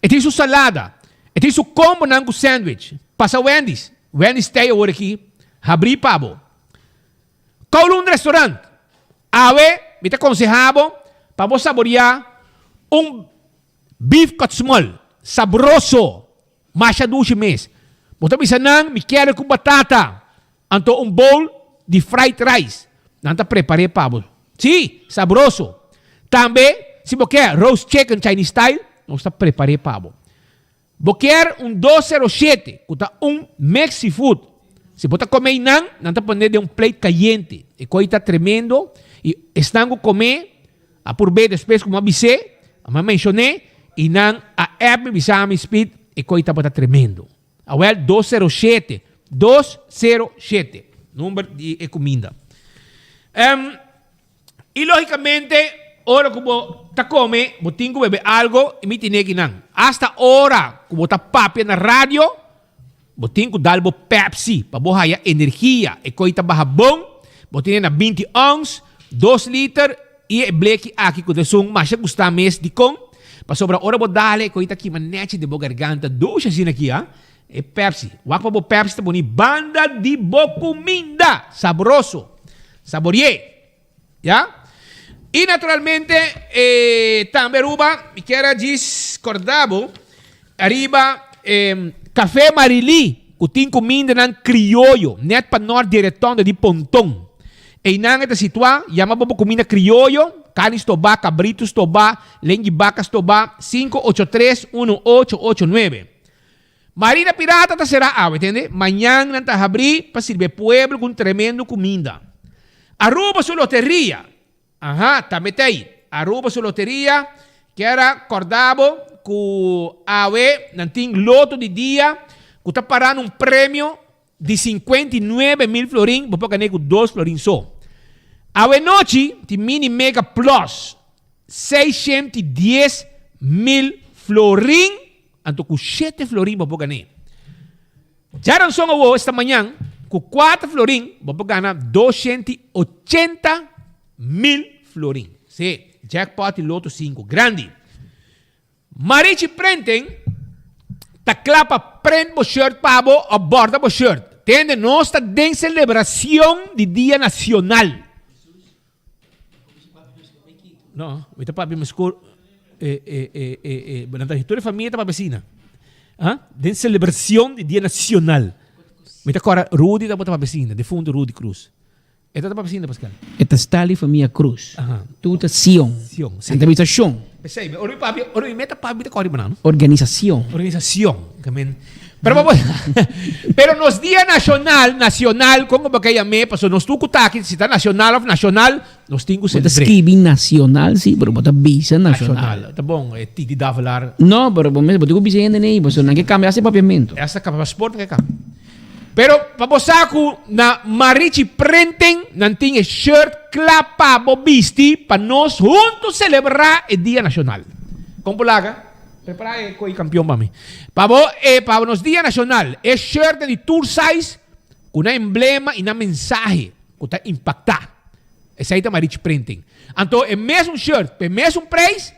E tin su salada. E tin su combonan cu sandwich. Pasa Wendy's. Wendy's t'ey awor aki habri pa bo. Kowloon Restaurant. Awe mi ta conseha bo pa bo saboria un beef kòtsmol sabroso. Masha dushi mes. Bo ta bisa nan mi kier cu batata. Anto un bowl di fried rice. Nan ta prepar'é pa bo. Sí, sabroso. Tambe, si bo kier roast chicken Chinese style, nos ta prepar'é pa bo. Bo kier un 207, ku ta un mixed seafood. Si bo ta kome einan, nan ta pone den un plate kayente. E koi ta tremendo i esnan ku kome a purb'é despues ku mi a bis'é, mi a menshon'é, i nan a app mi bisa mi, Speed, e koi tabata tremendo. Awel, 207, 207, number di e kuminda. Em, i logicamente, ora ku bo ta kome, bo tin ku bebe algo, i mi tine kinan. Asta ora ku bo ta papia na radio, bo tin ku dal bo Pepsi pa bo haya energia. E koi ta baha bon, bo tine na 20 ons, 2 liter, I e bleki aki ku ta esun masha gusta mes. Dikon? Pasobra ora bo dale e koi ta kima nechi den bo garganta dushi asina aki, ha? E Pepsi. Wak pa bo Pepsi ta boni banda di bo kuminda! Sabroso! Saborié! Ya? I naturalmente e tambe Aruba, mi kier a djis korda bo ariba e Café Marilí ku tin kumindanan krioyo nèt pa nòrt di e retondo di Ponton. Einan e ta situá, yama bo pa kuminda krioyo, karni stobá, kabritu stobá, lengi baka stobá, 583 1889. Marina Pirata ta será awe, tende? Mañan nan ta habrí pa sirbi e pueblo ku un tremendo kuminda. Aruba su loteria, aha, tambe ta ei. Aruba su loteria kier a kòrda bo ku awe nan tin loto di dia ku ta pará na un premio Di 59.000 florin bo por gané ku dos florin so. Awenochi tin Mini Mega Plus 610.000 florin anto ku shete florin bo por gané. Djaranson awo esta mañan ku kuater florin bo por gana 280.000 florin. Sí, jackpot di Loto 5 grandi. Marichi Printing ta kla pa print bo shirt pa bo of borda bo shirt. Tende nos ta den celebracion di Dia Nacional. No, mi ta papia mescor eh eh eh eh eh nan ta tur e famia ta papia asina. Ah, den celebracion di Dia Nacional. Mi ta cora Rudy tabata papia asina, defunto Rudy Cruz. E ta ta pasinda, Pascal? E ta sta li famia Cruz. Aha. Tu ta Sion. Sion, si. Nan ta bisa Shon. P'esei, ora mi papia, ora mi meta papia mi ta kòrda riba nan, no? Organisacion. Organisacion. Ke men. Pero pa bo, pero nos dia nacional, nacional, kon ku bo ke yam'é, pasobra nos tur ku ta aki, si ta nacional òf nashonal, nos tin ku Bo ta selebr'é. skibi nacional si, pero bo ta bisa nashonal. Nashonal. Ta bon, e Titi Davelaar. No, pero bo mes, bo tin ku bisa hende nei, pasobra nan ke kambia hasta e papiamentu. Hasta kambia pasport nan ke kambia. Pero pa bo sa ku na Marichi Printing nan tin e shirt kla pa bo bisti pa nos huntu selebrá e Dia Nashonal. Kon por laga? Prepará e koi kampion pa mi. Pa bo e pa nos Dia Nashonal e shirt di tur size ku nan emblema i nan mensahe ku ta impaktá. Esei ta Marichi Printing. Anto e mesun shirt pa e mesun preis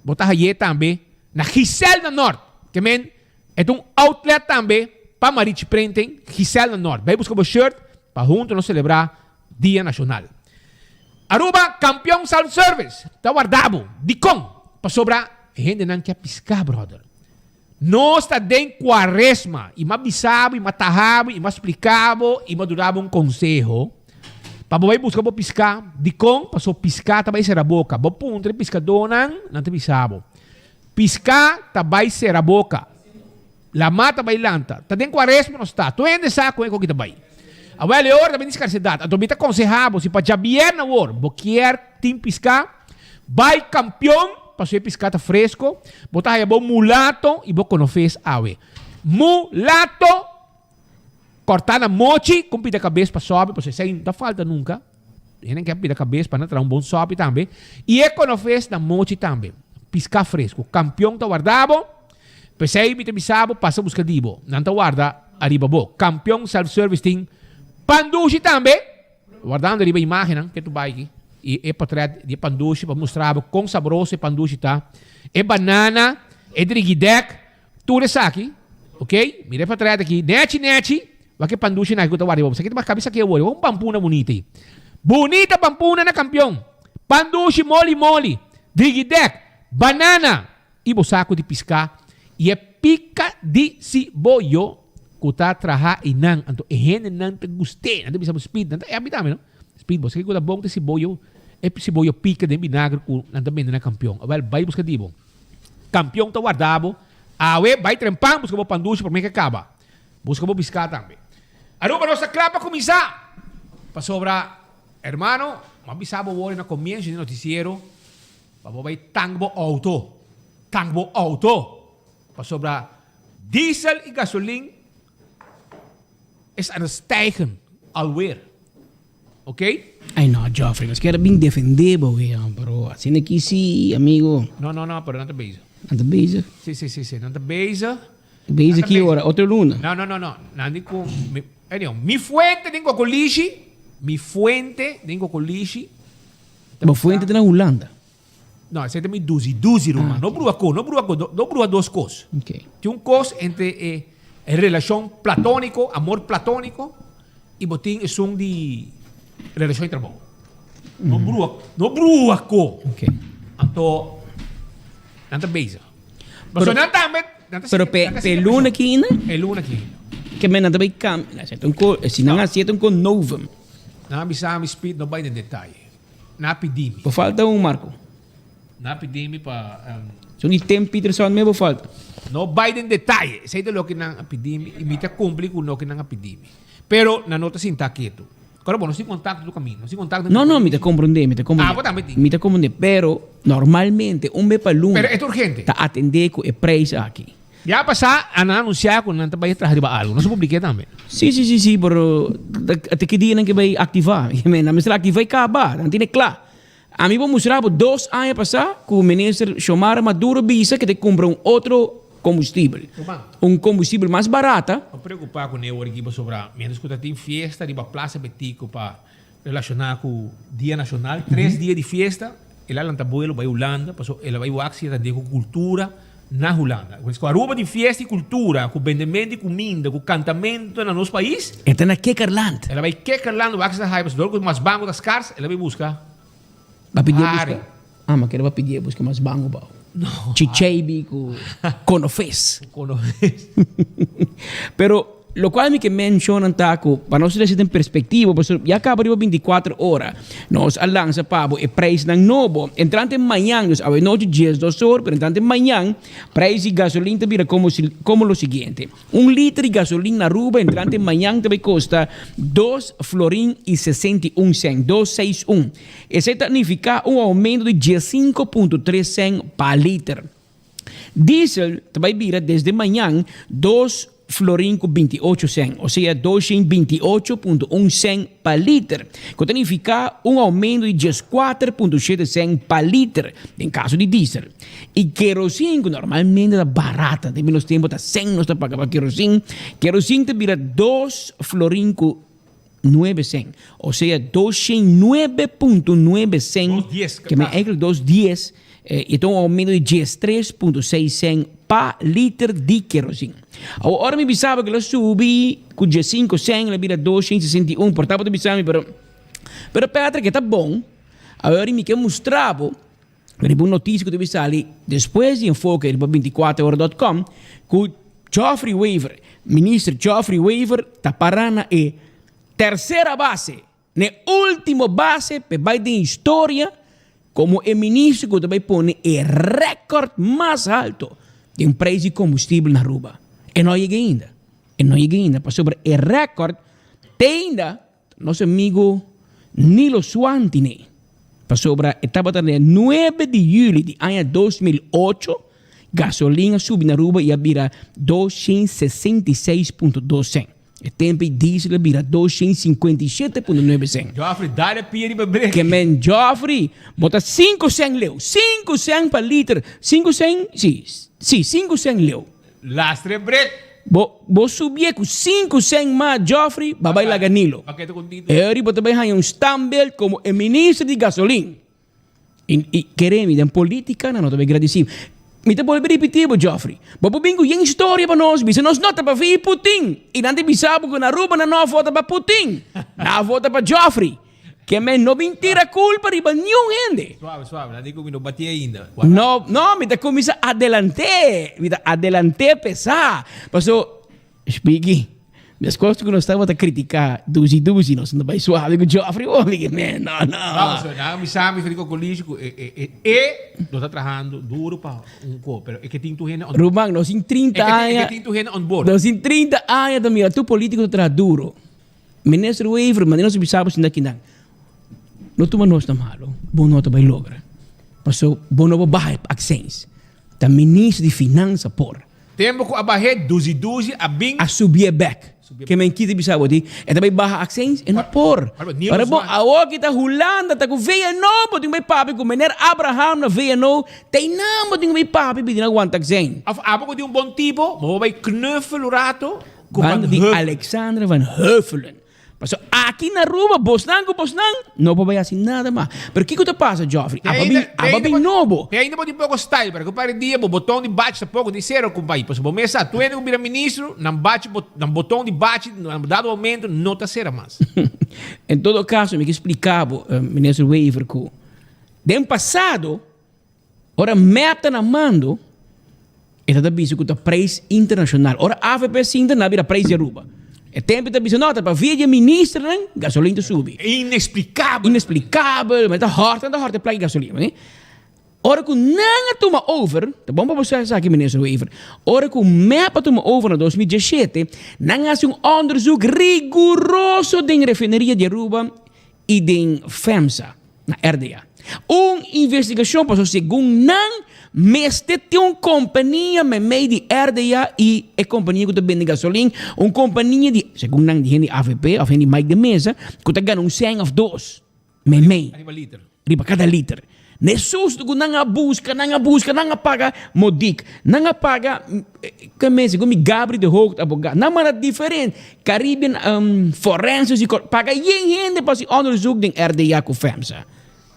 bo ta haye tambe na Giselle na Nort. Ke men E ta un outlet tambe pa Marichi Printing, Giselle na Noord. Bay busca bo shirt pa hunto nos celebra Dia Nacional. Aruba Campeon Self Service ta warda bo. Dicon? Pasobra e hendenan ke a pisca brother. Nos ta den cuaresma y m'a bisa bo y m'a taha bo y m'a splica bo y m'a duna bo un conseho pa bo bay busca bo pisca. Dicon? Pasobra pisca ta bay cera boca. Bo puntra e piscadonan, nan ta bisa bo. Piská ta bai sera boka. Lamá ta bai lanta. Ta den kuaresma nos ta. Tur hende sa kon e koki ta bai. Awel e ora ta bini skarsedat. Anto mi ta konsehá bo si pa djabièrnè awor bo kier tin piská, bai Kampion pasobra e piská ta fresko. Bo ta haya bo mulato i bo konofes awe. Mulato kòrtá na mochi ku un pida kabes pa sòpi pasobra esei no ta falta nunka. Hende ke pida kabes pa nan traha un bon sòpi tambe. I e konofes na mochi tambe. Piská fresku. Kampion ta warda bo. P'esei mi ta bisa bo pasa buska di bo. Nan ta warda ariba bo. Kampion Self Service tin pan dushi tambe. Wardando riba imágennan ke tu bai aki. I e portret di e pan dushi pa mustra bo kon sabroso e pan dushi ta. E banana. E drigidek, tur esaki, ok, mira e patret aki, nechi nechi, wak e pandushi nan aki ku ta warda riba bo. Esaki ta mas kabi esaki awor, wak un pampuna bunita ei. Bunita pampuna na kampion. Pandushi moli moli, drigidek, banana i bo saku di piská i e pika di siboyo ku ta traha einan. Anto e hendenan ta gust'é, nan ta bisa bo Speed, nan ta e abi tambe no. Speed bo sa kiko ta bon ta siboyo, e siboyo pika den binagre ku nan ta bende na kampion. Awel bai buska di bo. Kampion ta warda bo. Awe bai trempan buska bo pandushi prome ke kaba. Buska bo piská tambe. Aruba nos ta kla pa kuminsá. Pasobra, hermano, mi a bisa bo wor na komienso di notisiero pa bo bai tank bo outo. Tank bo outo. Pasobra diesel i gasolin is aan het stijgen alweer. Ok? Ay no, Geoffrey, nos kier bin defende bo wea, pero asina aki si, amigo. No, no, no, pero nan ta bezig. Nan ta bezig? Si, si, si, si, nan ta bezig. Bezig ki ora? Otro luna? No, no, no, no. Nan di ku, mi, anyhow, mi fuente den Kokolishi, mi fuente den Kokolishi. Bo fuente ta na Hulanda? No, esei ta mi duzi duzi ruman. No brua ko, no brua ko, no brua dos kos. Okay. Tin un kos entre e relashon platóniko, amor platóniko, i bo tin esun di relashon di trabou. No brua, no brua ko. Okay. Anto, nan ta bezig. Pero nan tambe, nan ta Pero pe, pe luna ki ainda? E luna ki ainda. Ke men nan ta bai kam, si nan a hasi un ko novem. Nan a bisa mi speed no bai den detaye. Na pidi mi. Bo falta un Marco. Na pidi mi pa. Son di Tim Peterson me bo falta. No bai den detaye. Esei ta loke nan a pidi mi i mi ta kumpli ku loke nan a pidi mi. Pero nan no ta sinta ketu. Kòrda bo, nos tin kontakto tur kaminda. Nos tin kontakto. No, no, mi ta komprondé, mi ta komprondé. Abo tambe tin. Mi ta komprondé, pero normalmente un be pa luna. Pero e ta urgente. Ta atendé ku e preis aki. Ya pasá a nan anunsiá ku nan ta bai traha riba algu. Nos a publik'é tambe. Sí, sí, sí, sí, pero te ki dia nan ke bai aktivá? Nan mester aktivá i kaba, nan tene kla. Ami por mustra bo dos aña pasá ku minister Xiomara Maduro bisa ke ta kumpra un otro kombustibel. Un kombustibel mas barata. No preokupá ku ne ora aki pasobra miéntras ku ta tin fiesta riba Plaza Betico pa Relashoná ku Dia Nashonal, tres dia di fiesta, el a lanta buelo bai Hulanda, pasobra el a bai wak si e ta den ku kultura na Hulanda. Pues ku Aruba tin fiesta i kultura, ku bendementu di kuminda, ku kantamentu na nos pais. E ta na Kikkerland. El a bai Kikkerland wak si ta haya, pasobra dor ku mas banko ta skars, el a bai buska Ba pidié buska? Ah, ma kere ba pidié buska mas banko bou. No. Chicheibi ku konofes. Konofes. Pero Locual mi ke menciona ta cu pa nos reci den perspectiva, pasobra ya caba riba 24 ora nos a lansa pa bo e prijsnan nobo. Entrante mañan, dus awenochi diesdos or, pero entrante mañan prijs di gasolin ta bira como como lo siguiente. Un liter di gasolin na Aruba entrante mañan ta bay costa dos florin y 61 cent, dos seis un. Esey ta nifica un aumento di 15.3 cent pa liter. Diesel ta bai bira desde mañan dos florin ku 28 sen, osea 228.1 sen pa liter, ku ta nifiká un oumento di 14.7 sen pa liter den kaso di diesel. I kerosin, ku normalmente ta barata, den nos tempu ta sen nos ta paga pa kerosin, kerosin ta bira dos florin ku nuebe sen, osea 209.9 sen, ke men eigenlijk dos dies, e ta un aumento di 13.6 sen pa liter di kerosin. Awor ora mi bisaba ku el a subi ku 15 sen, el a bira 261, por tabata bisa mi, pero pero Patrick e ta bon, awor mi ke mustra bo Riba un noticia cu ta bin sali despues di Enfoke riba 24ora dot com cu Geoffrey Wever, Minister Geoffrey Wever ta para na e tercera base, na e ultimo base p'e bay den historia como e minister cu ta bay pone e record mas alto den prijs di combustibel na Aruba. E no a yega ainda, e no a yega ainda pasobra e record te ainda Nos amigo Nilo Suantine, pasobra e tabata na e nuebe di juli di aña 2008, gasolin a subi na Aruba y a bira 266.2 cent. E tempo y diesel a bira 257.9 cent. Geoffrey, dale pia riba brek. Ke men Geoffrey, bo ta 5 cent leu, 5 cent pa liter, 5 cent, si, si, 5 cent leu. Lastre brek. Bo bo subié ku sinku sèn mas Geoffrey ba bai laga Nilo. E ori bo ta bai haña un standbeeld komo e minister di gasolin. I i kere mi den politica nan no ta bai gradisí. Mi ta bolbe ripití bo, Geoffrey. Bo por bin ku yen historia pa nos, bisa nos no ta pa vi Putin. I nan ta bisa bo ku na Aruba nan no a vota pa Putin, nan a vota pa Geoffrey. Ke men no bin tira kulpa riba niun hende. Suave, suave, nan di ku mi no bati ainda. No, no, mi ta kuminsá adelant'é, mi ta adelant'é pesá. Paso, Spiki, Meskos ku nos tabata kritiká dusi dusi, nos no bai suave ku Geoffrey bo, mi men, no, no. No, pasobra nan a bisa mi Federico Colisio ku e e e e no ta trahando duro pa un ko, pero e ke tin tur hende on Ruman, nos tin trinta e ke tin e aña, ke tin tur hende on board. nos tin 30 aña ta mira tur politiko ta traha duro. Minister Wever, manera nos a bisa bo sinta kinan, no tuma nos na malo, bo no ta bai logra. Paso bo no por baha e accijns. Ta minister di finansa por. Tempo ku a bah'é duzi duzi a bin. A subié bek. Ke men kita bisa bo di e ta bai baha accijns? E no por. Ora bon awor ki ta Hulanda ta ku VNO bo tin ku bai papia ku meneer Abraham na VNO ta einan bo tin ku bai papia pidi nan wanta accijns. Of abo ku tin un bon tipo bo por bai knuffel un rato ku Van Banda di Alexandra van Huffelen. Pasobra aki na Aruba bosnan ku bosnan no por bai hasi nada mas. Pero kiko ta pasa Geoffrey? Aba bin, aba bin nobo. Te ainda bo tin poko style, pero ku par di dia bo boton di bachi ta poko di sero ku bai. Pasobra bo mes sa, tu hende ku bira ministro, nan bachi, nan boton di bachi na dado momento no ta sera mas. En todo caso mi ke splika bo, Minister Wever, ku den pasado Ora mep ta na mando, e ta ta bisa ku ta prijs internashonal. Ora avp sinta nan a bira prijs di Aruba. E tempu e ta bisa no, ta pavia di e ministernan gasolin ta subi. Inexplicabel. Inexplicabel, ma e ta hòrta, nan ta hòrta e plak di gasolin. Oké. Ora ku nan a tuma over, ta bon pa bo sa esaki minister Wever, ora ku mep a tuma over na 2017, nan a hasi un onderzoek riguroso den refineria di Aruba i den FEMSA na RDA. Un investigashon pasobra segun nan mester tin un kompania meimei di RDA i e kompania ku ta bende gasolin, un kompania di, segun nan di hende di avp òf hende di Mike de Meza, ku ta gana un sèn òf dos meimei. Riba liter. Riba kada liter. Na e susto ku nan a buska, nan a buska, nan a paga Modik, nan a paga, ke mes, segun mi Gabri de Hoogte abogado, nan manda diferente Caribbean Forensic Psychology, paga yen hende pa hasi onderzoek den RDA ku FEMSA.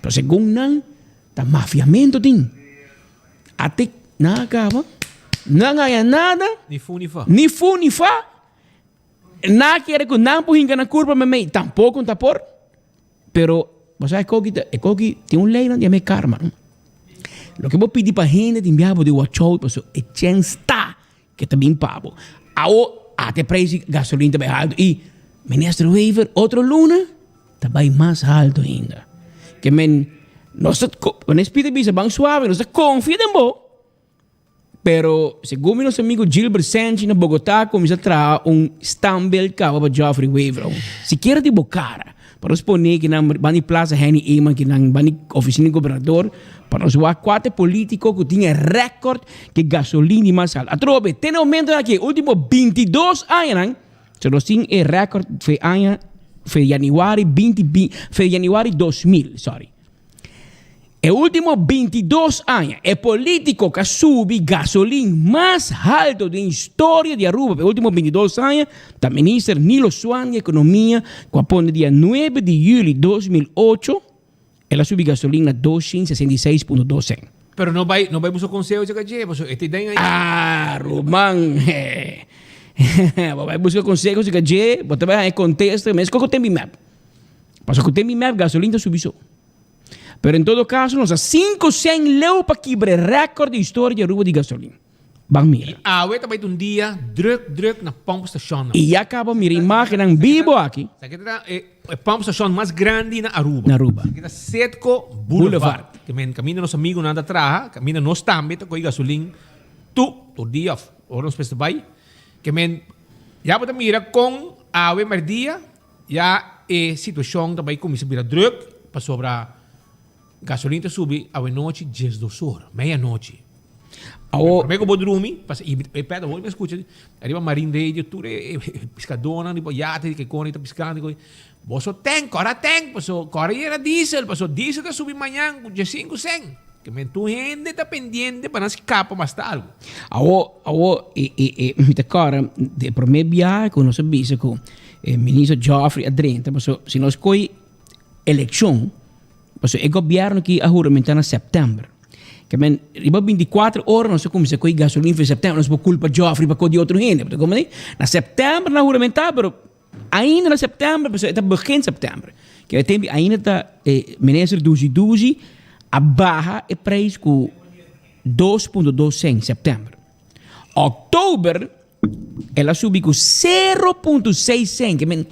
Pero segun nan, ta mafiamento tin. Ate nan a kaba, nan a haña nada, Ni fu ni fa. ni fu ni fa, nan a kere ku nan por hinka nan kurpa meimei, tampoko ta por. Pero, bo sa e koki ta, e koki tin un lei nan yama e karma, no? Loke bo pidi pa hende tin biaha bo di watch out paso e chens ta ke ta bin pa bo. Awo ata e prijs di gasolin ta bai halto i Minister Wever otro luna ta bai mas halto ainda. Ke men nos ta, wanneer Speed a bisa ban suave nos ta konfia den bo. Pero segun mi nos amigo Gilbert Sanchez na Bogotá cuminsa traha un standbeeld caba pa Geoffrey Wever. Sikiera di bo cara pa nos pone kinan ban di Plaza Henny Eman kinan ban di oficina di gobernador pa nos wak cua ta e politico cu tin e record ke gasolin di mas alto. Atrobe te na momento aki e ultimo 22 añanan so nos tin e record fe aña fe januari binti fe januari 2000 sorry. E ultimo 22 aña e politico cu a subi gasolin mas halto den historia di Aruba pa e ultimo 22 aña ta Minister Nilo Swan di Economia cu a pone dia 9 di juli 2008 el a subi gasolin na 266.2 cent. Pero no bay no bay busca conseho cerca dje pasobra e ta den ahí. Ah ruman bo bay busca conseho cerca dje bo ta bay haña contesta mescos cu tembi mep pasobra cu tembi mep gasolin ta subi so. Pero en todo caso nos a cinco cen leu pa kibra e record di historia di Aruba di gasolin. Ban mira. Y awe ta bay ta un dia druk druk na pompstationnan. Y ya caba mira imagennan bibo aki. Esaki ta e pompstation mas grandi na Aruba. Na Aruba. Esaki ta Citgo Boulevard. Ke men caminda nos amigonan ta traha, caminda nos tambe ta coge gasolin tur tur dia of ora nos mester bay. Ke men ya bo ta mira con awe merdia Ya e situacion ta bay cuminsa bira druk pasobra gasolin ta subi awenochi diesdos or, meianochi. Awo. Prome cu bo drumi, pasa y e pet awor mi a scucha ariba Marine Radio tur e piscadornan riba yate di kekoni ta piscando y boso tank, cora tank paso cora yena diesel paso diesel ta subi mañan cu diescinco cent. Ke men tur hende ta pendiente pa nan scapa mas ta algo. Awo, awo e e e mi ta cora de prome biaha cu nos a bisa cu E minister Geoffrey a drenta paso si nos koy eleccion paso e gobierno ki a huramenta na september. Ke men riba 24 ora nos a kuminsá kohe gasolin for sèptèmber. Nos por kulpa Geoffrey pa kos di otro hende. Bo ta komprendé? Na sèptèmber nan a huramentá pero ainda na sèptèmber pasobra e ta begin sèptèmber. Ke e tempu ainda ta e minister Dusi Dusi a baha e preis ku 2.2 sènt sèptèmber. Òktober El a subi ku sero punto seis sèn, ke men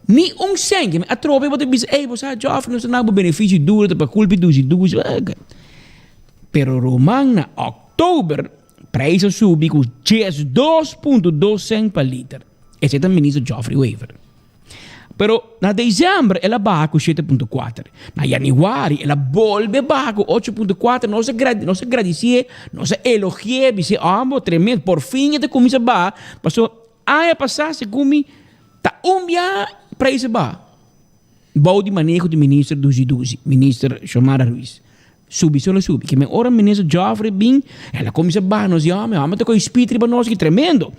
ni un sèn, ke men atrobe bo ta bisa, ey bo sa Geoffrey nos ta na bo benefisio duro ta pa kulpa di dushi dushi, pero ruman na òktober prijs a subi ku 12.2 sèn pa liter, esei ta minister Geoffrey Wever. Pero na december el a baha cu 7.4. Na januari el a bolbe baha cu 8.4. Nos a nos a gradicié, nos a elogié, bisé, oh, tremendo, por fin e ta cuminsa baha. Paso aña pasá, segun mi, ta un bia prijs a baha. Bou di maneho di minister Dusi Dusi, minister Xiomara Ruiz. Subi solo subi. Ke men ora minister Geoffrey bin, el a cuminsa baha, nos di, oh, mi homber ta coge speed riba nos aki, tremendo.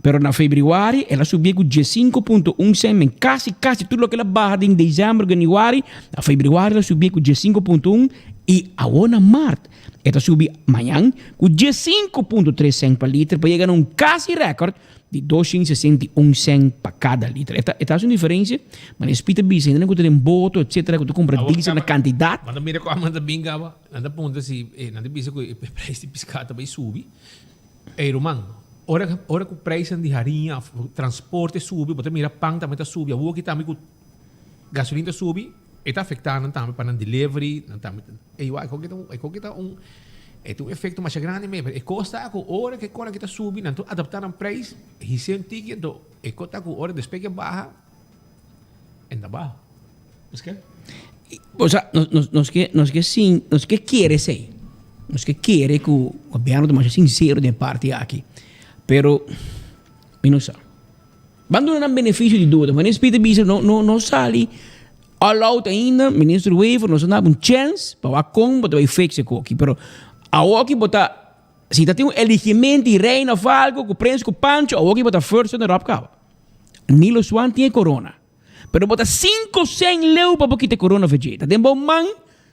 Pero na februari el a subié ku 15.1 sènt, men kasi kasi tur loke el a baha den desèmber ku yanüari, na februari el a subié ku 15.1 i awor na mart e ta subi mañan ku 15.3 sènt pa liter pa yega na un kasi rèkòrt di 261 sènt pa kada liter. E ta e ta hasi un diferensia, ma e spit a bisa hendenan ku ta den boto etcetera ku ta kumpra diesel na kantidat. Nan ta mira ku nan ta bin kaba, nan ta puntra si nan ta bisa ku e prijs di piská ta bai subi. Ey ruman, ora ora ku prijsnan di hariña of transporte subi, bo ta mira pan tambe ta subi. Awor aki tambe ku gasolin ta subi, e ta afektá nan tambe pa nan delivery, nan tambe ta, ey wak, e ta e koki ta un e ta un efekto masha grandi mes. Pero e kos ta ku ora ku e kos aki ta subi, nan ta adaptá nan prijs, his'é un tiki, anto e kos ta ku ora despues ke baha, e no ta baha. Nos ke? Osea, nos, nos ke, nos ke sin, nos ke kere esei. Nos ke kere ku gobièrnu ta masha sinsero den e parti aki. Pero mi no sa. Ban duna nan benefisio di duda. Minister Pieter bisa no, no, no sali all out ainda. Minister Wever nos a daba un chèns pa wak kon bo ta bai fix e koki. Pero awoki bo ta, si ta tin un eligimento di reina of algo ku prens ku Pancho, awoki bo ta first runner up kaba. Nilo Swan tin e korona. Pero bo ta cinco cen leu pa bo kita e corona vg. Ta den bo man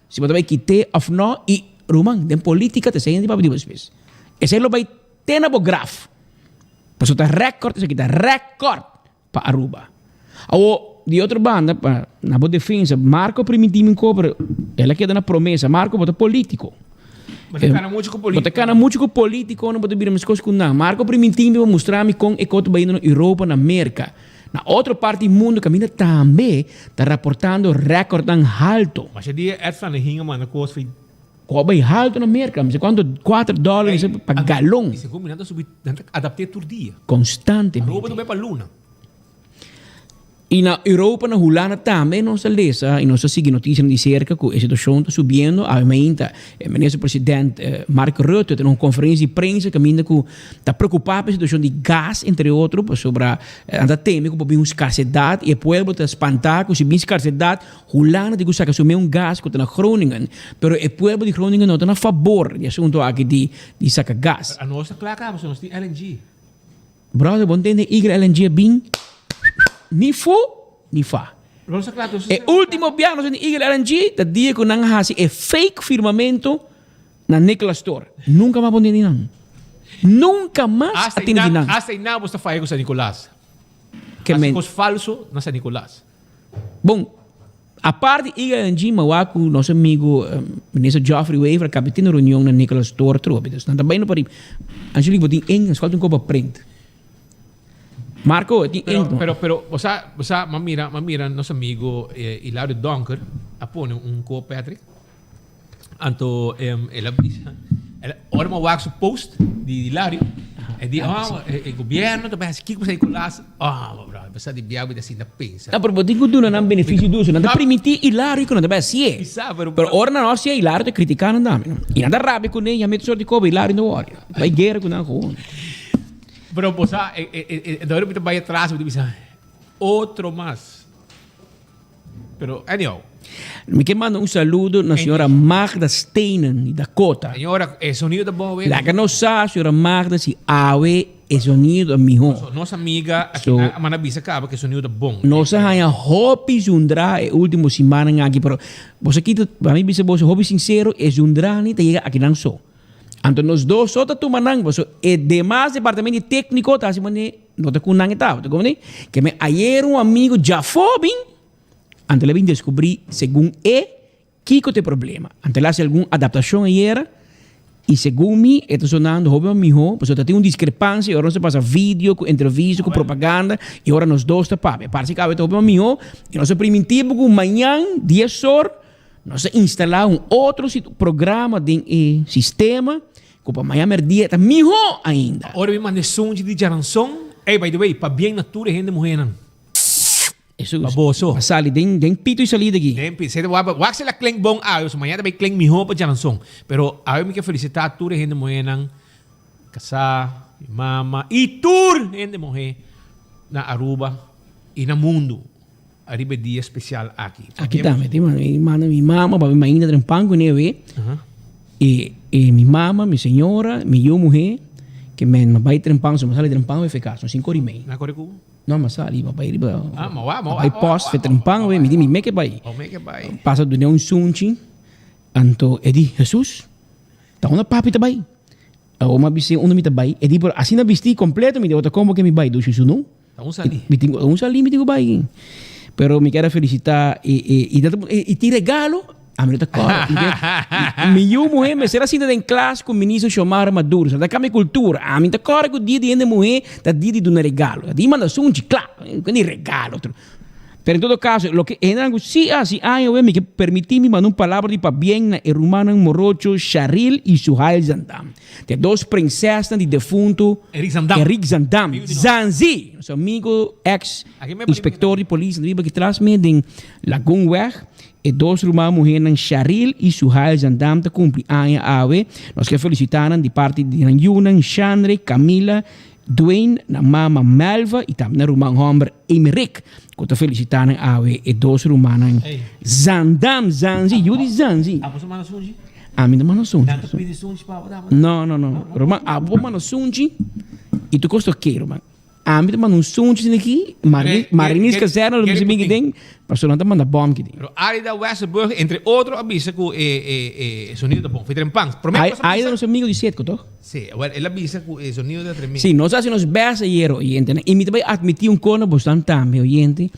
si bo ta bay kite of no y ruman den politica ta esey hende papia di bo despues. Esey lo bay te na bo graf. Pasobra ta record esaki ta record pa Aruba. Awo di otro banda pa na bo defensa Marco priminti mi un ko pero el a keda na promesa. Marco bo ta politico. Bo ta kana mucho ku Bo ta kana mucho ku politico no bo ta bira meskos ku nan. Marco priminti mi pa mustra mi kon e ko ta bayendo na Europa na Merca. Na otro parti di mundu kaminda tambe ta raportando rèkòrtnan haltu. Masha dia Ed van der Hing a manda kos fi. Ku a bai haltu na Merka, mi sa kuantu, kuater dòler mi sa pa galon. I segun mi nan ta subi, nan ta adapt'é tur dia. Konstantemente. Aruba ta bai pa luna. I na Europa, na Hulanda tambe nos ta lesa i nos ta sigui notisianan di serka ku e situashon ta subiendo. Awe mainta e minister president Mark Rutte ta na un konferensia di prensa kaminda ku ta preokupá pa e situashon di gas entre otro pasobra nan ta teme ku por bin un skarsedat i e pueblo ta spantá ku si bin skarsedat Hulanda tin ku saka su meun gas ku ta na Groningen pero e pueblo di Groningen no ta na fabor di e asuntu aki di di saka gas. Pero anos ta kla kaba pasobra nos tin LNG. Brother bo ntende igre LNG a bin ni fu ni fa. E ultimo biaha nos a tende igre LNG ta dia ku nan a hasi e fake firmamento Na Nicholas Store. Nunca mas bo ntende nan. Nunca mas a tende di nan. Hasta einan bo sta faya ku San Nicolas. Ke men. Hasi kos falso na San Nicolas. Bon, apart di Iga en Jim, a wak ku nos amigo Minister Geoffrey Wever a kabi tin un reunion na Nicholas Store atrobe. Dus nan ta bai no pariba. Angelique, bo tin ink? Nos falta un kopa print. Marco, e tin ink no? Pero, pero, bo sa, bo sa, m'a mira, m'a mira nos amigo Hilario Donker a pone un kop, Patrick. Anto el a bisa, ora mi a wak su post di Hilario, e di, oh, e gobierno ta bai hasi kiko pa San Nicolas. Oh, bro, mi sa di biaha mi ta sinta pensa. No, pero bo tin ku duna nan benefisio dushi. Nan ta primintí Hilario ku nan ta bai hasié. Pero ora nan no hasié, Hilario ta kritiká nan tambe. I nan ta rabia kuné, ya mete sort di koba, Hilario no wòri. Bai guera ku nan gewoon. Pero bo sa, e ora mi ta bai atras mi ta bisa, otro mas. Pero anyhow. Mi ke manda un saludo na señora Magda Steinen di Dakota. Señora, e sonido ta bon awe. Laga nos sa, señora Magda, si awe. e sonido ta mihó. So, nos amiga aki So, a manda bisa kaba ku e sonido ta bon. Nos a haña hopi zundra e último simannan aki, pero boso kita, pa mi bisa boso hopi sinsero, e zundranan ta yega akinan so. Anto nos dos so ta tuma nan, paso e demas departamento di tékniko ta hasi manera no ta ku nan e tabata, komo Ke men ayer un amigo djafó bin, anto el a bin deskubrí segun e Kiko ta e problema? Anto el a hasi algun adaptashon ayera i segun mi e ta sonando hopi mas mihó pasobra ta tin un diskrepansia i ora nos ta pasa video ku entrevista ku propaganda i ora nos dos ta papia. Parse ku awe ta hopi mas mihó i nos a primintí bo ku mañan dies or nos ta instalá un otro programa den e sistema ku pa mañan mèrdia ta mihó ainda. Ora mi manda e sunchi di djaranson, ey by the way, pabien na tur e hende muhénan. Eso Pa boso. Pa sali den den pito y salida aki. Den pito. Sete wak wak sela klink bon awe, so mañana ta bay klink miho pa djaranson. Pero awe mi ke felicita tur e hende muhenan, kasá, mi mama y tur hende muhe na Aruba y na mundo ariba e dia special aki. Aki tambe tin mi manda mi mama papi mainda den pan ku neve. Y y mi mama, mi señora, mi yu muhe ke men a bay tren pan, so mi a sali tren pan awe feka, son sinku ora y mei. Nan kore ku bo? No, mi a sali, mi a bai riba, Ah, ma wa, ma a wa, bai ma wa, post ma fe wa, tren pan ma awe, wa. mi di mi meke bai. O meke bai. Pasa dun'é un sunchi, anto e di, Hesus, ta unda papi ta bai? Awor mi a bis'é unda mi ta bai, e di, pero asina bistí kompleto, mi di, ota komo ke mi bai? Dushi su no. Ta un salí. Mi tin un salí mi tin ku bai. Pero mi kier a felisitá i i i ta i tin regalo, ami no ta kòrda. Mi ke mi yu muhé mester a sinta den klas ku minister Xiomara Maduro. Sa ta kambia kultura. Ami ta kòrda ku dia di hende muhé ta dia di duna regalo. Ta di manda sunchi, kla. Ku di regalo otro. Pero en todo kaso loke e hendenan ku si hasi aña awe mi ke permití mi manda un palabra di pabien na e rumannan morocho Sharil i Suhail Zandam. Te dos prinsesnan di defuntu Eric Zandam. Eric Zandam, Zanzi, nos amigo ex inspector di polis riba aki tras mi den Lagoenweg. E dos ruman muhernan Sharil y Suhail Zandam ta cumpli aña awe. Nos ke felicita nan di parti di nan yunan Shandre, Camila, Dwayne, nan mama Melva y tambe nan ruman homber Emerick cu ta felicita nan awe e dos rumannan Zandam, Zanzi, yu di Zanzi. Abo sa manda sunchi? Ami no manda sunchi. Nan ta pidi sunchi pa abo daba? No, no, no. Ruman, abo por manda sunchi y tur cos ta oké, ruman. Ami ta manda un sunchi sin aki, Marinis Kazerne lo bisa bin aki den, pasobra nan ta manda bom aki den. Pero Arida Westerburg, entre otro, a bisa cu e sonido ta bon. Fue trempan. Prome cos a bisa. Arida nos amigo di Setco, toch? Si, well, el a bisa cu e sonido ta tremendo. Si, nos a haci nos best ayer, oyentenan. Y mi ta bay admiti un cos na bosnan tambe, oyente,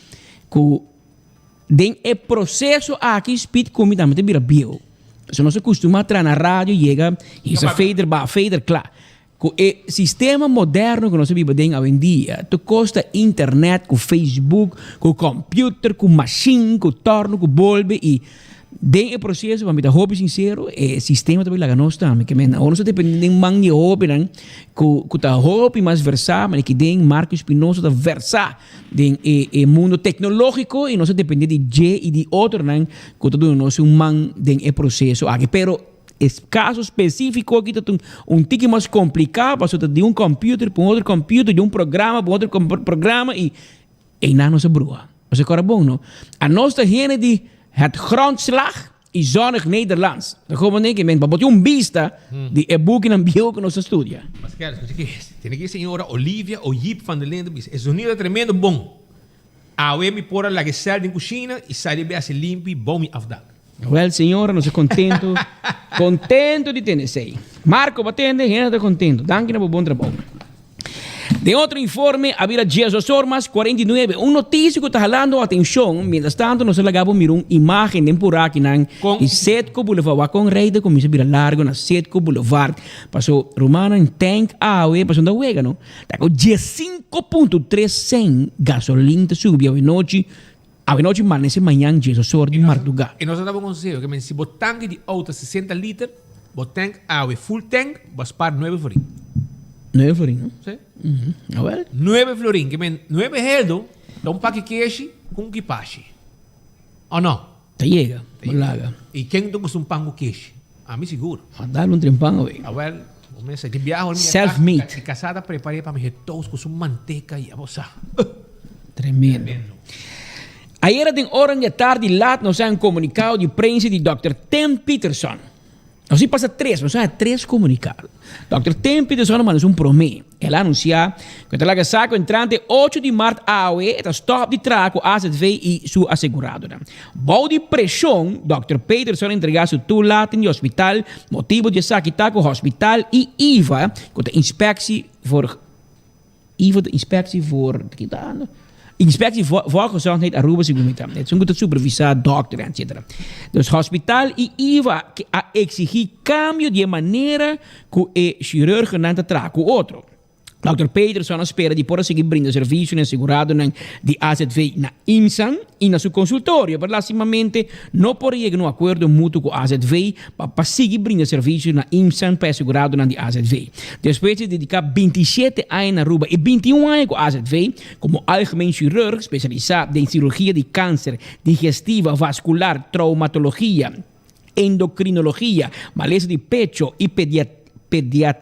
cu Den e proceso aki Speed cu mi tambe ta bira bieu. Pasobra nos a custuma traha na radio, yega hisa fader baha fader cla. Cu e sistema moderno cu nos ta biba den awendia, tur cos ta internet cu Facebook, cu computer, cu machine, cu torno, cu bolbe y den e proceso pa mi ta hopi sincero e sistema ta bay laga nos tambe. Ke men awor nos ta depende den man di e hobennan cu cu ta hopi mas versa, manera ki den Marco Espinosa ta versa. Den e e mundo tecnologico y nos a depende di dje y di otronan cu ta duna nos un man den e proceso aki. Pero e caso specifico aki ta un un tiki mas complica pasobra ta di un computer pa un otro computer, di un programa pa un otro programa y eynan nos a bruha. Nos a cora bon no. Anos ta hende di het grondslag y zonnig Nederlands. Ta como ne ke men pa bo tin un bista di e bukinan bieu ku nos a studia. Pascal, escucha ki es. Tene ki señora Olivia Oyip van der Linden bisa, e zonido ta tremendo bon. Awe mi por a laga e sel den cushina y sali be haci limpi bou mi afdak. Wel señora, nos ta contento, contento di tende esey. Marco, bo a tende? Hende ta contento. Danki na bo bon trabou. Den otro informe a bira diesdos or mas 49. Un noticia cu ta halando atencion, mientras tanto nos a laga bo mira un imagen den purakinan Con? di Setco Boulevard. Wak con rij ta cuminsa bira largo na Setco Boulevard. Paso rumannan tank awe paso no ta wega no. Ta cu 15.3 cent gasolin ta subi awenochi, awenochi manece mañan diesdos or di marduga. Y nos a daba un conseho, que men si bo tanki di auto ta 60 liter, Bo tank awe full tank bo a spaar nuebe florin. Nuebe florin no? Si. Awel. Nuebe florin ke men nuebe heldo ta un paki keshi ku un kipashi. O no? Ta yega, bo laga. I ken ta gusta un pan ku keshi? Ami sigur. A dal un tren pan awe. Awel, bo mester di biaha ora mi Self made. Mi kasá ta prepar'é pa mi he toast ku su manteka i abo sa. Tremendo. Ayera den ora di atardi lat nos a un komunikado di prensa di dòkter Tim Peterson. Nos a pasa tres, nos a haña tres komunikado. Dòkter Tim Peterson a manda nos un promé. El a anunsiá ku e ta laga sa ku entrante ocho di mart awe e ta stòp di traha ku AZV i su aseguradonan. Bou di preshon, Dòkter Peterson a entregá su toelating di hospital. Motibu di esaki ta ku hospital i IVA, ku ta Inspectie voor Ivo de inspectie voor Inspectie Volksgezondheid Aruba segun mi ta. Esun ku ta supervisá dòkter etcetera. Dus hospital i IVA a eksigí kambio di e manera ku e shirurgonan ta traha ku otro. Dòkter Peterson a spera di por a sigui brinda servisio na e aseguradonan di AZV na IMSAN i na su konsultorio, pero lastimamente no por a yega na un akuerdo mutuo ku AZV pa pa sigui brinda servisio na IMSAN pa e aseguradonan di AZV. Despues di dediká bintishete aña na Aruba i bintiun aña ku AZV komo algemeen chirurg spesialisá den sirurgia di kanser, digestiva, vaskular, traumatologia, endokrinologia, malesa di pecho i pediatria,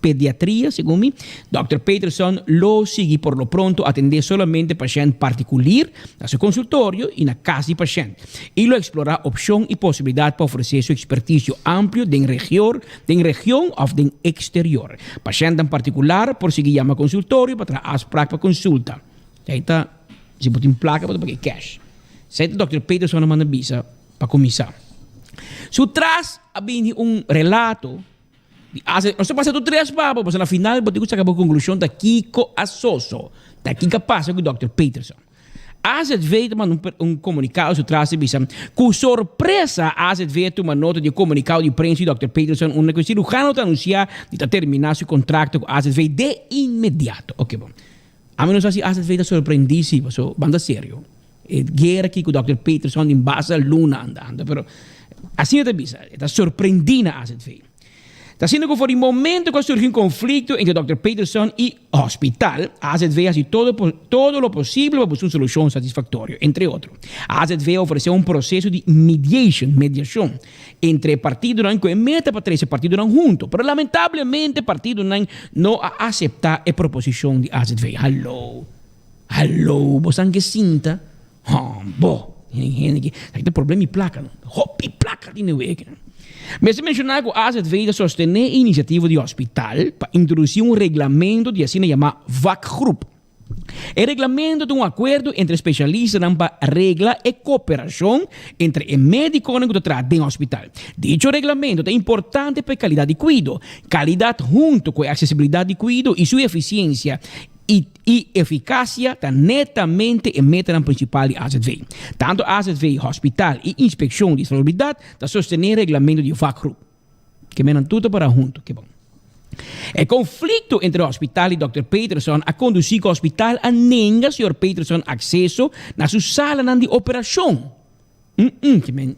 Pediatria, segun mi, Dòkter Peterson lo sigui por lo pronto atendé solamente pashènt partikulir na su konsultorio i na kas di pashènt i lo eksplorá opshon i posibilidat pa ofresé su ekspertisio amplio den region den region òf den eksterior. Pashèntnan partikular por sigui yama konsultorio pa traha afsprak pa konsulta. Esei ta si bo tin plaka bo ta paga e kèsh. Esei ta Dòkter Peterson a manda bisa pa kuminsá. Su tras a bini un relato. Di hace, nos ta pasa tur tres papa, pasobra na final bo tin ku saka bo konklushon ta kiko a soso, ta kiko a pasa ku dòkter Peterson. AZV ta manda un un komunikado su tras ta bisa, Ku sorpresa AZV a tuma nota di e komunikado di prensa di dòkter Peterson unda ku e sirujano ta anunsiá di ta terminá su kontrakto ku AZV de inmediato. Oke bon. Ami no sa si AZV ta sorprendí si, pasobra ban ta serio. E guera aki ku dòkter Peterson tin basta luna andando, pero asina ta bisa, e ta sorprendí na AZV. Ta asina ku for di momento ku a surgi un konflikto entre dòkter Peterson i hospital, AZV hasi todo todo lo posible pa buska un solushon satisfaktorio. Entre otro, AZV a ofresé un proseso di mediation, mediashon, entre e partidonan ku e meta pa trese partidonan hunto, pero lamentablemente partidonan no a aseptá e proposishon di AZV. Hallo! Hallo, bo san ke sinta? Hon, bo, hende hende ki, sa ki ta problem di plaka no. Hopi plaka tin den weke. Mester menshoná ku AZV ta sostené e inisiativa di hospital pa introdusí un reglamento di asina yamá vakgroep. E reglamento ta un akuerdo entre spesialistanan pa regla e koperashon entre e médikonan ku ta traha den hospital. Dicho reglamento ta importante pa e kalidat di kuido, kalidat huntu ku e aksesibilidat di kuido i su efisiensia i i efikasia ta netamente e metanan prinsipal di AZV. Tantu AZV, hospital i Inspekshon di Salubridat ta sostené reglamento di vakgroep. Ke menan tur ta para huntu. Ke bon. E konflikto entre hospital i dòkter Peterson a kondusí ku hospital a nenga señor Peterson akseso na su salanan di operashon. Mm-mm, ke men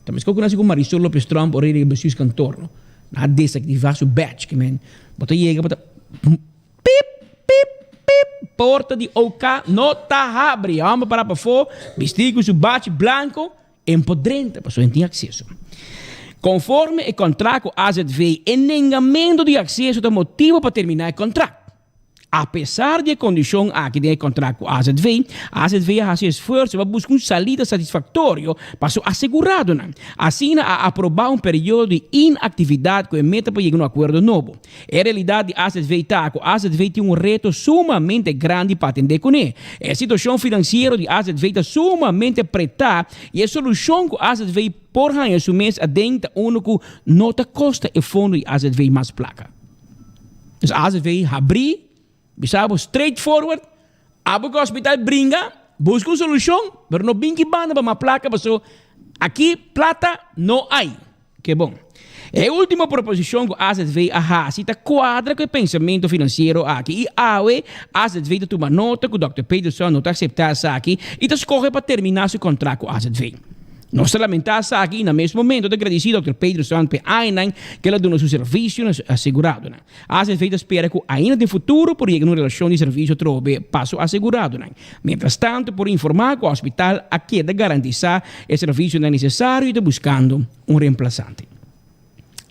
ta meskos ku nasi ku Marisol Lopez Tromp ora e riba bestuurskantoor, no? Nan a desaktivá su badge, ke men bo ta yega bo ta. Pip, pip, pip, porta di OK no ta habri. E hòmber pará pafó, bistí ku su bachi blanko, en por drenta pasobra en tin akseso. Konforme e kontrakt ku AZV, e nengamentu di akseso ta motibu pa terminá e kontrakt. Apesar di e kondishon aki den e kontrakt ku AZV, AZV a hasi esfuerso pa buska un salida satisfaktorio pa su aseguradonan. Asina a aprobá un periodo di inaktividat ku e meta pa yega un akuerdo nobo. E realidat di azv ta ku azv tin un reto sumamente grandi pa atendé kuné. E situashon finansiero di azv ta sumamente pretá i e solushon ku azv por haña su mes aden ta unu ku no ta kosta e fondo di azv mas plaka. Dus azv habrí, bisa bo straight forward, abo ku hospital bringa, buska un solushon, pero no bin ki banda pa mas plaka paso aki plata no hay. Ke bon. E ultimo proposishon ku azv a hasi ta kuadra ku e pensamentu finansiero aki i awe azv ta tuma nota ku dòkter Peterson no ta aseptá esaki i ta skohe pa terminá su kontrakt ku azv. Nos ta lamentá esaki i na mes momento ta gradisí dòkter Peterson p'e añanan ku el a duna su servisio na su aseguradonan. Azv ta spera ku ainda den futuro por yega na un relashon di servisio atrobe pa su aseguradonan. Mientras tanto por informá ku hospital a keda garantisá e servisionan nesesario i ta buskando un reemplasante.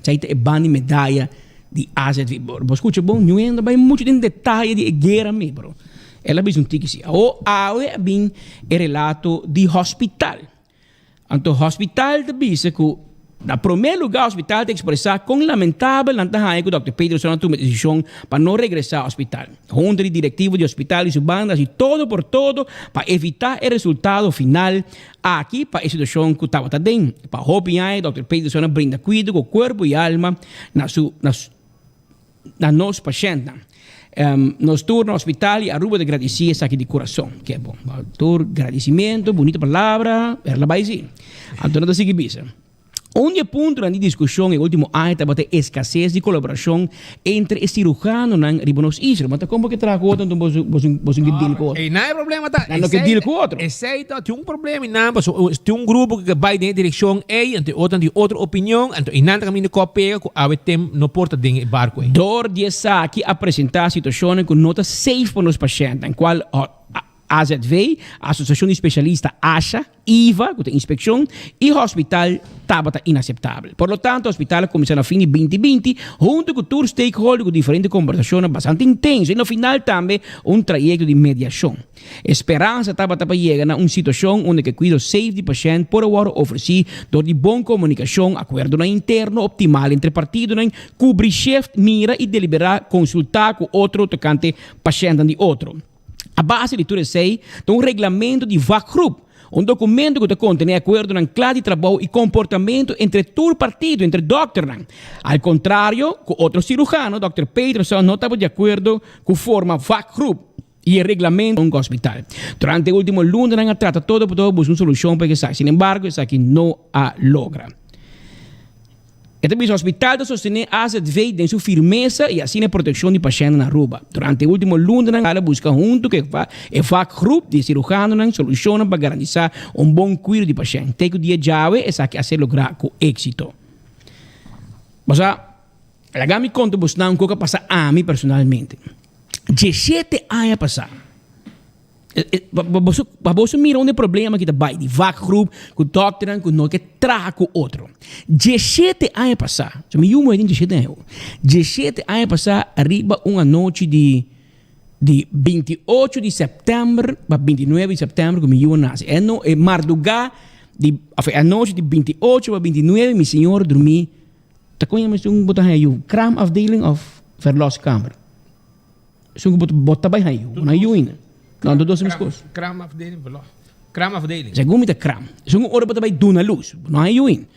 Esei ta e ban di medaya di azv. Bo skucha bon, ñu hende bai muchu den detaye di e guera mi, bro. El a bisa un tiki si. Awo awe a bin e relato di hospital. Anto hospital ta bisa ku. Na promé lugá hospital ta ekspresá kon lamentabel nan ta haña ku dòkter Peterson a tuma e desishon pa no regresá hospital. Hunta di direktivo di hospital i su banda hasi todo por todo pa evitá e resultado final aki pa e situashon ku tabata den. Pa hopi aña dòkter Peterson a brinda kuido ku kuerpo i alma na su na nos pashèntnan. Nos tur na hospital i Aruba ta gradisí esaki di kurason. Ke bon. Tur gradisimentu, bunita palabra, pero la bai si. Anto nan ta sigui bisa. Un di e puntonan di diskushon e último aña tabata e eskases di kolaborashon entre e sirujanonan riba nos isla. Ma ta kon bo ke traha ku otro anto boso boso boso ke deal ku otro? Einan e problema ta. Nan no ke deal ku otro. Esei ta tin un problema einan pasobra tin un grupo ku ke bai den e direkshon ei anto e otro nan tin otro opinion anto einan ta kaminda kò pega ku awe tem no por ta den e barco ei. Dor di esaki a presentá situashonnan ku no ta safe pa nos pashèntnan, kual AZV, Asosiashon di Spesialista, ASHA, IVA, ku ta inspekshon, i hospital tabata inaseptabel. Por lo tanto, hospital a kuminsá na fin di binti binti huntu ku tur stakeholder ku diferente kombersashonnan bastante intenso i na final tambe un trayekto di mediashon. E speransa tabata pa yega na un situashon unda ku e kuido safe di pashènt por a wòrdu ofresí dor di bon komunikashon, akuerdonan interno optimal entre partidonan, kubri shift, mira i deliberá, konsultá ku otro tokante pashèntnan di otro. A base di tur esei ta un reglamento di vakgroep, un dokumento ku ta kontené akuerdonan kla di trabou i komportamentu entre tur partido, entre dòkternan. Al kontrario ku otro sirujano, dòkter Peterson no tabata di akuerdo ku forma vakgroep i e reglamento di hospital. Durante e último lunanan a trata todo por todo buska un solushon pa esaki, sinembargo esaki no a logra. E ta bisa hospital ta sostené AZV den su firmesa i asina e protekshon di pashèntnan na Aruba. Durante e último lunanan a buska huntu ku e vakgroep di sirujanonan solushonnan pa garantisá un bon kuido di pashènt. Te ku dia djawe esaki a ser lográ ku éksito. Bosa, laga mi konta bosnan un kos ku a pasa ami personalmente. Diesshete aña pasá. Pa boso mira unda e problema aki ta bai, di vakgroep ku dòkternan ku no ke traha ku otro. Diesshete aña pasá, so mi yu muhé tin diesshete aña awor, diesshete aña pasá riba un anochi di di binti ocho di sèptèmber pa binti nuebe di sèptèmber ku mi yu a nase. E no e mardugá di òf e anochi di binti ocho pa binti nuebe mi señora drumí, ta kon yama esun ku bo ta haña yu, kraamafdeling òf verloskamer? Esun ku bo ta bo ta bai haña yu, bo no haña yu ainda. No, anto dos ta meskos. Kraamafdeling, verlof. Kraamafdeling. Segun mi ta kraam. Esun ku ora bo ta bai duna lus, bo no haña yu ainda.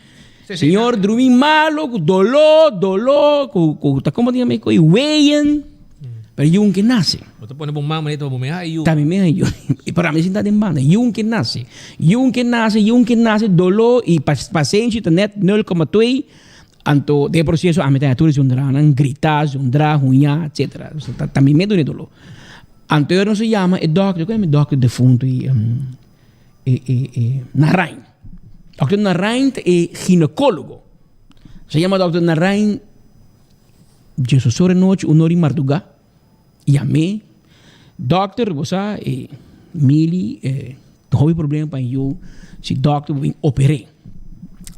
Señor drumi malo, ku doló, doló, ku ku ta komo ta yama e kos, weyen, pero yu ke nase. Bo ta pone bo mama ta bo mehá yu. Ta mi mehá yu. I para mi sinta den banda. Yu ke nase. Yu ke nase, yu ke nase, doló i pasenshi ta nèt nul koma twee. Anto den e proceso ami ta haña tur e zundranan, grita, zundra, huña, etcetera. Ta ta mi medu den e doló. Anto e ora nos a yama e dòkter, ku e dòkter defuntu ei e e e Narain. Dòkter Narain ta e ginekólogo. Nos a yama dòkter Narain diesosora di nochi, un ora di mardugá. Yam'é, Dòkter, bo sa e Mili e tin hopi problema pa yu, si dòkter bo bin oper'é.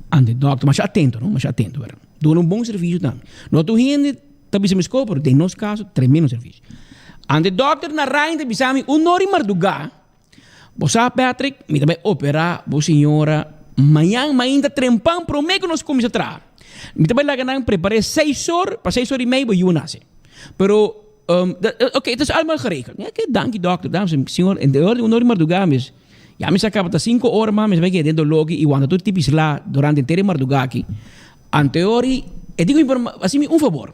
Anto e dòkter masha atento no, masha atento wèr. Duna un bon servisio tambe. No tur hende ta bisa meskos pero den nos kaso tremendo servisio. Anto e dòkter na Rijn ta bisa mi un ora di mardugá, Bo sa Patrick, mi ta bai operá bo señora mañan mainta trempan promé ku nos kuminsá traha. Mi ta bai laga nan prepar'é seis or, pa seis or i mei bo yu a nase. Pero, oké, het is allemaal geregeld. Mi a ke danki dòkter, dames en señor, en de ora di un ora di mardugá mes, ya mi sa kaba ta sinku ora mas mi bai keda den doló aki i wanta tur tipi sla durante henter e mardugá aki. Anto e ora e di ku mi por hasi mi un fabor,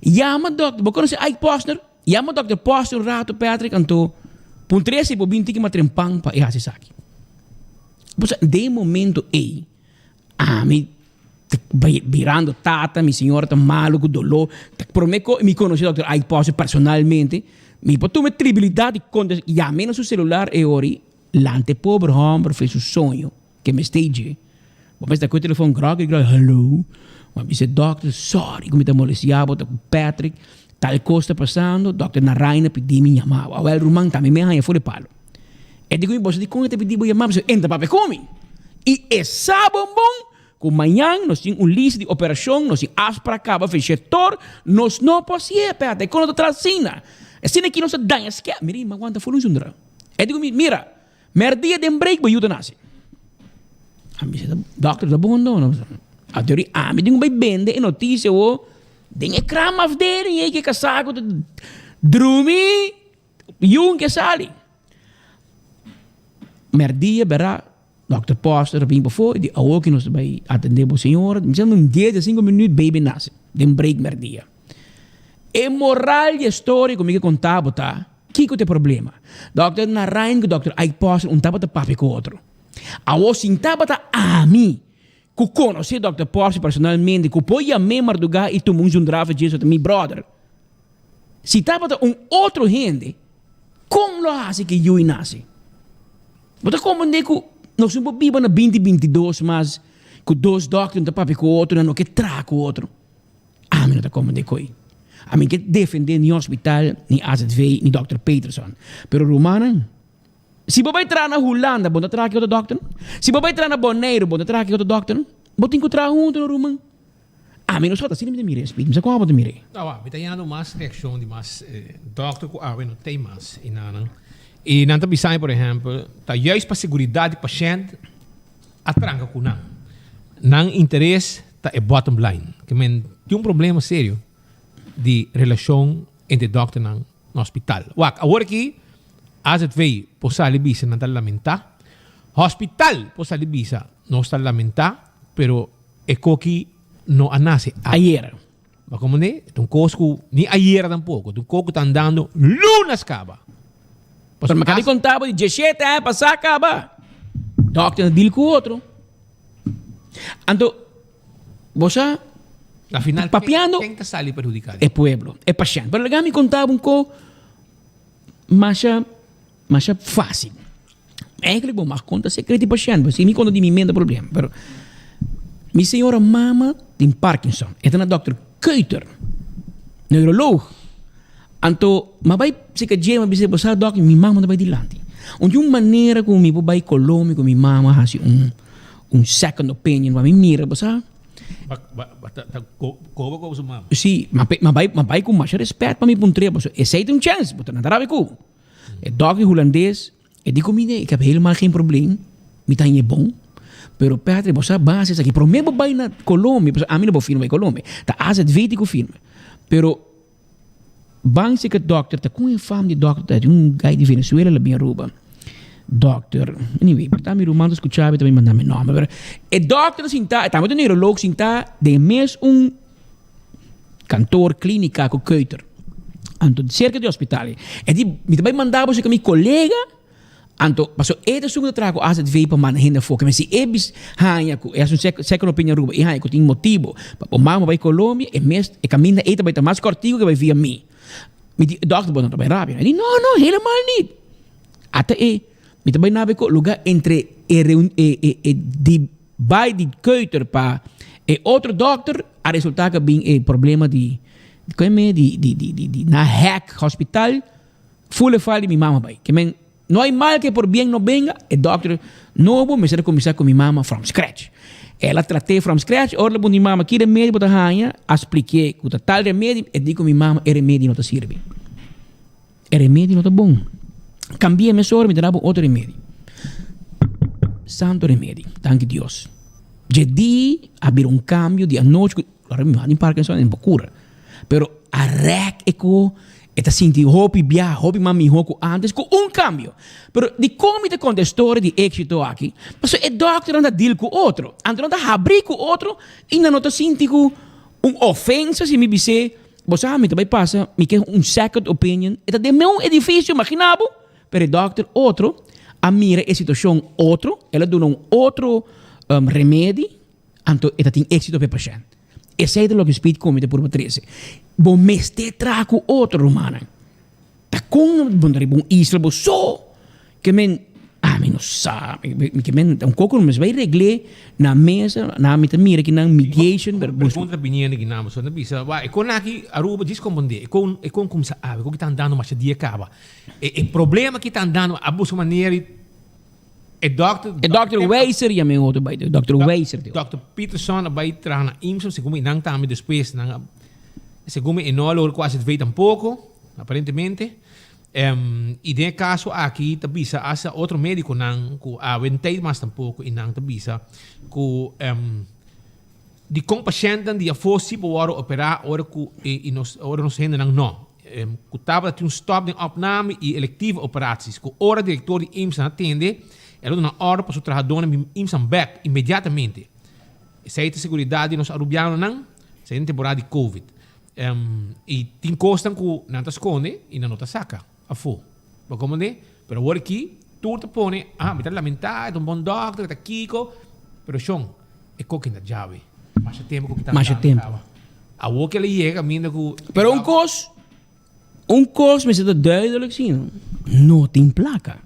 yama dòkter, bo konosé Ike Posner? Yama Dòkter Poster un rato, Patrick, anto puntr'é si bo bin tiki matren pan pa e hasi esaki. Bo sa, den e momento ei, ami ta bai birando tata, mi señora ta malo ku doló, ta promé ku mi konosé Dòkter Ike Poster personalmente, mi por tuma e tribilidat di kontes, yam'é na su selular e ora ei, lanta e pober hòmber for su soño. Ke mester dje. Bo mester ku e telefon grògi grògi, hallo. Bo a bisa dòkter, sòri ku mi ta molestiá bo, ta ku Patrick, tal kos ta pasando, dòkter Narayan a pidi mi yama bo. Awèl ruman, tambe mi a haña for di palo. E di ku mi, bo sa dikon e ta pidi bo yama bo? Pasobra e no ta papia ku mi. I e sa bon bon ku mañan nos tin un lista di operashon, nos tin afsprak kaba fechetor, nos no por hasié, Patrick, kon no ta traha asina? Asina aki nos ta daña skèp. Mira, mi a wanta for un zundra. E di ku mi, mira. Merdia den break bo yu ta nase. A mi bisa, dokter ta bon do? Anto ami tin ku bai bende e notisia awo den e kraamafdeling ei ku e kasá ku ta drumi yun ke sali. Merdia bera Dòkter Poster a bin pafó i di awo ki nos ta bai atendé bo señora. Mi sa un dies a sinku minüt baby nase den break merdia. E moral di e storia ku mi ke konta bo ta, kiko ta e problema? Dòkter Narain ku Dòkter Ike Poster un tabata papia ku otro. Awo sin tabata ami ku konosé Dòkter Poster personalmente ku por yam'é mardugá i tuma un zundraf dje so ta mi bròder. Si tabata un otro hende, kon lo hasi ku e yui nase? Bo ta komprendé ku nos no por biba na binti 22 mas ku dos dòkter no ta papia ku otro, nan no ke traha ku otro. Ami no ta komprendé koe. Ami ke defendé ni hospital, ni AZV, ni dòkter Peterson. Pero rumannan, si bo bai traha na Hulanda, bo no ta traha ku e otro dòkter? Si bo bai traha na Boneiru, bo no ta traha ku e otro dòkter? Bo tin ku traha huntu no ruman. Ami no sa ta asina mi ta mira e speed. Mi sa kon abo ta mira e. Awa, mi ta yendo mas reaccion di mas dokter cu awe no tey mas y nanan. Y nan ta bisa mi por ehempel, ta juist pa seguridad di pashent a tranca cu nan. Nan interes ta e bottom line. Ke men tin un problema serio di relacion entre dokternan na hospital. Wak, awor aki AZV por sali bisa nan ta lamenta. Hospital por sali bisa nos ta lamenta, pero E koki no a nase ayera. Bo komprende? Ta un kos ku ni ayera tampoko. Ta un kos ku ta andando lunas kaba. Pero mi a konta bo di diesshete aña pasá kaba. Dòkter a dil ku otro. Anto, bo sa, Na final, papiando, ken ta sali perhudiká? E pueblo, e pashènt. Pero laga mi konta bo un kos masha, masha fásil. Eigenlijk bo mag konta sekreto di pashènt, bo si mi konta di mi menda problema. Pero mi señora mama tin Parkinson, e ta na dòkter Keuter, neuroloog. Anto m'a bai seka dje, m'a bisa, bo sa dòkter, mi mama ta bai dilanti. Un di un manera ku mi por bai Colombia ku mi mama hasi un un second opinion pa mi mira, bo sa. Koba koba su mama? Si, m'a bai m'a bai ku masha respèt pa mi puntr'é, pasobra esei ta un chèns, bo ta nan ta rabia ku bo. E dòkter hulandes E di ku mi, Ik heb helemaal geen probleem, mi ta hañ'e bon. Pero Patrick, bo sa base esaki, promé bo bai na Colombia, pasobra ami no por firma bai Colombia, ta AZV tin ku firma. Pero ban si ku e dòkter ta kon e fam di dòkter ta, tin un guy di Venezuela la bin Aruba, dòkter, anyway, por ta mi ruman ta skucha mi ta bin manda mi nòmber, pero e dòkter ta sinta, e tambe ta un neuroloog sinta den e mes un Kantoor Klinika ku Keuter. Anto serka di hospital. E di, mi ta bai manda bo serka mi kolega, anto paso e ta esun ku ta traha ku AZV pa manda hende afó. Keme si e bis haña ku e hasi un second opinion Aruba i haña ku tin motibu pa bo mama bai Colombia, e mes e kaminda ei ta bai ta mas kòrtiku ke bai via mi. Mi di, dòkter bo no ta bai rabia? E di, no, no, helemaal niet. Ata e, mi ta bai nabe ku lugá entre e reun e e e di Bai di Keuter pa e otro dokter a resulta cu a bin e problema di con me di di di di di na hack hospital full e file di mi mama bai. Ke men no hay mal que por bien no venga e dokter nobo mester a cuminsa cu mi mama from scratch. El a trate from scratch ora el a puntra mi mama ki remedi bo ta haya a splique cu ta tal remedi e di cu mi mama e remedi no ta sirbi. E remedi no ta bon. Cambia mesora mi ta dabo otro remedi. Santo remedi. Danki Dios. Dje di a bira un cambio di anochi cu ora mi tin Parkinson en bo cura. Pero a rek e cu e ta sinti hopi bia, hopi mas miho cu antes cu un cambio. Pero dicon mi ta conta e storia di exito aki? Pasobra e doctornan ta deal cu otro. Anto nan ta habri cu otro y nan no ta sinti cu un ofensa si mi bis'é Bo sa, mi ta bai pasa, mi ke un second opinion. E ta den meun edificio, imagina bo. Pero e dokter otro a mira e situacion otro, el a duna un otro remedi, anto e ta tin exito pa e pashent. Esei ta loke Speed Comedy ta purba trece. Bo mester traha cu otro, rumannan. Ta kon bo ta riba un isla bo so? Ke men, ami no sa, mi ke men un koko no mes bai regl'é na mesa, na mi ta mira kinan mediation, pero bos. Pregunta ta biniendo kinan, boso ta bisa, wak, e kon aki Aruba djis kompondé, e kon, e kon kumsa abi, e kon ki ta andando masha dia kaba, e e problema ki ta andando a buska manera di e dòkter. E dòkter Weiser yama e otro bai, dòkter Weiser. Dòkter Peterson a bai traha na IMSA, segun mi nan tambe despues nan a, segun mi e no a logra ku AZV tampoko, aparentemente. I den e kaso aki ta bisa hasta otro médikonan ku awe no ta mas tampoko i nan ta bisa ku Dikon pashèntnan di afó si por wòrdu operá ora ku i nos ora nos hendenan no? Ku tabata tin un stòp den opname i elektive operaties ku ora direktor di IMSA a tende, el a duna òrdu pa su trahadónan bin IMSA bèk inmediatamente. Esei ta seguridat di nos arubianonan, esei den temporada di covid. I tin kosnan ku nan ta skonde i nan no ta saka afó. Bo komprendé? Pero awor aki tur ta pone, ah, mi ta lamentá, e ta un bon dòkter, e ta kiko. Pero shon, e koki na djawe. Masha tempu ku ki ta Masha andando tempu. kaba. Awor ku el a yega kaminda ku. Pero un kos, un kos mester ta duidelijk si, no? No tin plaka.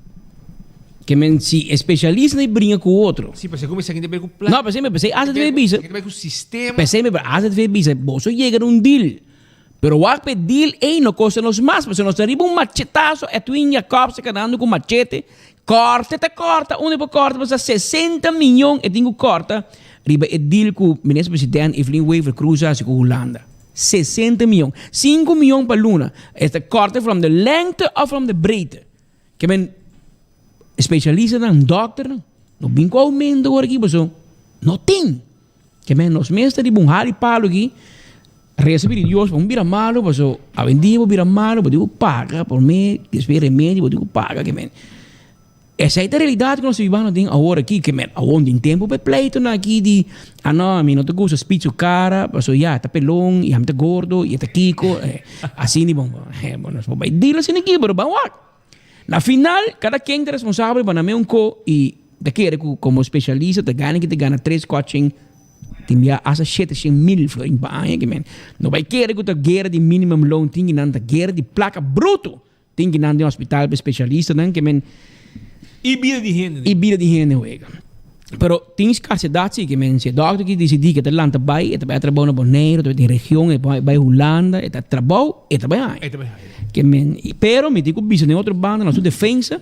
Ke men si e spesialista di bringa ku otro. Si, pasobra ku esaki ta ber ku plaka. No, pasobra p'esei AZV bisa. Esaki ta ber ku sistema. P'esei mi AZV bisa, boso yega na un deal. Pero wak p'e deal ei no kosta nos mas, pasobra nos ta riba un machetazo, Edwin Jacobs ta kanando ku machete, kòrta e ta kòrta, unda e por kòrta pasobra sesenta miyon e tin ku kòrta riba e deal ku Minister President Evelyn Wever Croes a hasi ku Hulanda. 60 miyon. Sinku miyon pa luna. E ta kòrta from de lengte of from de breedte. Ke men spesialistanan, dòkternan, no bin ku oumento awor aki pasobra no tin. Ke men nos mes ta riba un hari palu aki, resa pidi Dios pa un bira malu, paso awendia bo bira malu bo tin ku paga prome, despues remedi bo tin ku paga ke men. Esei ta realidat ku nos ta bibando den awor aki, ke men awor tin tempu pa e pleitonan aki di ah no mi no ta gusta speed su kara paso ya e ta pelon i ami ta gordo i e ta kiko, asina di bon bo nos por bai dil asina aki pero ban wak. Na final, kada ken ta responsabel pa nan meun ko i ta kere ku komo spesialista ta gana ki ta gana tres kòchin tin bia asta shete shen mil florin pa aña ki men. No bai kere ku ta guera di minimum loon tin ki nan ta guera di plaka bruto tin ki nan den hospital pa e spesialistanan ki men. I bida di hende. I bida di hende wega. Pero tin skarsedat si, ke men si e dòkter ki disidí ke ta lanta bai, e ta bai a trabou na Boneiru, ta bai den region, e bai Hulanda, e ta trabou, e ta bai haña. E ta bai haña. Ke men, pero mi tin ku bisa den otro banda na su defensa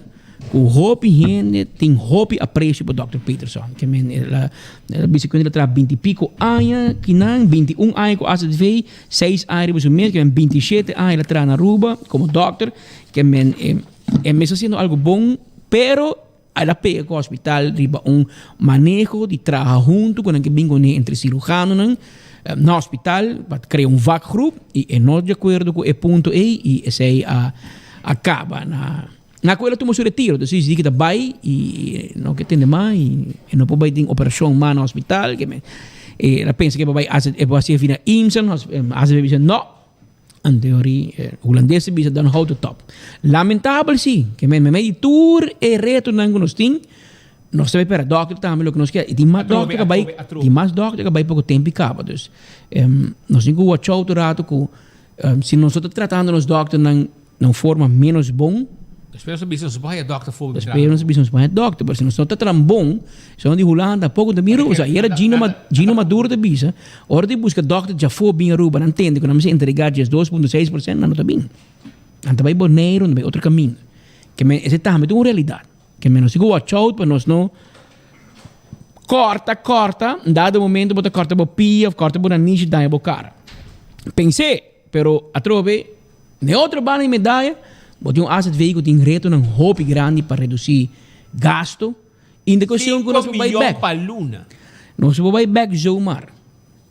ku hopi hende tin hopi apresio pa dòkter Peterson. Ke men el a el a bisa ku el a traha binti piko aña kinan, 21 aña ku AZV, seis aña riba su mes, ke men 27 aña el a traha na Aruba komo dòkter. Ke men e e mes ta hasiendo algu bon, pero El a pega ku hospital riba un maneho di traha huntu ku nan ke bin kuné entre sirujanonan na hospital pa krea un vakgroep i e no di akuerdo ku e punto ei i esei a a kaba na na ku el a tuma su retiro. Entonces di ki ta bai i no ke tende mas i e no por bai tin operashon mas na hospital ke men el a pensa ke por bai e por hasi via IMSA AZV bisa no. En teorie, eh, Hulandes ta bisa dan houdt het op. Lamentabel si, ke men mei di tur e retonan ku nos tin, nos ta bai pera dokter tambe loke nos kier. I tin mas Atrobe, dokter ka bai, atrobe, atrobe. tin mas dokter ka bai poko tempo i kaba. Dus em, nos tin ku watch out un rato ku em, si nos no ta tratando nos dokternan na un forma menos bon, Despues nos a bisa nos por haya dokter for Despues nos a bisa nos por haya dokter, pero si nos no ta tran bon, esnan di Hulanda poko ta bin Aruba. Osea, ayera Gino Ma, Gino Maduro ta bisa, ora di buska dokter djafó bin Aruba, nan tende ku nan mester entrega 12.6%, nan no ta bin. Nan ta bai Boneiru, nan ta bai otro kaminda. Ke men, esei tambe ta un realidat. Ke men nos tin ku watch out pa nos no kòrta, kòrta, un dado momento bo ta kòrta bo pia òf kòrta bo nanishi daña bo kara. Pens'é, pero atrobe Na e otro banda di medaya, bo tin un AZV ku tin retonan hopi grandi pa redusí gasto i ta kuestion ku nos por bai Sinku bèk. miyon pa luna. Nos por bai bèk zomaar,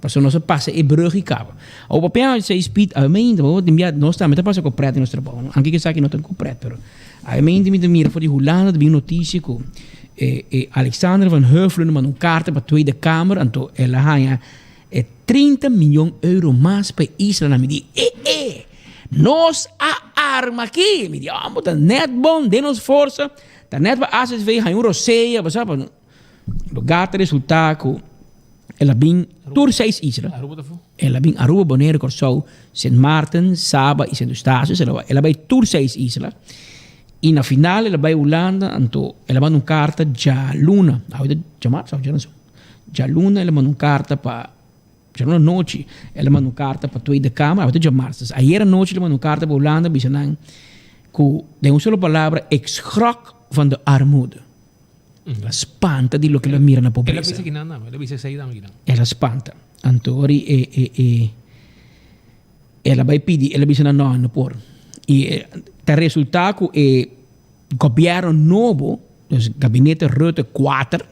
pasobra nos a pasa e brùg i kaba. Awor papia a speed awe mainta, bo tin bia nos tambe ta pasa ku prèt den nos trabou, no? Anke esaki no ta ku prèt, pero awe mainta mi ta mira for di Hulanda ta bin notisia ku e e Alexander van Huffelen a manda un karta pa Tweede Kamer, anto el a haña E 30 miyon euro mas pa e islanan. Mi di, e e, nos a arma aki. Mi di, oh, ta net bon den nos forsa, ta net pa AZV haña un rosea, bo sa, pa lugar ta resulta ku el a bin tur seis isla. Aruba ta fu? El a bin Aruba, Bonaire, Kòrsou, Sint Maarten, Saba i Sint Eustatius. El a el a bai tur seis isla. I na final el a bai Hulanda, anto el a manda un karta djaluna, awe ta djamars òf djarason? Djaluna el a manda un karta pa Djaluna anochi el a manda un karta pa Tweede Kamer, awe ta djamars. Dus ayer anochi el a manda un karta pa Hulanda bisa nan ku den un solo palabra ik schrok van de armoede. El a spanta di loke el a mira na El a pobresa. bisa kinan tambe, el a bisa esei tambe kinan. El a spanta. Anto ora e e e el a bai pidi, el a bisa nan no, no por. I ta resulta ku e Gobierno nobo, dus gabinete Rutte 4,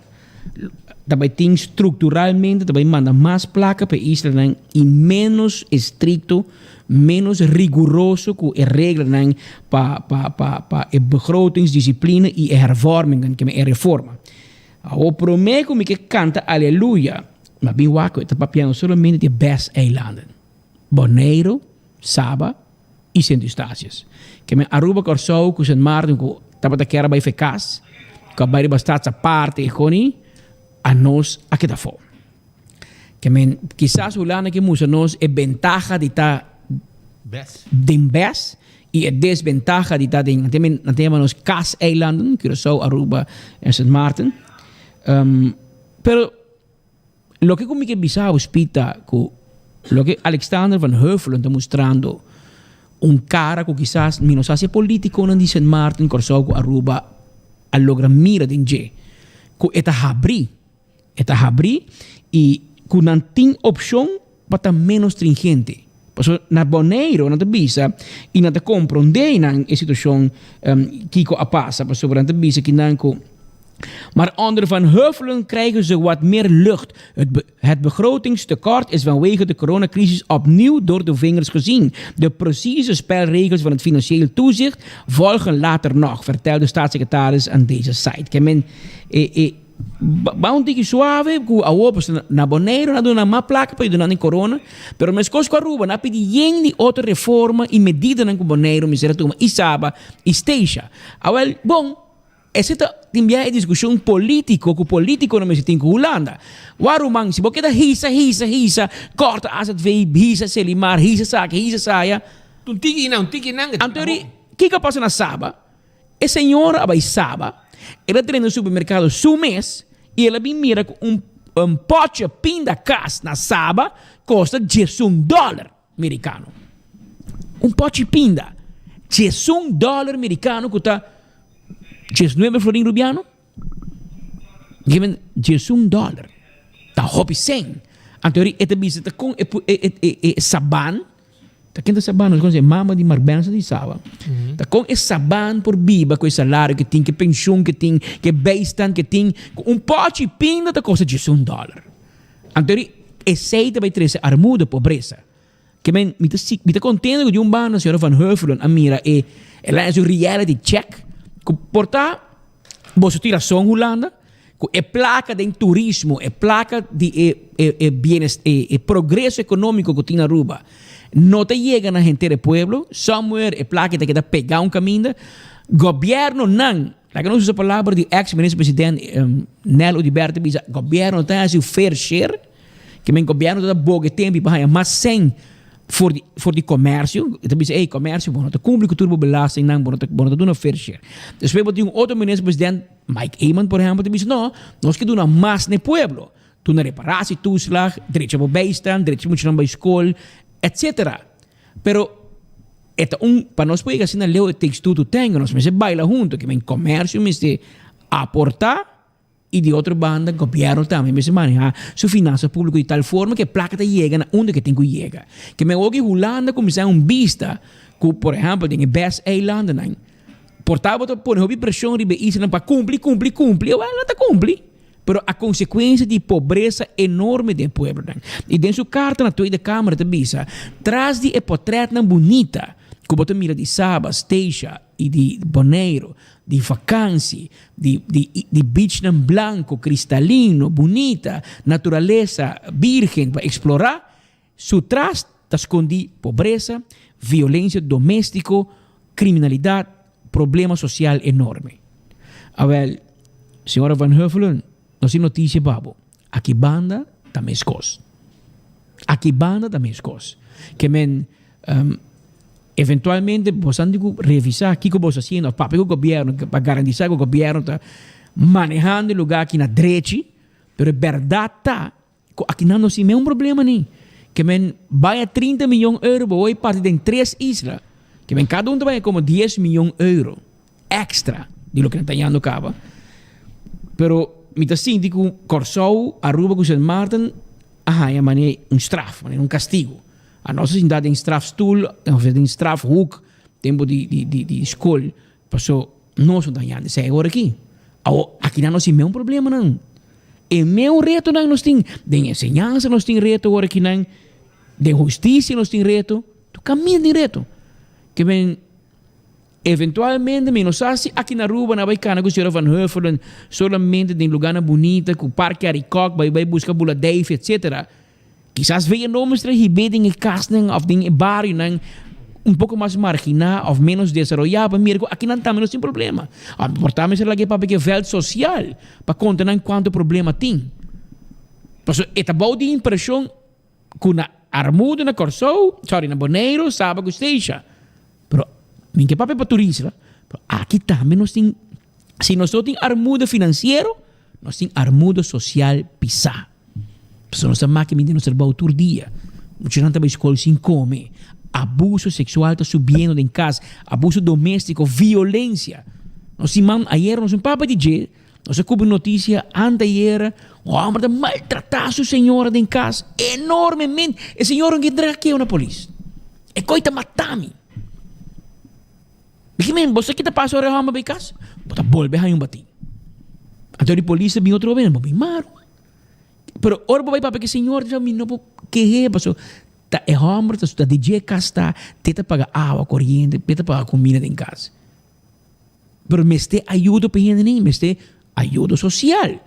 Ta bai tin structuralmente ta bai manda mas placa pa e islanan y menos estricto, menos riguroso cu e reglanan pa pa pa pa e begrotingsdisciplina y e hervormingen, ke men e reforma. Awor prome cu mi ke canta aleluya, mi a bin wak cu e ta papiando solamente di e bes eilanden, Boneiro, Saba y Sint Eustatius. Ke men Aruba, Kòrsou ku Sint Maarten ku tabata kier a bai fe kas, ku a bai riba Staats Aparte e koni, anos a keda afó. Ke men kisas Hulanda ke mustra nos e bentaha di ta den bes y e desbentaha di ta den, nan ta nan ta yama nos kas-eilanden, Curaçao, Aruba en Sint Maarten. Pero Loke ku mi ke bisa bo spita ku loke Alexander van Huffelen ta mustrando un kara ku kisas mi no sa si e politikonan di Sint Maarten, Kòrsou ku Aruba a logra mira den dje ku e ta habrí, e ta habrí i ku nan tin opshon pa ta ménos stringente. Pasobra na Boneiru nan ta bisa i nan ta komprondé nan e situashon kiko a pasa pasobra nan ta bisa kinan ku Maar onder Van Huffelen krijgen ze wat meer lucht. Het, be het begrotingstekort is vanwege de coronacrisis opnieuw door de vingers gezien. De precieze spelregels van het financieel toezicht volgen later nog, vertelt de staatssecretaris aan deze site. Ke men, e, e, ba un tiki suave ku awor pues na Boneiru nan a duna mas plaka pa yuda nan den corona, pero meskos ku Aruba nan a pidi yen di otro reforma i medidanan ku Boneiru mester a tuma i Saba i Statia. Awel, bon, Esei ta tin bia e diskushon polítiko ku polítikonan mester tin ku Hulanda. Wak ruman, si bo keda hisa, hisa, hisa, kòrta azv, hisa Selimar, hisa esaki, hisa esaya. Un tiki nan, un tiki nan. Anto eri, kiko a pasa na Saba? E señora a bai Saba, el a drenta un supermerkado su mes i el a bin mira ku un un pòtje pinda kas na Saba kosta diesun dòler. Merikano. Un pochi pinda, diesun dòler merikano ku ta diesnuebe florin rubiano. Given diesun dòler ta hopi sen. Anto e ta bisa ta kon e e e e saban, ta ken ta saban? Nos konosi e mama di Mark Benson di Saba. Ta kon e saban por biba ku e salario ke tin, ku e penshun ke tin, ku e bijstand ke tin, ku un pochi pinda ta kosta diesun dòler. Anto ri esei ta bai trese armuda, pobresa. Ke men, mi ta si, mi ta kontento ku di un banda señora Van Heuvelen a mira e, el a hasi un reality check ku por ta boso tin rason Hulanda, ku e plaka den turismo, e plaka di e e e bienes e e progreso ekonómiko ku tin Aruba no ta yega na henter e pueblo, somewhere e plaka ta keda pegá un kaminda. Gobièrnunan Laga nos usa palabra di ex minister president Nel Oduber ta bisa gobierno ta haci un fair share, ke men gobierno ta boga e tempo pa haya mas cen for di for di comercio, e ta bisa ey comercio bo no ta cumpli cu tur bo belastingnan, bo no ta bo no ta duna fair share. Despues bo tin un otro minister president Mike Eman por ehempel ta bisa no, nos ke duna mas na e pueblo, duna reparatietoeslag, drecha bo bijstand, drecha muchanan bay school, etcetera. Pero e ta un, pa nos por yega asina leu it takes two to tango, nos mester baila hunto, ke men comercio mester aporta y di otro banda gobierno tambe mester maneha su finansa publico di tal forma ke e placa ta yega na unda ke tin ku yega. Ke men oki Hulanda kuminsa un bista ku por ehempel den e bes eilandennan por tabata pone hopi presion riba e islanan pa cumpli, cumpli, cumpli, awel nan ta cumpli. Pero a konsekuensia di pobresa enorme den e pueblonan. I den su karta na Tweede Kamer ta bisa, Tras di e potrètnan bunita ku bo ta mira di Saba, Statia i di Boneiru, di vakansi, di di di beachnan blanku, kristalino, bunita, naturalesa bírgen pa eksplorá, su tras ta skondí pobresa, violensia doméstiko, kriminalidat, problema sosial enorme. Awel, señora Van Huffelen, nos tin noticia pa bo. Aki banda ta meskos. Aki banda ta meskos. Ke men, eventualmente boso a tin ku revisá kiko boso hasiendo òf papia ku gobièrnu pa garantisa ku gobièrnu ta manehando e lugá aki na drechi, pero e bèrdat ta Ku akinan no sin men un problema ni. Ke men bai a 30 miyon euro bo woi parti den tres isla. Ke men kada un ta bai a komo 10 miyon euro extra di loke nan ta yando kaba. Pero mi ta sinti ku Kòrsou, Aruba ku Sint Maarten a haña manera un straf, manera un kastigu. Anos a sinta den strafstoel of den strafhoek tempu di di di di skol paso nos no ta hañando esei awor aki. Awor akinan no sin men un problemanan. E meu retonan nos tin. Den enseñansa nos tin reto ora kinan. Den hustisia nos tin reto. Tur kaminda tin reto. Ke men eventualmente mi no sa si aki na Aruba nan bai kana ku señora Van Huffelen solamente den lugarnan bunita ku Parke Arikok bai bai buska Buladijf etcetera. Kisas via no mester hib'é den e kasnan òf den e barionan un poko mas marginá òf ménos desaroyá pa mira ku akinan tambe nos tin problema. Òf por ta mester laga e papia ku e vèlt sosial pa konta nan kuantu problema tin. Pasobra e ta bou di impreshon ku na armuda na Kòrsou, sorry, na Boneiru, Saba ku Steisha. Pero mi ke papia pa tur isla, pero aki tambe nos tin, si nos no tin armuda finansiero, nos tin armuda sosial pisá. Pasobra nos ta maki mindi nos trabou tur dia. Muchanan ta bai skol sin kome. Abuso seksual ta subiendo den kas, abuso doméstiko, violensia. Nos siman ayer nos un papa di dje, nos a kubri notisia anteayer, un hòmber ta maltratá su señora den kas enormemente. E señora no ke entrega keo na polis. E koi ta mata mi. Diki men, bo sa ki ta pasa ora e hòmber bai kas? Bo ta bolbe haña un batí. Anto di polis ta bin otro bes, bo bin maru. Pero ora bo bai papia ku e señor, ta bisa mi no por keh'é pasobra ta e hòmber ta di dje kas ta, te ta paga awa, koriente, te ta paga kumida den kas. Pero mester ayudo pa e hendenan, mester ayudo sosial.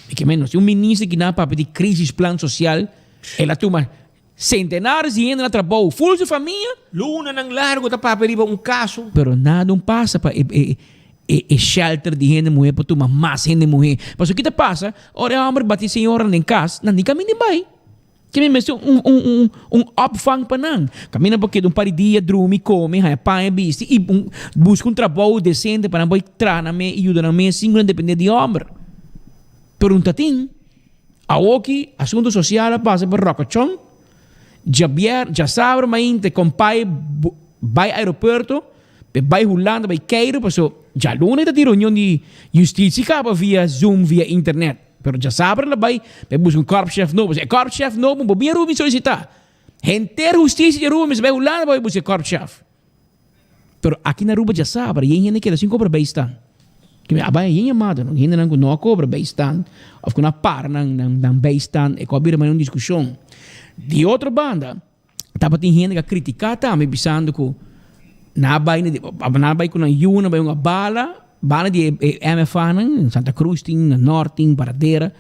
Diki men, nos tin un minister ki nan a papia di crisisplan sosial, el a tuma Centenares di hende na trabou, ful su famia. Lunanan largo ta papia riba un caso. Pero nada un pasa pa e e shelter di hende muhe por tuma mas hende muhe. Pasobra ki ta pasa, ora e homber bati señoranan den cas, nan tin caminda di bay. Ke mi mester un un un un opvang pa nan. Caminda por keda un par di dia, drumi, come, haña paña, bisti y un busca un trabou decente pa nan por traha nan mes y yuda nan mes sin cu nan depende di homber. Pero un ta tin. Awoki asunto sosial a pasa pa Rocochon, djabier, djasabra mainta e kompai bai aeropuerto pe bai Hulanda bai Cairo paso djaluna e ta tin reunion di justitie kaba via zoom via internet pero djasabra el a bai pa e buska un korpschef nobo e korpschef nobo bo bin Aruba bin solisita henter husticia di Aruba mester bai Hulanda pa bai buska e korpschef. Pero aki na Aruba djasabra yen hende keda sin kobra bijstand. Kimen a bai yen yamada no, hendenan ku no a kobra bijstand of ku no a para nan nan bijstand e ku a bira manera un diskushon. Di otro banda tabatin hende ku a kritiká tambe bisando ku nan a bai nan a bai ku nan yu nan bai hunga bala, bala di e MFA nan, Santa Cruz tin, na Nort tin, Paradera,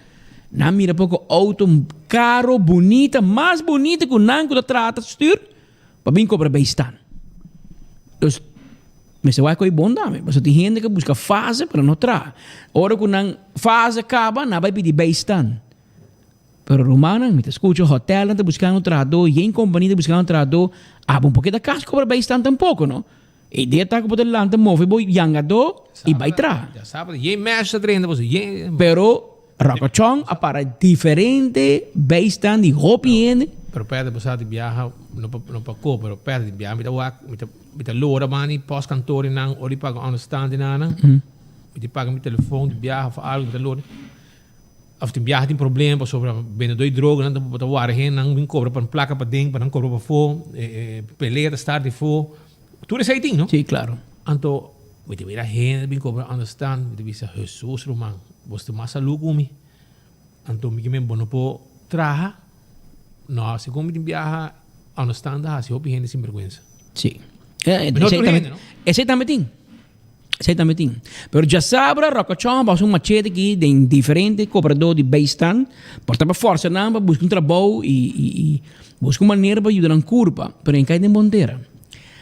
nan mira poko outo karo bunita mas bunita ku nan ku ta traha ta stuur. Pa bin cobra bijstand. Dus mester wak koe bon tambe. Pasobra tin hende ke buska fase pero no traha. Ora ku nan fase kaba nan bai pidi bijstand. Pero rumannan mi ta skucha hotelnan ta buskando trahadó, yen kompania ta buskando trahadó, abo no por keda kas kobra bijstand tampoko no. E idea ta ku bo ta lanta move bo yangadó i bai traha. Ya sa, yen mesh ta drenta boso, yen. Pero Rocochon a para diferente bijstand di hopi hende. Pero perde bo sa di biaha, no pa no pa ko, pero perde di biaha mi ta wak, mi ta mi ta lora bani post kantorenan ora di paga onderstand nan. Mi ta paga mi telefon di biaha of algo mi ta lora. Of tin biaha tin problema pasobra bendedor di droga nan ta wara hende nan bin kobra pa plaka paden pa nan kobra pafó, pelea ta start difó. Tur esei tin, no? Sí, claro. Anto, mi ta mira hende bin cobra understand, mi ta bisa, Hesus ruman, bos ta mas salú cu mi. Anto mi kimen bo no por traha? No, segun mi tin biaha, understand ta haci hopi hende sinberguensa. Sí. Mi no tur hende, no? Esei tambe tin. Esei tambe tin. Pero djasabra Rocochon a basa un machete aki den diferente cobrador di bijstand por ta pa forsa nan pa busca un trabou y y busca un manera pa yuda nan curpa, pero nan cay den bon tera.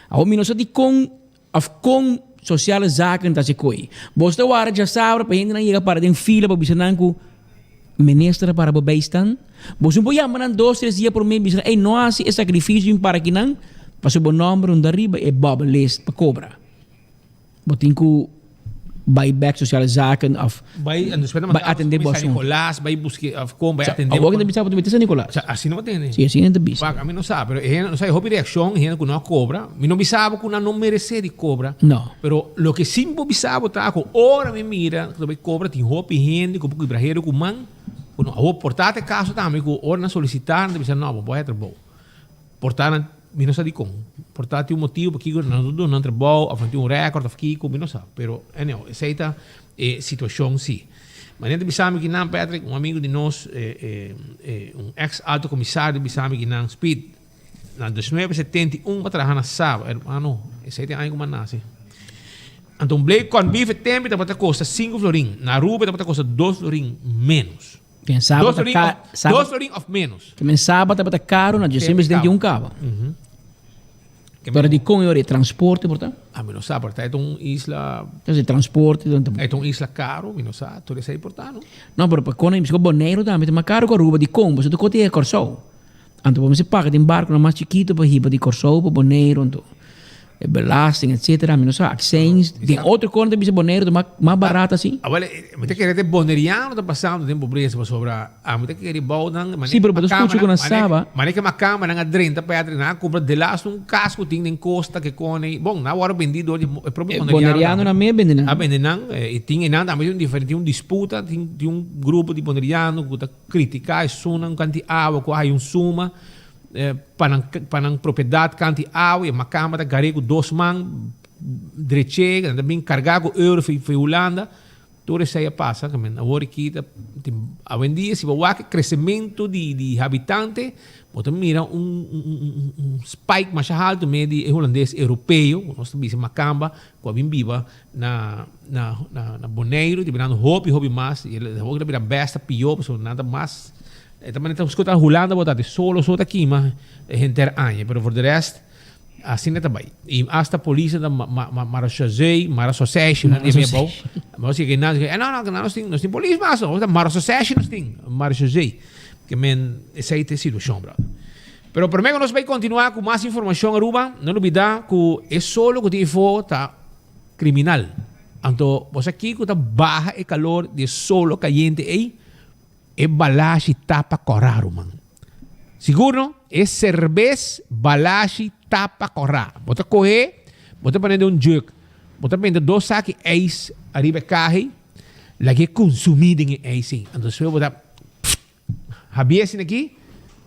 Awor mi no sa dicon of con Sociale Zaken ta haci coy. Bos ta wara djasabra pa hendenan yega para den fila pa bisa nan cu minister a para bo bijstand? Bos no por yama nan dos tres dia prome bisa nan ey no haci e sacrificio di para akinan pasobra bo nomber no ta riba e bubble list pa cobra. Bo tin ku bai bek sociale zaken of Bai, en despues bai atende bo San asunto. Nicolas, bai buske of kon, bai atende Awor ke ta bisa bo ta mete San Nicolas. Sa, asina bo tende. Si, asina ta bisa. Wak, ami no sa, pero e hende, no sa, e hopi reakshon, e hende ku no a kobra. Mi no bisa bo ku nan no meresé di kobra. No. Pero loke si mi por bisa bo ta ku ora mi mira ku ta bai kobra tin hopi hende ku por kibra hero ku man, ku no. Awor por ta e kaso tambe ku ora nan solisitá nan ta bisa no, bo por haña trabou. Por ta nan, mi no sa dikon. Por ta tin un motibu pakiko nan no ta duna nan trabou of nan tin un rèkòrt of kiko, mi no sa. Pero anyhow, esei ta e situashon si. Manera ta bisa mi kinan Patrick, un amigo di nos, un ex alto comisario ta bisa mi kinan, Speed, na 1971 mi a traha na Saba, hermano, esei ta e aña ku mi a nase. Anto un blei corn beef e tempo tabata kosta sinku florin, na Aruba e tabata kosta dos florin menos. Ken Saba Dos ta florin ka, of, Saba, dos florin of menos. Ke men Saba tabata karo na 1971 kaba. Ke Pero men, di kon e ora e transporte por ta? ah, mi no sa, por ta e ta un isla, Entonces e transporte ta, e ta un isla karo, mi no sa, tur esei por ta, no? No, pero pa kon e miskon Boneiru tambe ta mas karo ku Aruba, di kon? Pasobra tur kos ta yega Kòrsou. Anto bo mester paga den barconan mas chikito pa hiba di Kòrsou pa Boneiru anto e belasting etcetera mi no sa accijns den otro kos nan ta bisa Boneiru ta mas barato asin. Awel mi ta kere te boneriano ta pasando den pobresa pasobra ami ta kere bou nan Si pero bo ta skucha ku nan saba. Mane ke makamba nan a drenta pa adre nan a kumpra delas un kas ku tin den kosta ke kone bon nan a wòrdu bendi dor di e propio boneriano Boneriano nan mes bende nan. A bende nan i tin einan tambe tin un diferente tin un disputa tin un grupo di boneriano ku ta Critica esunnan kanti awa cu a haya un suma pa nan pa nan propiedad kanti awa y macamba ta gare cu dos man dreche nan ta bin carga cu euro fi fi Hulanda tur esey a pasa awor aki ta tin awendia si bo wak e crecemento di di habitante bo ta mira un un un spike masha halto me di e hulandes europeo cu nos ta bisa macamba cu a bin biba Na na na Boneiru ta birando hopi hopi mas y hopi ta bira besta pió pasobra nan ta mas e ta manera ta skuta Hulanda bo ta di solo so ta kima henter aña pero for de rest asina ta bai y hasta polis ta marashazei marasoseishi nan di abou bo si ke nan no no nos tin nos tin polis mas no ta marasoseishi nos tin marashazei ke men esei ta e situacion brother pero prome ku nos bai kontinua ku mas informacion Aruba no lubida ku e solo ku tin efo ta Criminal. Anto bo sa kico ta baha e calor di e solo cayente ey? E balashi tapa cora, ruman. Sigur no? E cerbes balashi tapa cora. Bo ta cohe, bo ta pone den un jug, bo ta benta dos saki ijs ariba e caha ey, lag'e consumi den e ijs ey. Anto despues bo ta Habie asina aki,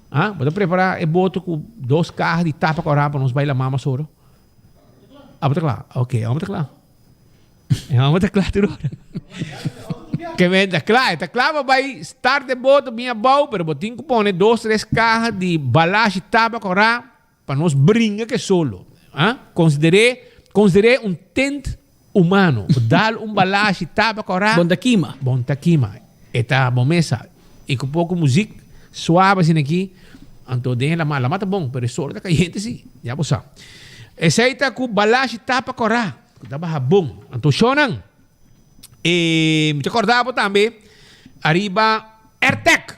ah, bo ta prepara e boto ku dos kaha di tapa kòrá pa nos bai la mama soro. Abo ta kla? Ok, abo ta kla. Abo ta kla tur ora. Ke men ta kla, e ta kla pa bai start e boto bin abou, pero bo tin ku pone dos tres kaha di balashi tapa kòrá Pa nos bringa ke solo. Ah, konsider'é, konsider'é un tent humano. Dal un balashi taba kòrá. Bon ta kima. Bon ta kima. E ta bon mesa. I ku poko muzik suave asina aki, anto den e lama. Lama ta bon, pero e solo ta kayente si. Ya bo sa. Esei ta ku balashi tapa kòrá, ku ta baha bon. Anto shownan, e mi ta kòrda bo tambe ariba Airtec.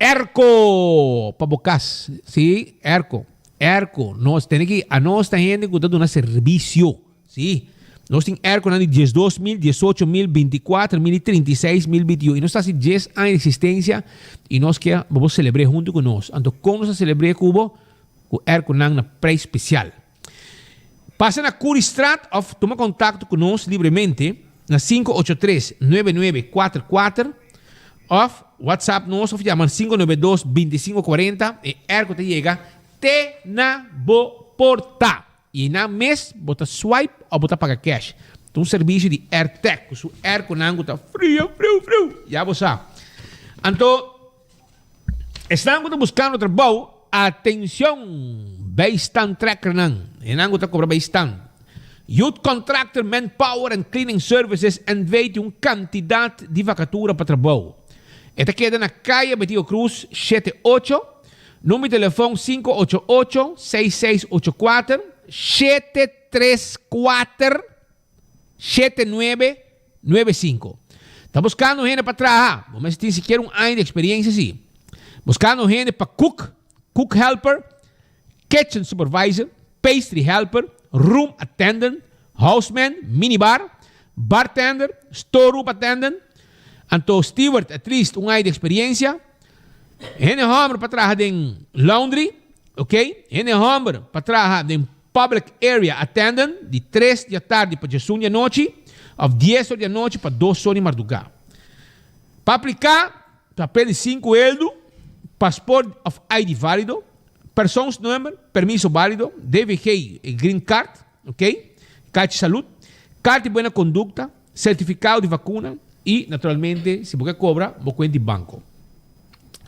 Airco pa bo cas. Sí, airco. Airco. Nos tene ki, anos ta hende ku ta duna servisio. Sí. Nos tin airconan di 12 mil, 18 mil, 24 mil i 36 mil BTU. I nos ta hasi dies aña di eksistensia i nos ke pa bo selebr'é huntu ku nos. Anto kon nos ta selebr'é ku bo? Ku airconan na preis spesial. Pasa na Curiestraat of tuma contacto cu nos libremente na 583 9944 of WhatsApp nos of yama 592 2540 e airco ta yega te na bo porta y einan mes bo ta swipe of bo ta paga cash. Ta un servicio di Airtec cu su airconan cu ta frio friu friu ya bo sa. Anto. Esnan ku ta buskando trabou, atencion! Bijstandtrekkernan, esnan ku ta kobra bijstand. Youth Contractor Manpower and Cleaning Services NV tin un kantidat di vakatura pa trabou. E ta keda na Kaya Betico Cruz shete ocho, number di telefon 588 6684 734. 7995. Ta buskando hende pa traha. Bo mester tin sikiera un aña di eksperiencia si. Buskando hende pa cook, cook helper, kitchen supervisor, pastry helper, room attendant, houseman, minibar, bartender, storeroom attendant, anto steward at least un aña di eksperiencia. Hende homber pa traha den laundry, ok. Hende homber pa traha den Public Area Attendant di tres di atardi pa djesun di anochi of dies or di anochi pa dos or di mardugá. Pa apliká, papel di sinku eldu, pasport of ID válido, persoonsnummer, permiso válido, DVG e green card, ok, kaartje salud, kaart di buena kondukta, sertifikado di vakuna. I naturalmente si bo ke kobra bo kuent di banko.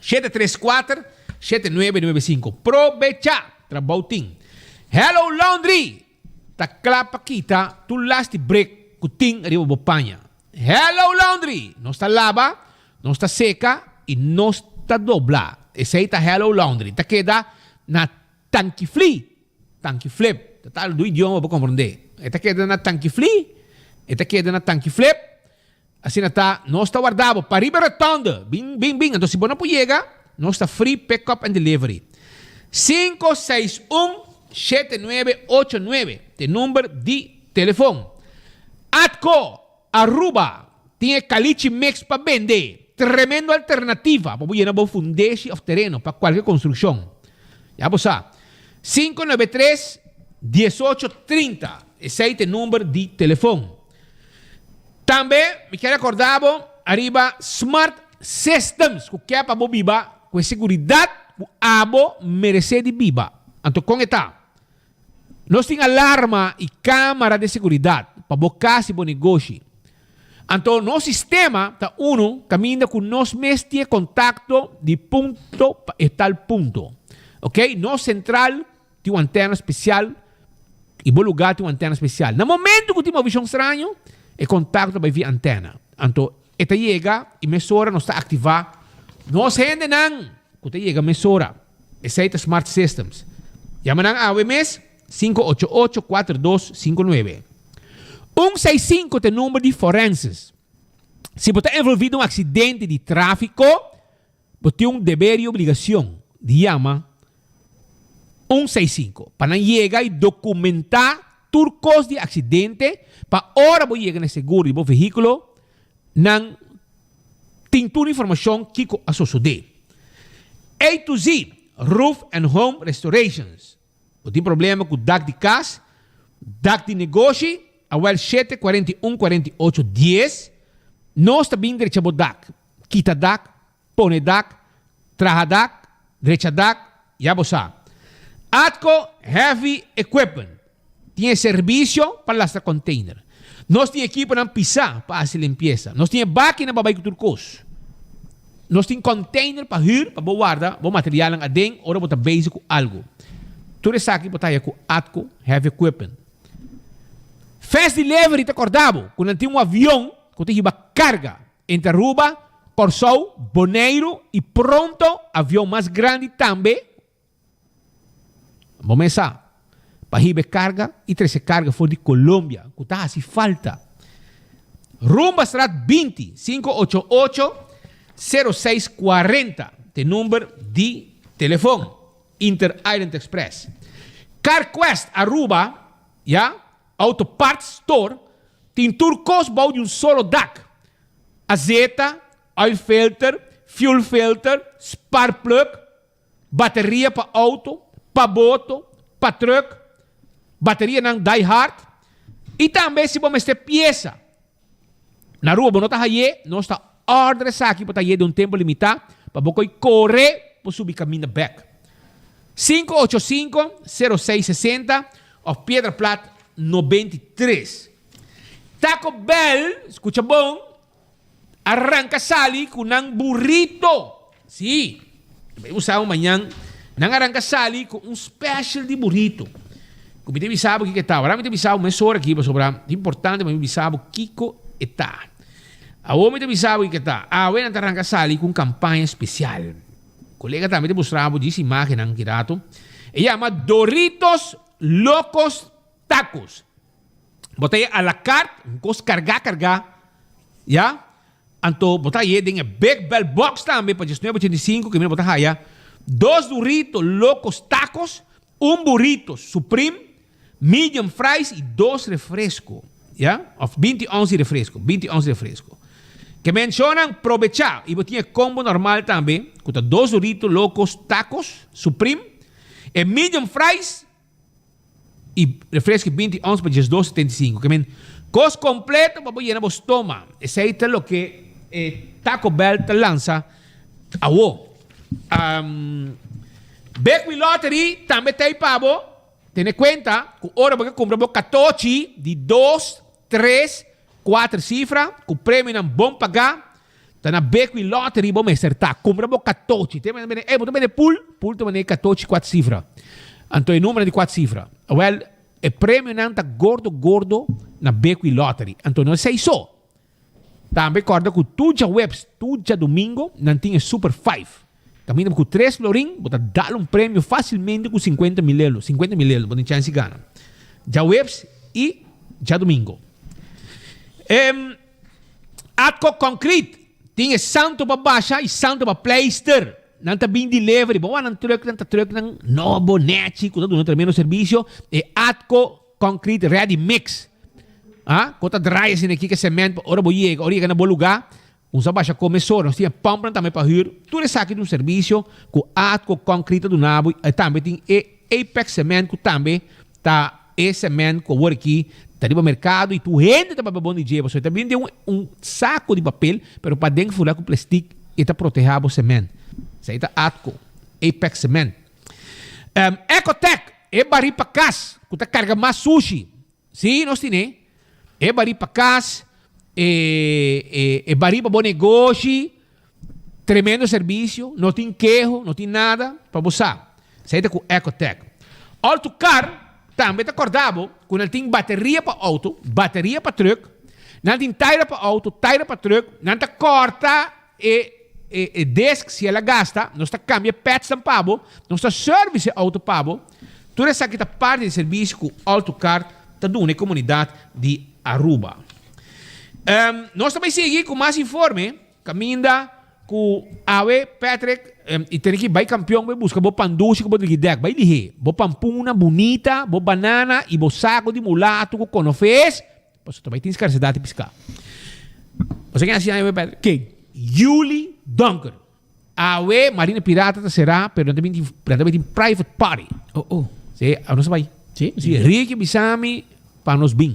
734 7995 Probecha! Trabou tin. Hello Laundry ta kla pa kita tur lasti brek ku tin riba bo paña. Hello Laundry! Nos ta laba, nos ta seka i nos ta dobla. Esei ta Hello Laundry. Ta keda na Tankifli, Tankiflip. Ta tal du idioma bo komprondé. E ta keda na Tankifli, e ta keda na Tankiflip. Asina ta, nos ta warda bo pariba rotonde. Bin, bin, bin. Anto si bo no por yega, nos ta free pick up and delivery. 561 7989 ta e number di telefon. Atco Aruba tin e Caliche Mix pa bende. Tremendo alternativa pa bo yena bo fundeshi of tereno pa cualke construccion. Ya bo sa. 593 18 30 esey ta e number di telefon. Tambe mi kier recorda bo ariba Smart Systems cu ke pa bo biba cu e seguridad cu abo merece di biba. Anto con e ta? Nos tin alarma y camara di seguridad pa bo cas y bo negoshi. Anto nos sistema ta uno caminda cu nos mes tin e contacto di punto pa e tal punto. Ok, nos central tin un antena special y bo lugar tin un antena special. Na momento cu tin movicion straño, e contacto ta bay via antena. Anto e ta yega y mesora nos ta activa nos hendenan cu ta yega mesora. Esey ta Smart Systems. Yama nan awe mes, 588 4259. Un seis sinku ta e number di forenses. Si bo ta envolvi den un accidente di trafico, bo tin un deber y obligacion di yama un seis sinku pa nan yega y documenta tur cos di accidente pa ora bo yega na e seguro di bo vehiculo nan tin tur informacion kico a sosode. A to Z Roof and Home Restorations. Bo tin problema cu dak di cas, dak di negoshi? Awel shete 41 48 dies nos ta bin drecha bo dak. Kita dak, pone dak, traha dak, drecha dak, ya bo sa. Atco Heavy Equipment tin e servisio pa lastra container. Nos tin ekiponan pisá pa hasi limpiesa. Nos tin e bakinan pa bai ku tur kos. Nos tin container pa hür pa bo warda bo materialnan aden ora bo ta bezig ku algu. Tur esaki bo ta haya ku Atco Heavy Equipment. Fast Delivery ta kòrda bo ku nan tin un avion ku ta hiba karga Entre Aruba, Kòrsou, Boneiru i pronto avion mas grandi tambe, bo mes sa, pa hiba e karga i trese karga for di Colombia ku ta hasi falta. Rumbastraat 20, 588 06 40 ta e number di telefon Inter Island Express. CarQuest Aruba, ya, Auto Parts Store tin tur kos bou di un solo dak, azeta, oil filter, fuel filter, spark plug, bateria pa auto, pa boto, pa truck, baterianan die hard y tambe si bo mester pieza Na Aruba bo no ta haye, nos ta order esaki pa ta haye den un tempo limita pa bo koy kore bo subi kaminda bek. 585 0660 of Piedra Plat 93. Taco Bell, skucha bon, a ranka sali ku nan burrito. Sí, ta bay usa un mañan. Nan a ranka sali ku un special di burrito. Ku mi ta bisa bo kiko e ta. Ora mi ta bisa bo mesora aki pasobra ta importante pa mi bisa bo kiko e ta. Awor mi ta bisa bo kiko e ta. Awe nan ta ranka sali ku un kampaña spesial. Kolega tambe ta mustra bo djis imagennan ki rato. E yama Doritos Locos Tacos. Bo ta e a la carte, un kos kargá kargá, ya. Anto bo ta haye den e Big Bell Box tambe pa 19.85 ku bo ta haya dos Dorito Locos Tacos, un burrito Supreme, medium fries i dos refresco, ya, of 20 ons di refresco, 20 ons di refresco. Ke menshonan probecha i bo tin e combo normal tambe ku ta dos Dorito Locos Tacos Supreme, e medium fries i refresco 20 ons pa 12 75. Ke men kos kompleto pa bo yena bo stoma. Esei ta loke e Taco Bell ta lansa awo. Um, Big Lottery tambe ta ei pa bo. Tene kuenta ku ora bo ke kumpra bo katochi di dos, tres. Cuater cifra cu premionan bon paga ta na Bequi Lottery bo mester ta. Cumpra bo catochi. Te mester bende, ey bo ta bende pool? Pool ta bende catochi cuater cifra. Anto e numero di cuater cifra. Awel e premionan ta gordo gordo na Bequi Lottery. Anto no esey so. Tambe corda cu tur djaweps, tur djadomingo nan tin e Super Five. Caminda cu tres florin bo ta dal un premio facilmente cu cincuenta mil elo, cincuenta mil elo bo tin chance di gana. Djaweps y djadomingo. Em, Atco Concrete tin e santo pa basha y santo pa pleister. Nan ta bin delivery. Bo wak nan trucknan ta trucknan nobo, nechi cu ta duna tremendo servicio. E Atco Concrete ready mix. Ah, ko ta draai asina aki ke cement pa ora bo yega, ora yega na bo lugar, un sa basha come sora. Nos tin e pumpnan tambe pa huur. Tur esaki ta un servicio cu Atco Concrete ta duna bo y tambe tin e Apex Cement cu tambe ta e cement cu awor aki ta riba mercado y tur hende ta papia bon di dje pasobra e ta bini den un un saco di papel pero paden fula cu plastic y ta proteha bo cement. Esaki ta Atco Apex Cement. Ecotec, e barí pa kas ku ta karga mas sushi. Sí, nos tine. E barí pa kas, e, e, e barí pa bo negoshi, tremendo servisio, no tin keho, no tin nada pa bo sa. Esei ta ku Ecotec. Autocar tambe ta kòrda bo ku nan tin bateria pa outo, bateria pa trùk, nan tin taira pa outo, taira pa trùk, nan ta kòrta E e desk si el a gasta, nos ta cambia padsnan pa bo, nos ta service e auto pa bo. Tur esaki ta parti di servicio cu Autocart ta duna e comunidad di Aruba. Nos ta bay sigui cu mas informe caminda cu awe Patrick y tene ki bay campeon bay busca bo pan dushi cu bo drigi dek. Bay lihe bo pampuna bunita, bo banana y bo saco di mulato cu conofes. Pasobra ta bai tin skarsedat di piská. Bo sa ken hasi awe, Pedro? Ken? Yuli Donker. Awe Marina Pirata ta será, pero nan ta bin tin, nan ta bin tin private party. Oh, oh. Sí, awe nos ta bai. Sí, Sí, Ricky bisa mi pa nos bin.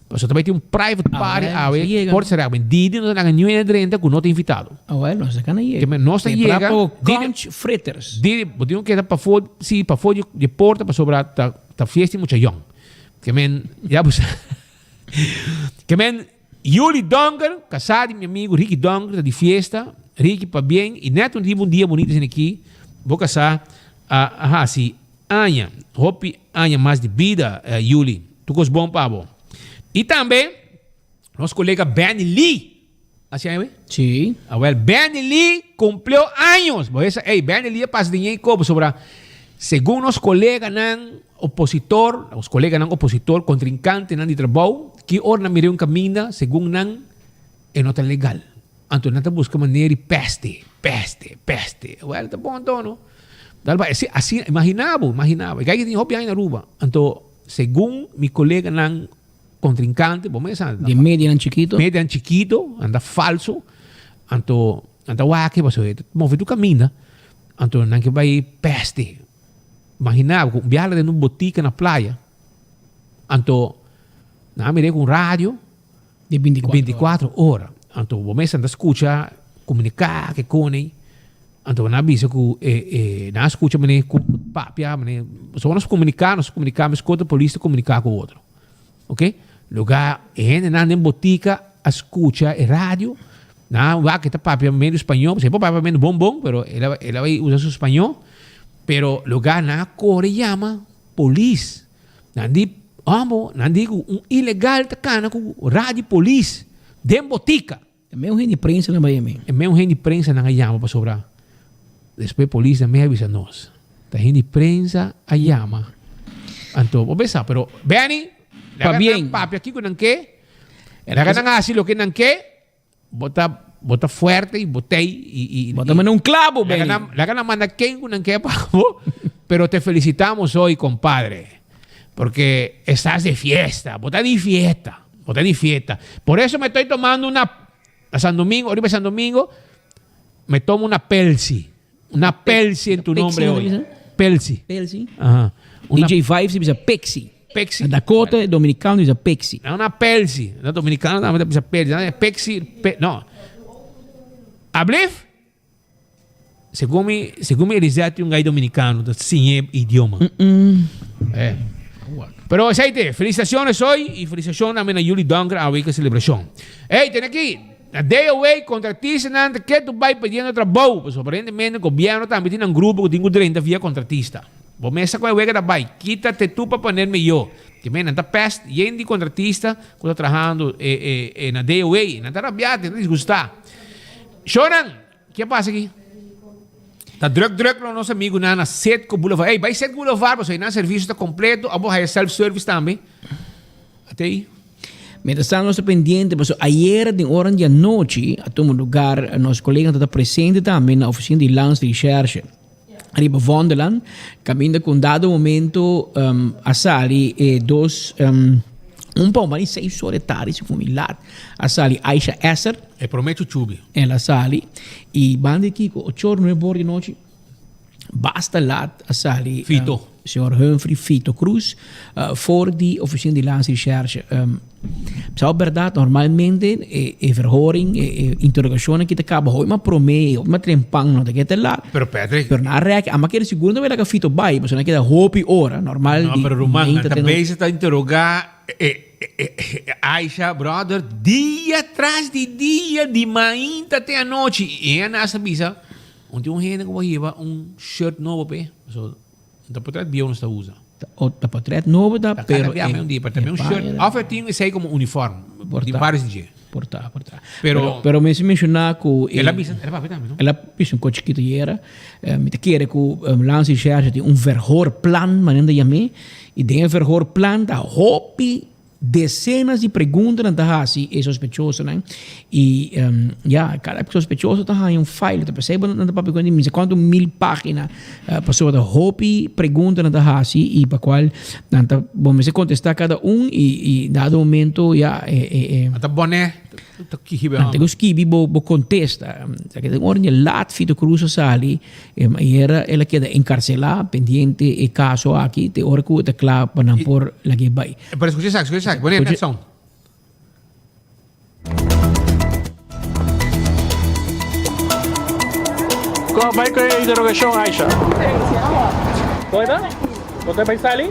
Pasobra ta bai tin un private party Awe, awe, nos ta yega. por será. Ben Didi no ta laga niun hende drenta ku no ta invitado. Awe, nos ta kana yega. Ke men nos ta Prepara yega, pa Didi conch fritters. Didi, bo tin ku keda pafó, sí, pafó di di porta pasobra ta ta fiesta di mucha yòn. Ke men, ya bo sa. Ke men, Yuli Donker, kasá di mi amigu Ricky Donker, ta di fiesta. Ricky, pabien, i nèt un riba un dia bunito asina aki, bo kasá a a hasi aña, hopi aña mas di bida, Yuli. Tur kos bon pa bo. I tambe, nos kolega Benny Lee. Así aña, Sí. Awel, Benny Lee cumplió años. Bo esa, ey, Benny Lee a pasa den ñei kobo sobra segun nos coleganan opositor, nos coleganan opositor, contrincantenan di trabou, ki ora nan mira un caminda, segun nan, e no ta legal. Anto nan ta busca manera di peste, peste, peste. Awel, ta bon anto, no? Dal ba, así, así, imagina bo, imagina bo. E kai ki tin hopi aña na Aruba. Anto, segun mi coleganan Contrincante, bo mes anda. Di medianan chikito. Medianan chikito, anda falso. Anto, nan ta wak pasobra e ta move tur caminda. Anto nan ke bay peste. Imagina bo cu un biaha den un botica na playa. Anto, nan a mira cu un radio. Di binticuatro ora. Binticuatro ora. Anto bo mes anda scucha, comunica ke cone. Anto nan a bisa cu e, e, nan a scucha mane cu papia, mane, pasobra nos comunica, nos comunica mes cu otro, polis ta comunica cu otro. Ok, lugar e hendenan den botica a scucha e radio, nan a wak e ta papia medio spañó, pasobra e por papia medio bon bon, pero el a el a bay usa su spañó, pero lugar nan a core yama polis, nan di hombo, nan di cu un ilegal ta cana cu radio polis den botica. E meun hende di prensa nan bai yam'é. E meun hende di prensa nan a yama pasobra despues polis nan mei a bisa nos. Ta hende di prensa a yama. Anto bo bisa pero Benny laga nan papia kiko nan ke, laga nan hasi loke nan ke, bo ta bo ta fuerte y bo tei y y Bo ta manda un clabo Benny. Laga nan laga nan manda ken ku nan ke pa bo pero te felicitamos hoy compadre porque estás de fiesta, bo ta di fiesta. Bo ta di fiesta. Por eso me estoy tomando una, a San Domingo, oriba San Domingo, me tomo una Pelsi. Una Pelsi en tu nombre hoy. Pelsi. Pelsi. Aha. Una DJ Vibes bisa Pexi. Pexi. Dakota Dominicano bisa Pexi. Una Pelsi. Na Dominicano tambe bisa Pelsi. Pexi, pe, no. Ablif? Segun mi, segun mi Elisette un gai dominicano ta siñ'e idioma. Eh. Pero esei te, felicitaciones hoy y felicitacion tambe na Yuli Donker awe cu e celebracion. Ey, tene aki, na DOW contratistanan ta ketu bay pidiendo trabou, pasobra aparentemente gobierno tambe tin nan grupo cu tin cu drenta via contratista. Bo mester cu e wega ta bay, kita te tu pa ponerme yo. Te men nan ta pest yen di contratista cu ta trahando na DOW, nan ta rabia, nan ta disgusta. Shonan, Ke a pasa aki? Ta druk druk lo nos amigunan na Citgo Boulevard. Ey, bai Citgo Boulevard pasobra nan servicio ta completo. Abo haya self service tambe. Ate ey. Mientras tanto nos ta pendiente pasobra ayera den ora di anochi a tuma lugar nos coleganan ta presente tambe na oficina di Landsrecherche. Riba Vondeland, caminda cu un dado momento a sali e dos, un pa un seis ora e tardi si fumi laat, a sali Aisha Esser. E prome chuchubi. El a sali y banda di kico ocho ora nuebe ora di nochi, basta laat a sali. Fito. Señor Humphrey Fito Cruz for di oficina di Landsrecherche. Sa berdad normalmente e verhoring, e interrogacionnan ki ta caba hopi mas prome, hopi mas trempan no ta keda te laat. Pero Patrick. Pero nan a rek, ama kere sigur no ta wela Fito bay, pasobra nan a keda hopi ora, normal No, di pero ruman, nan mainta ta te nochi. bezig ta interroga Aisha brother dia tras di dia, di mainta te anochi. Y e a bisa, un tin un hende cu bo hiba un shirt nobo p'e, pasobra Ta potret bieu nos ta usa. Ta potret nobo ta, Ta pero kada bia un dia, pero tambe un shirt. Of e tin esei como uniform. Por Tin ta. varios di dje. Por ta, por ta. Pero- Pero, pero mi si menciona cu El a bisa, el a papia tambe, no? El a bisa un co chikito yera. Mi ta kere cu Landsrecherche tin un verhoorplan, manera nan ta yam'é. Y den e verhoorplan ta hopi Decenas di preguntanan ta haci e sospechosonan y ya, cada sospechoso ta haña un file, ta pesey bo nan ta papia cu nan di misa cuanto mil pagina, pasobra ta hopi preguntanan ta haci y pa cual nan ta, bo mester contesta cada un y dado momento ya e. Nan ta bone, ta kibi. Nan ta cu skibi bo contesta. Sa ke den ora di laat Fito Cruz a sali. E manera el a keda encarcelá pendiente e caso aki te ora cu e ta cla pa nan por lag'é bai. Pero escucha esaki, escucha esaki. Pone net sound. Con a bai cu e interrogacion, Aisha? Con e ta? Bo ta bai sali?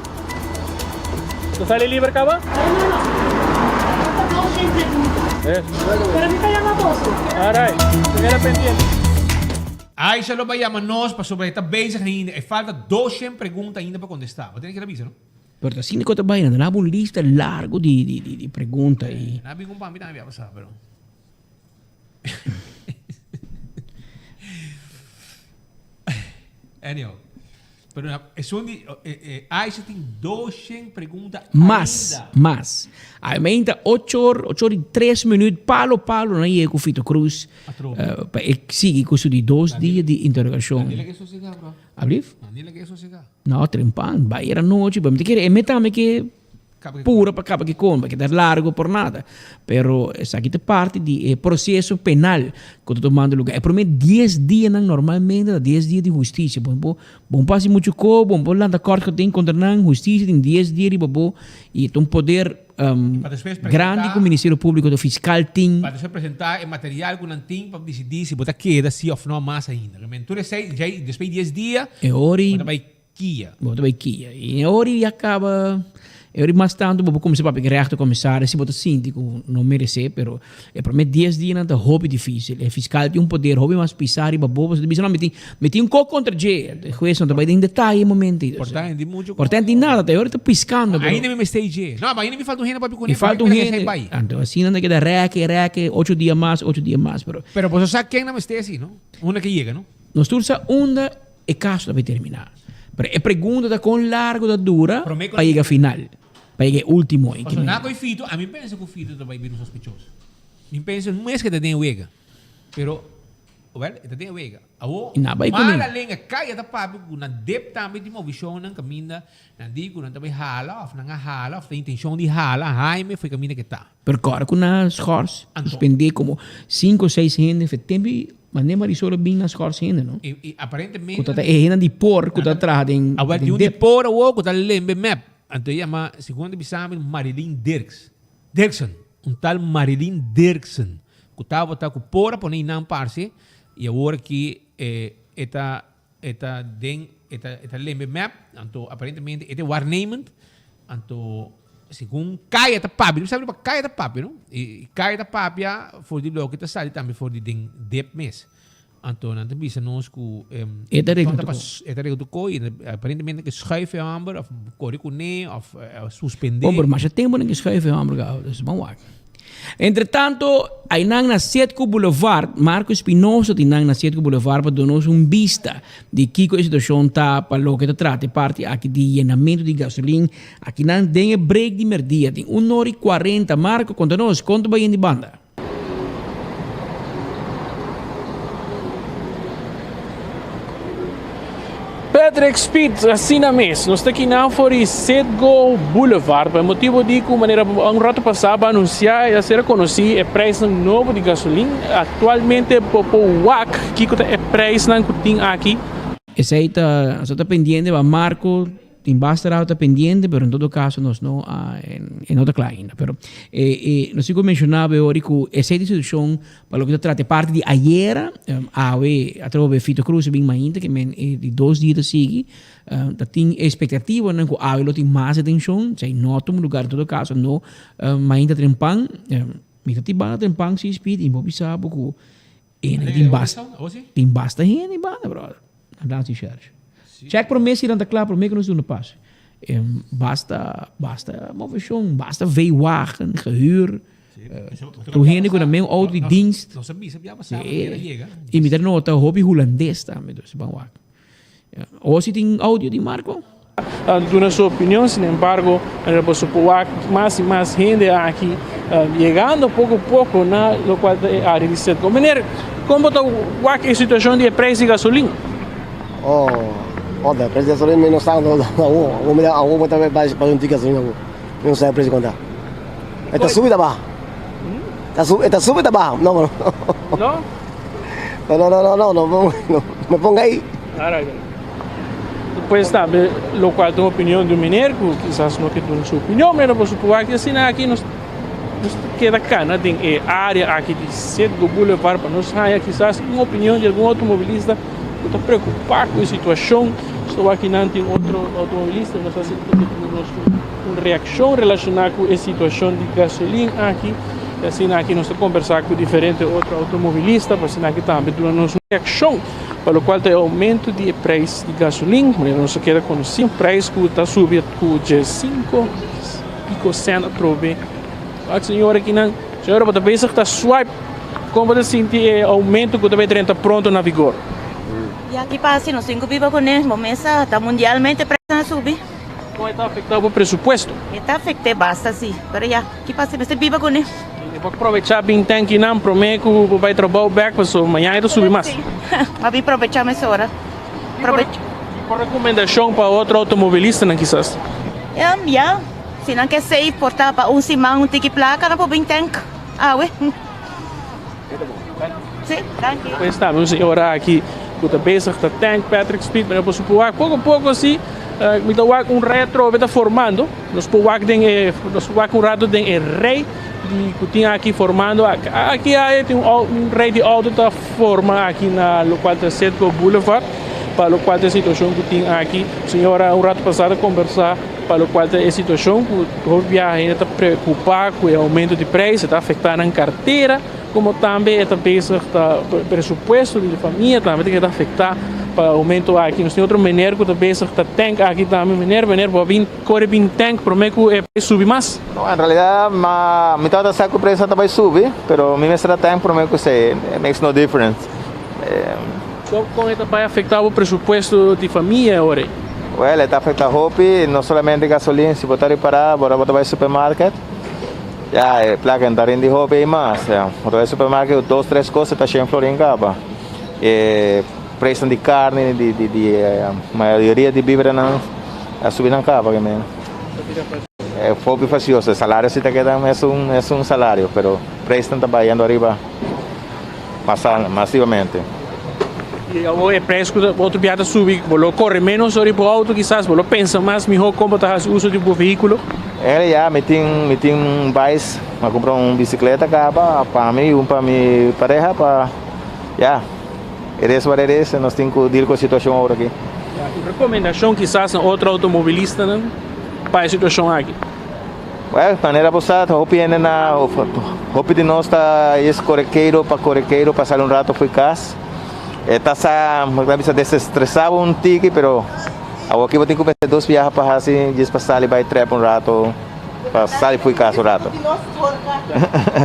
Bo sali liber caba? Alright, keda pendiente. Aisha lo bai yama nos pasobra e ta bezig ainda. E falta doshen pregunta ainda pa kontestá. Bo tene keda bisa, no? Pero ta asina ku ta bai, nan ta haba un lista largu di pregunta i. Nan a bin ku un pampi tambe a pasá, pero. Anyhow. Pero esun di Aisha tin doshen pregunta ainda. Mas, mas. Ainda ocho or, ocho or y tres minuut, palo palo nan yega cu Fito Cruz. Atrobe. Pa e sigui cu su di dos dia di interrogacion. Nan di laga e sosega, bro. Ablief? Nan di laga e sosega. No, trempan, bai era nochi, mi ta kere e meta mi ke pura pa kaba ki kon, pa keda largo por nada. Pero esaki ta parti di e proceso penal ku ta tomando lugar. E prome dies dianan normalmente ta dies dia di husticia. Bo bo bo por hasi muchu ko, bo por lanta kort ku tin kontra nan, husticia tin dies dia riba bo i ta un poder grandi ku Ministerio Publico ta fiscal tin. Pa despues presenta e material ku nan tin pa disidí si bo ta keda si òf no mas ainda. Tur esei djei despues di dies dia bo ta bai Kia. Bo ta bai kia. I e ora ya kaba, e ora mas tantu bo por kuminsá papia ku rechter komisaris si bo ta sinti ku no meresé, pero e promé dies dianan ta hopi difísil. E fiskal tin un poder hopi mas pisá riba bo, pasobra ta bisa, no, mi tin, mi tin un kos kontra dje. E hues no ta bai den detaye e momento ei. Por ta hende muchu. Por ta hende nada, ta e ora ta piskando, pero. Ainda mi mester ei dje. No, ainda mi falta un hende papia kuné, Mi falta un hende. Anto asina nan ta keda rèke, rèke, ocho dia mas, ocho dia mas, pero. Pero boso sa ken nan mester si, no? Unda ke yega, no? Nos tur sa unda e kaso ta bay terminá. Pero e pregunta ta kon largu ta dura pa yega final, pa yega e último en Pasobra na ku e Fito, ami pensa ku Fito ta bay bira un sospechoso. Mi pensa un mes ke ta den e wega. Pero, well, e ta den e wega. Awor, mala lenga kaya ta papia ku nan dep tambe tin movishonnan kaminda nan di ku nan ta bay hala òf nan a hala òf ta intenshon di hala Haime for e kaminda ke ta. Pero kòrda ku nan a schors, suspendé komo sinku o seis hende fe tempu i mane Marisol a bin na schors hende no. I aparentemente. Ku ta ta e hendenan di por ku ta traha den Awor tin un di por awor ku ta lembe mep. Anto e yama, segun nan ta bisa mi, Marilyn Dirks. Dirksen. Un tal Marilyn Dirksen. Ku tabata ku por a pone einan parse i awor aki e ta e ta den e ta e ta lembe mep. Anto aparentemente e ta e waarnemend. Anto segun Kaya ta papia, mi sabi pa Kaya ta papia no, i Kaya ta papia for di loke ta sali tambe for di den dip mes. Anto nan ta bisa nos ku E ta regla tur ko. E ta regla tur ko i aparentemente ke schuif e homber of kore kuné of suspendé. Oh, pero masha tempu nan ke schuif e homber gau, dus ban wak. Entretanto, aynan na Setco Boulevard, Marco Espinosa tin nan na Setco Boulevard pa duna nos un bista di kiko e situacion ta pa loke ta trata e parti aki di yenamento di gasolin. Akinan den e break di merdia tin un ora y cuarenta. Marco, conta nos, con ta bay yen di banda? Patrick Speed, Asina mes, nos ta kinan for di Citgo Boulevard pa e motibo di cu manera un rato pasa bo anuncia y a ser conoci e prijsnan nobo di gasolin. Actualmente bo por wak kico ta e prijsnan cu tin aki. Esey ta, nos ta pendiente pa Marco. Tin basta rato ta pendiente, pero en todo caso nos no a, e no ta cla ainda. Pero e, e, nos tin cu menciona bo ori cu esey ta situacion pa loke ta trata e parti di ayera, awe atrobe Fito Cruz a bin mainta ke men e di dos dia ta sigui, ta tin expectativanan cu awe lo tin mas atencion, esey no a tuma lugar en todo caso no mainta trempan, mi ta tin banda trempan si Speed y bo bisa bo cu E nan tin basta, tin basta hende banda, brother. Na dansi church. Check prome si nan ta kla, prome ku nos duna pas. Basta, basta moveshon, basta V-wagen, gehuur. Tur hende ku nan men auto di dienst. Nos a bisa bia pasá, a yega. I mi ta nota hopi hulandes tambe, dus ban wak. O si tin audio di Marco? Duna su opinion, sin embargo, boso por wak mas y mas hende aki yegando poco poco na locual ta e area di Citgo. Meneer, con bo ta wak e situacion di e prijs di gasolin? Oh, oh, e prijs di gasolin mi no sa awo, mi awo bo ta bai un tiki gasolin awo, mi no sa e prijs con ta. E ta subi ta baha? E ta subi ta baha? No, no. No? No, no, no, no, no, no, no me ponga ahí. Alright. Pues tambe locual ta un opinion di un meneer cu kisas no ke duna su opinion, pero por supuesto que asina aki nos nos keda cana den e area aki di Citgo Boulevard pa nos haya kisas un opinion di algun automobilista cu ta preocupa cu e situacion. So aki nan tin otro automobilista, nos ta sinti cu duna nos un reaccion relaciona cu e situacion di gasolin aki. Y asina aki nos ta conversa cu diferente otro automobilista pa asina aki tambe duna nos un reaccion pa locual ta e aumento di e prijs di gasolin. Manera nos a keda conoci un prijs cu ta subi cu djesinco pico cent atrobe. Wak señora akinan, señora bo ta bezig ta swipe, con bo ta sinti e aumento cu ta bay drenta pronto na vigor? Ya ki pasa si nos tin cu biba cune, bo mesa ta mundialmente prijsnan a subi. Kon e ta afektá bo presupuesto? E ta afekt'é basta sí, pero ya, ki pasa? Mester biba kuné. E por probechá bin tankinan promé ku bo bai trabou bèk pasobra mañana e ta subi mas. Sí, m'a bin probechá mesora. Probechá. Ki rekomendashon pa otro outomobilistanan kisas? Ya, si nan ke save por ta pa un siman un tiki plaka nan por bin tank awe. Sí, danki. Pues tambe un señora aki ku ta bezig ta tank Patrick Street, pero por supo wak poko poko así mi ta wak un rei atrobe ta formando. Nos por wak den e nos por wak un rato den e rei di ku tin aki formando. Aki aya tin un rei di outo ta forma aki na lokual ta Citgo Boulevard pa lokual ta e situashon ku tin aki. Señora un rato pasá ta kombersá pa lokual ta e situashon ku hopi biaha hende ta preokupá ku e oumento di preis, e ta afektá nan kartera. Como tambe e ta bezig ta presupuesto di famia tambe ta keda afecta pa aumento aki. Nos tin otro meneer cu ta bezig ta tank aki tambe. Meneer, meneer bo a bin core bin tank prome cu e subi mas? No, en realidad ma mi tabata sa cu e prijs ta bay subi, pero mi mester a tank prome cu esey. It makes no difference. Con e ta bay afecta bo presupuesto di famia ora ey? Well, e ta afecta hopi, no solamente gasolin, si bo ta ripara, ora bo ta bay supermarket. Ya, e plaka no ta rindi hopi ei mas. Ya. Bo ta bai supermarket ku dos, tres kos e ta shen florin kaba. E preisnan di karni, di, di, di mayoria di bibrenan a subi nan kaba ke men. E hopi fasioso. E salario si ta keda mesun, mesun salario, pero preisnan ta bayendo ariba masa, masivamente. I awor e preis ku otro bia ta subi, bo lo kore ménos ora di bo outo kisas, bo lo pensa mas mihó kon bo ta hasi uso di bo vehíkulo? En realidad mi tin mi tin un bais, mi a kumpra un bisikleta kaba pa mi i un pa mi pareha pa ya, it is what it is, nos tin ku deal ku e situashon awor aki. Un rekomendashon kisas na otro outomobilistanan? pa e situashon aki? Well, manera bo sa, hopi hende na, hopi di nos ta is kore keiro pa kore keiro pa sali un rato fo'i kas. E ta sa, bo ta bisa desestresá bo un tiki, pero awoki bo tin ku mester dos biaha pa hasi djis pa sali bai trèp un rato, pa sali fo'i kas un rato.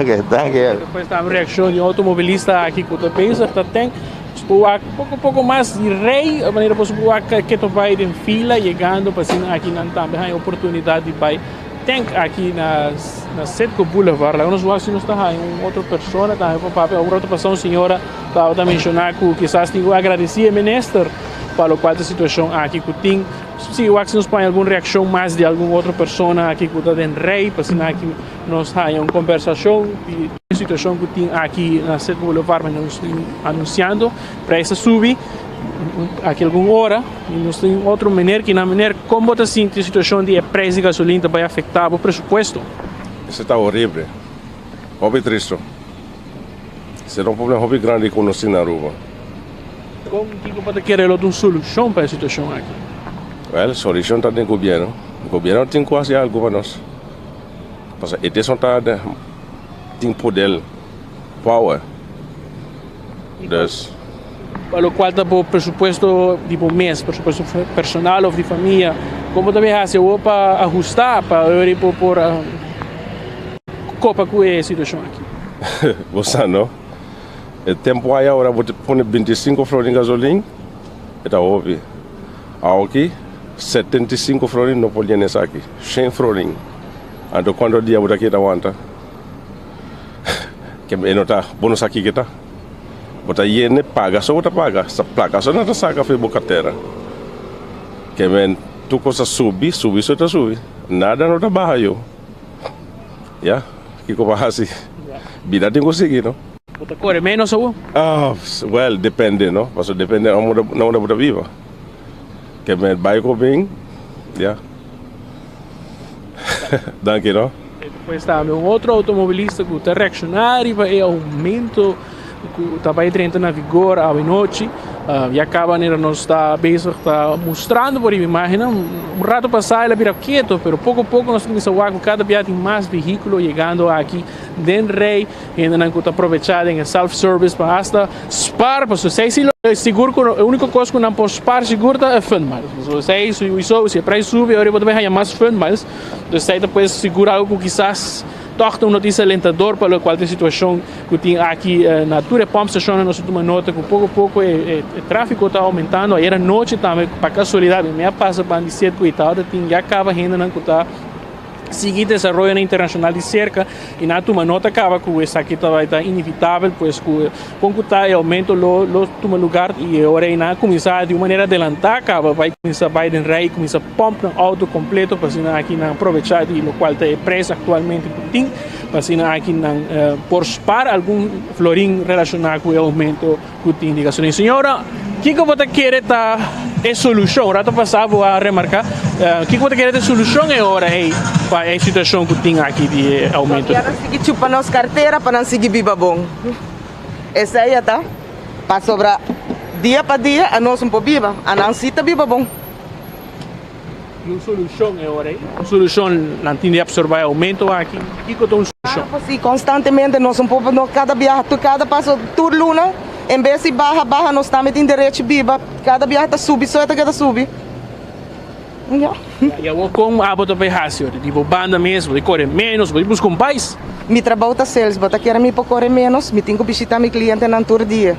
Ok, danki. Despues ta un reakshon di un outomobilista aki ku ta bezig ta tank. Nos por wak poko poko mas di rei, manera boso por wak ke ta bai den fila yegando pa asina aki nan tambe haña oportunidat di bai tank aki na na Citgo Boulevard. Laga nos wak si nos ta haña un otro persona tambe pa papia. Un rato pasa un señora tabata menshoná ku kisas tin ku agradesí e minister pa lokual ta situashon aki ku tin. Si wak si nos por haña algun reakshon mas di algun otro persona aki ku ta den rei pa asina aki Nos haña un kombersashon di e situashon ku tin aki na Citgo Boulevard manera nos tin anunsiando. Prijs a subi aki algun ora i nos tin otro meneer ki nan meneer kon bo ta sinti e situashon di e prijs di gasolin ta bai afektá bo presupuesto? Esei ta horrible, hopi tristo. Esei ta un problema hopi grandi ku nos tin na Aruba. Kon kiko bo ta kere lo ta un solushon pa e situashon aki? Wèl, solushon ta den gobièrnu. Gobièrnu tin ku hasi algu pa nos. Pasobra e deson ta tin poder, power. Dus. Pa lokual ta bo presupuesto di bo mes, presupuesto personal of di famia, kon bo ta bin hasi awor pa ahusta pa ora bo por kopa ku e situashon aki? Bo sa no, e tempu aya ora bo ta pone 25 florin gasolin e ta hopi. Awoki 75 florin no por yena esaki, shen florin. Anto cuanto dia bo ta keda wanta? Ke e no ta, bo no sa kiko ta. Bo ta yena paga so bo ta paga, sa placa so nan ta saca for bo cartera. Ke men tur cos a subi, subi so ta subi, nada no ta baha yo. Ya, kiko pa hasi? Bida tin ku sigui no. Bo ta kore ménos awor? Ah, well, depende no, pasobra depende na unda bo ta biba. Ke men bai ku bin, ya. Danki no. Despues tambe un otro outomobilista ku ta reakshoná riba e oumento ku ta bai drenta na vigor awenochi. Ya kaba manera nos ta bezig ta mustrando por riba imagennan. Un rato pasá el a bira keto, pero poko poko nos ta kuminsá wak ku kada bia tin mas vehíkulo yegando aki den rei. Hendenan ku ta aprovechá den e self service pa asta spar, pasobra esei si lo sigur ku e úniko kos ku nan por spar sigur ta e fun miles. Pasobra esei souiso si e preis subi ora bo ta bai haña mas fun miles. Entonces esei ta pues sigur algu ku kisas tòg ta un notisia alentador pa lokual ta e situashon ku tin aki na tur e pump stashonnan. Nos a tuma nota ku poko poko e tráfiko ta oumentando. Ayer anochi tambe pa kasualidat mi a pasa ban di set ku e tabata tin ya kaba hendenan ku ta sigui desaroyonan internashonal di serka i nan a tuma nota kaba ku esaki ta bai ta inevitabel pues ku kon ku ta e oumento lo lo tuma lugar i e ora ei nan a kuminsá di un manera adelantá kaba bai kuminsá bai den rei kuminsá pòmp nan outo kompleto pa asina aki nan aprovechá di lokual ta e preis aktualmente ku tin pa asina aki nan por spar algun florin relashoná ku e oumento ku tin di gasolina. Señora, kiko bo ta kere ta e solushon? Rato pasá bo a remarká, kiko bo ta kere ta e solushon e ora ei pa e situashon ku tin aki di e oumento di Gobierno sigui chupa nos kartera pa nan sigui biba bon. Esei a ta pasobra dia pa dia anos no por biba, anan si ta biba bon. I un solushon e ora ei? Un solushon nan tin di absorbá e oumento aki? Kiko ta un solushon? Claro si, konstantemente nos un por no kada biaha tur kada paso tur luna en bes di baha baha nos tambe tin derecho biba kada biaha ta subi so e ta keda subi ya. I awor kon abo ta bai hasi ora? Di bo banda mes bo di kore ménos bo di buska un pais? Mi trabou ta sales bo ta kere mi por kore ménos mi tin ku bishita mi klientenan tur dia.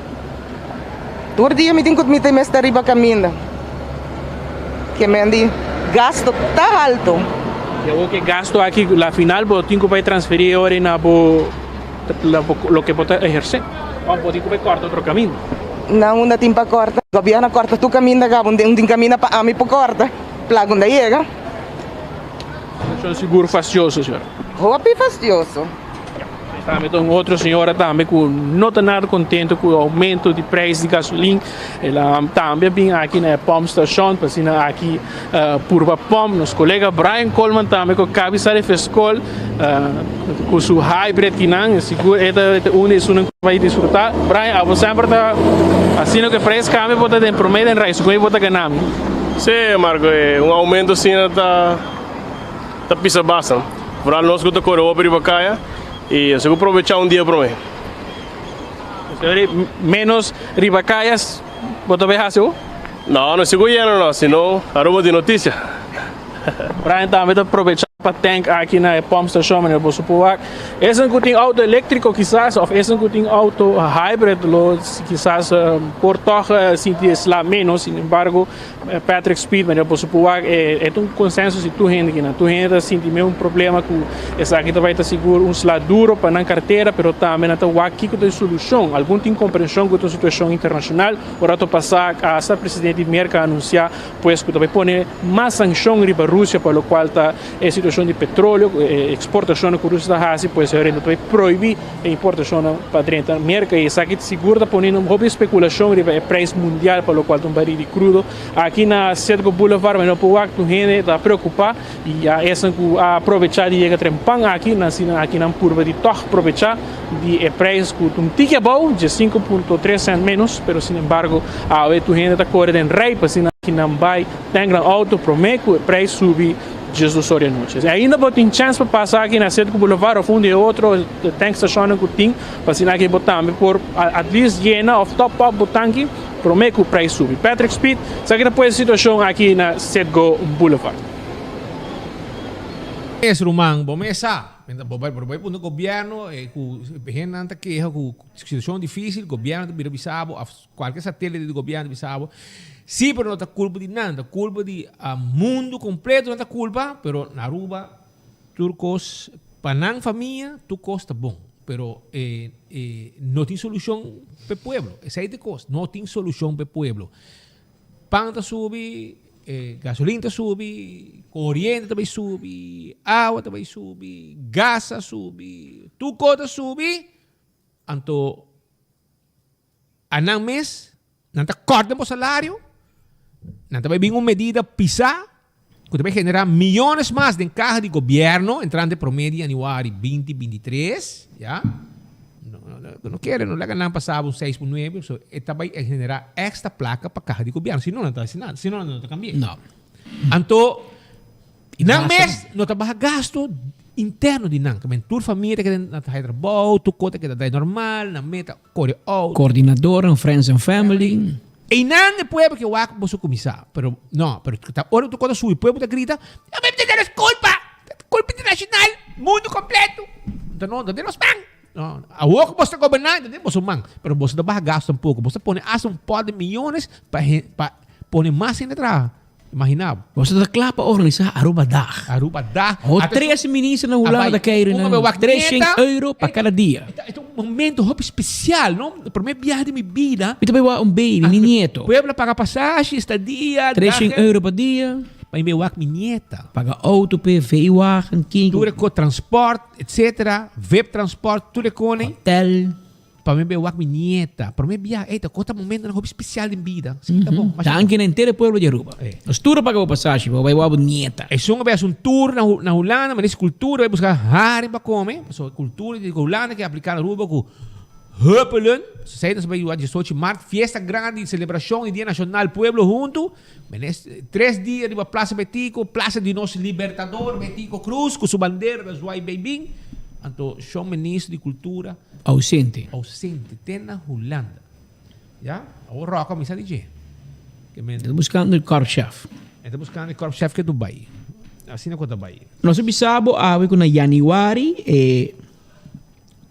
Tur dia mi tin ku mi ta mester riba kaminda. Ke men di gasto ta halto. I awor ke gasto aki la final bo tin ku bai transferí e ora na bo loke bo ta ehersé òf bo tin ku bai kòrta otro kaminda? Na unda tin pa kòrta? Gobièrnu a kòrta tur kaminda kaba un tin kaminda pa ami por kòrta. Plaka unda yega. Situashon sigur fastioso, señora. Hopi fastioso. Tambe ta un otro señora tambe cu no ta nada contento cu e aumento di prijs di gasolin. El a tambe a bin aki na e pump station pa asina aki purba pump. Nos colega Brian Coleman tambe cu a cabi sali for school cu su hybrid kinan. Sigur e ta un di esunnan cu bay disfruta. Brian, abo semper ta asina cu e prijs cambia bo ta den prome den rij, suponé bo ta gana mi. Sí, Marco, un aumento asina ta. Ta pisa basta. Vooral nos ku ta kore hopi riba kaya i nos ku probechá un dia promé. Menos riba kaya bo ta bai hasi ho? No, no sigur yena no, sino Aruba tin notisia. Brian tambe ta probecha pa tank aki na e pump station manera boso por wak. Esun ku tin auto eléktriko kisas òf esun ku tin auto hybrid lo kisas por tòg sinti e sla ménos. Sin embargo Patrick Speed manera boso por wak e ta un konsenso si tur hende kinan. Tur hende ta sinti mes un problema ku esaki ta bai ta sigur un sla duro pa nan kartera pero tambe nan ta wak kiko ta e solushon. Algun tin komprenshon ku ta un situashon internashonal. Un rato pasá asta presidente di Merka a anunsiá Pues cu ta bay pone mas sancion riba Rusia pa locual ta e situacion di petroleo, e exportacionnan cu Rusia ta haci, pues e ta bay prohibi e importacionnan pa drenta Merca y esaki sigur ta poniendo un hopi especulacion riba e prijs mundial pa locual ta un baril di crudo. Aki na Citgo Boulevard men no por wak tur hende ta preocupa y ya esnan cu a aprovecha di yega trempan aki nan asina aki nan purba di tog probecha di e prijs cu ta un tiki abou, dje 5.3 cent menos, pero sin embargo awe tur hende ta core den rij pa asina ki nan bay tank nan auto prome cu e prijs subi djes dos or di anochi. Ainda bo tin chance pa pasa aki na Citgo Boulevard of un di e otro tank stacionnan cu tin pa asina aki bo tambe por at least yena of top up bo tanki prome cu prijs subi. Patrick Speed, esaki ta pues e situacion aki na Citgo Boulevard. Es ruman, bo mes sa. Bo bai bo bai punda gobierno e ku hendenan ta keha ku situashon difisil, gobierno ta bira bisa bo of kualke satelite di gobierno ta bisa bo, si pero no ta kulpa di nan, ta kulpa di mundu kompleto nan ta kulpa, pero na Aruba tur kos pa nan famia tur kos ta bon, pero e e no tin solushon pa e pueblo, esei ta e kos, no tin solushon pa e pueblo. Pan ta subi, gasolin ta subi, coriente ta bay subi, awa ta bay subi, gas a subi, tur cos ta subi, anto anan mes nan ta corta bo salario, nan ta bay bin un medida pisa cu ta bay genera miyones mas den caha di gobierno entrante prome di januari binti 23, ya. No kere no laga nan pasa un 6.9, so e ta bay genera extra placa pa caha di gobierno, si no nan ta haci nada, si no nan no ta cambia. No. Anto nan mes no ta baha gasto interno di nan, kimen tur famia ta keda na ta haya trabou, tur cos ta keda draai normal, nan mes ta core auto. Coordinadornan, friends and family. Einan e pueblo ke wak boso kuminsá, pero no, pero ta ora ku tur kos a subi pueblo ta grita, Bo ta kulpa, kulpa internashonal, mundu kompleto. Nta no, ta den nos man. No, awor ku boso ta goberná, ta den boso man. Pero boso ta baha gasto tampoko. Boso ta pone asta un pòt di miyones pa pa pone mas hende traha. Imaginá bo. Boso ta kla pa organisá Aruba Dag. Aruba Dag. Ho tres minister na Hulanda ta keiru nan 300 euro pa kada dia. E ta un momento hopi spesial, no? E prome biaha di mi bida. Mi ta bai wak un baby, mi nieto. Pueblo a paga pasashi, estadia. 300 euro pa dia. Pa mi bai wak mi nieta. Paga auto p'e, veewagen, kiko. Tur e ko, transport, etcetera, vip transport, tur e konen. Hotel. Pa mi bai wak mi nieta. Prome biaha, ey, ta kos ta momentonan hopi spesial den bida. Si, ta bon. Masha Danki na henter e pueblo di Aruba. Nos tur a paga bo pasashi pa bo bai wak bo nieta. Esun a bai hasi un tour na na Hulanda, manera si kultura, bai buska haring pa kome. Pasobra kultura di Hulanda ke aplika na Aruba ku huppelen. Esei nos a bai 18 mart, fiesta grandi, selebrashon di Dia Nashonal, pueblo huntu. Menes tres dia riba Plaza Betico, Plaza di nos Libertador Betico Croes cu su bandera ta zwaai bay bin. Anto shon ministro di cultura. Ausente. Ausente te na Hulanda. Ya, awor Rocco a misa di dje. Ke men. E ta buscando e korpschef. E ta buscando e korpschef ke Dubai. Asina cu ta bay. Nos a bisa bo awe cu na januari e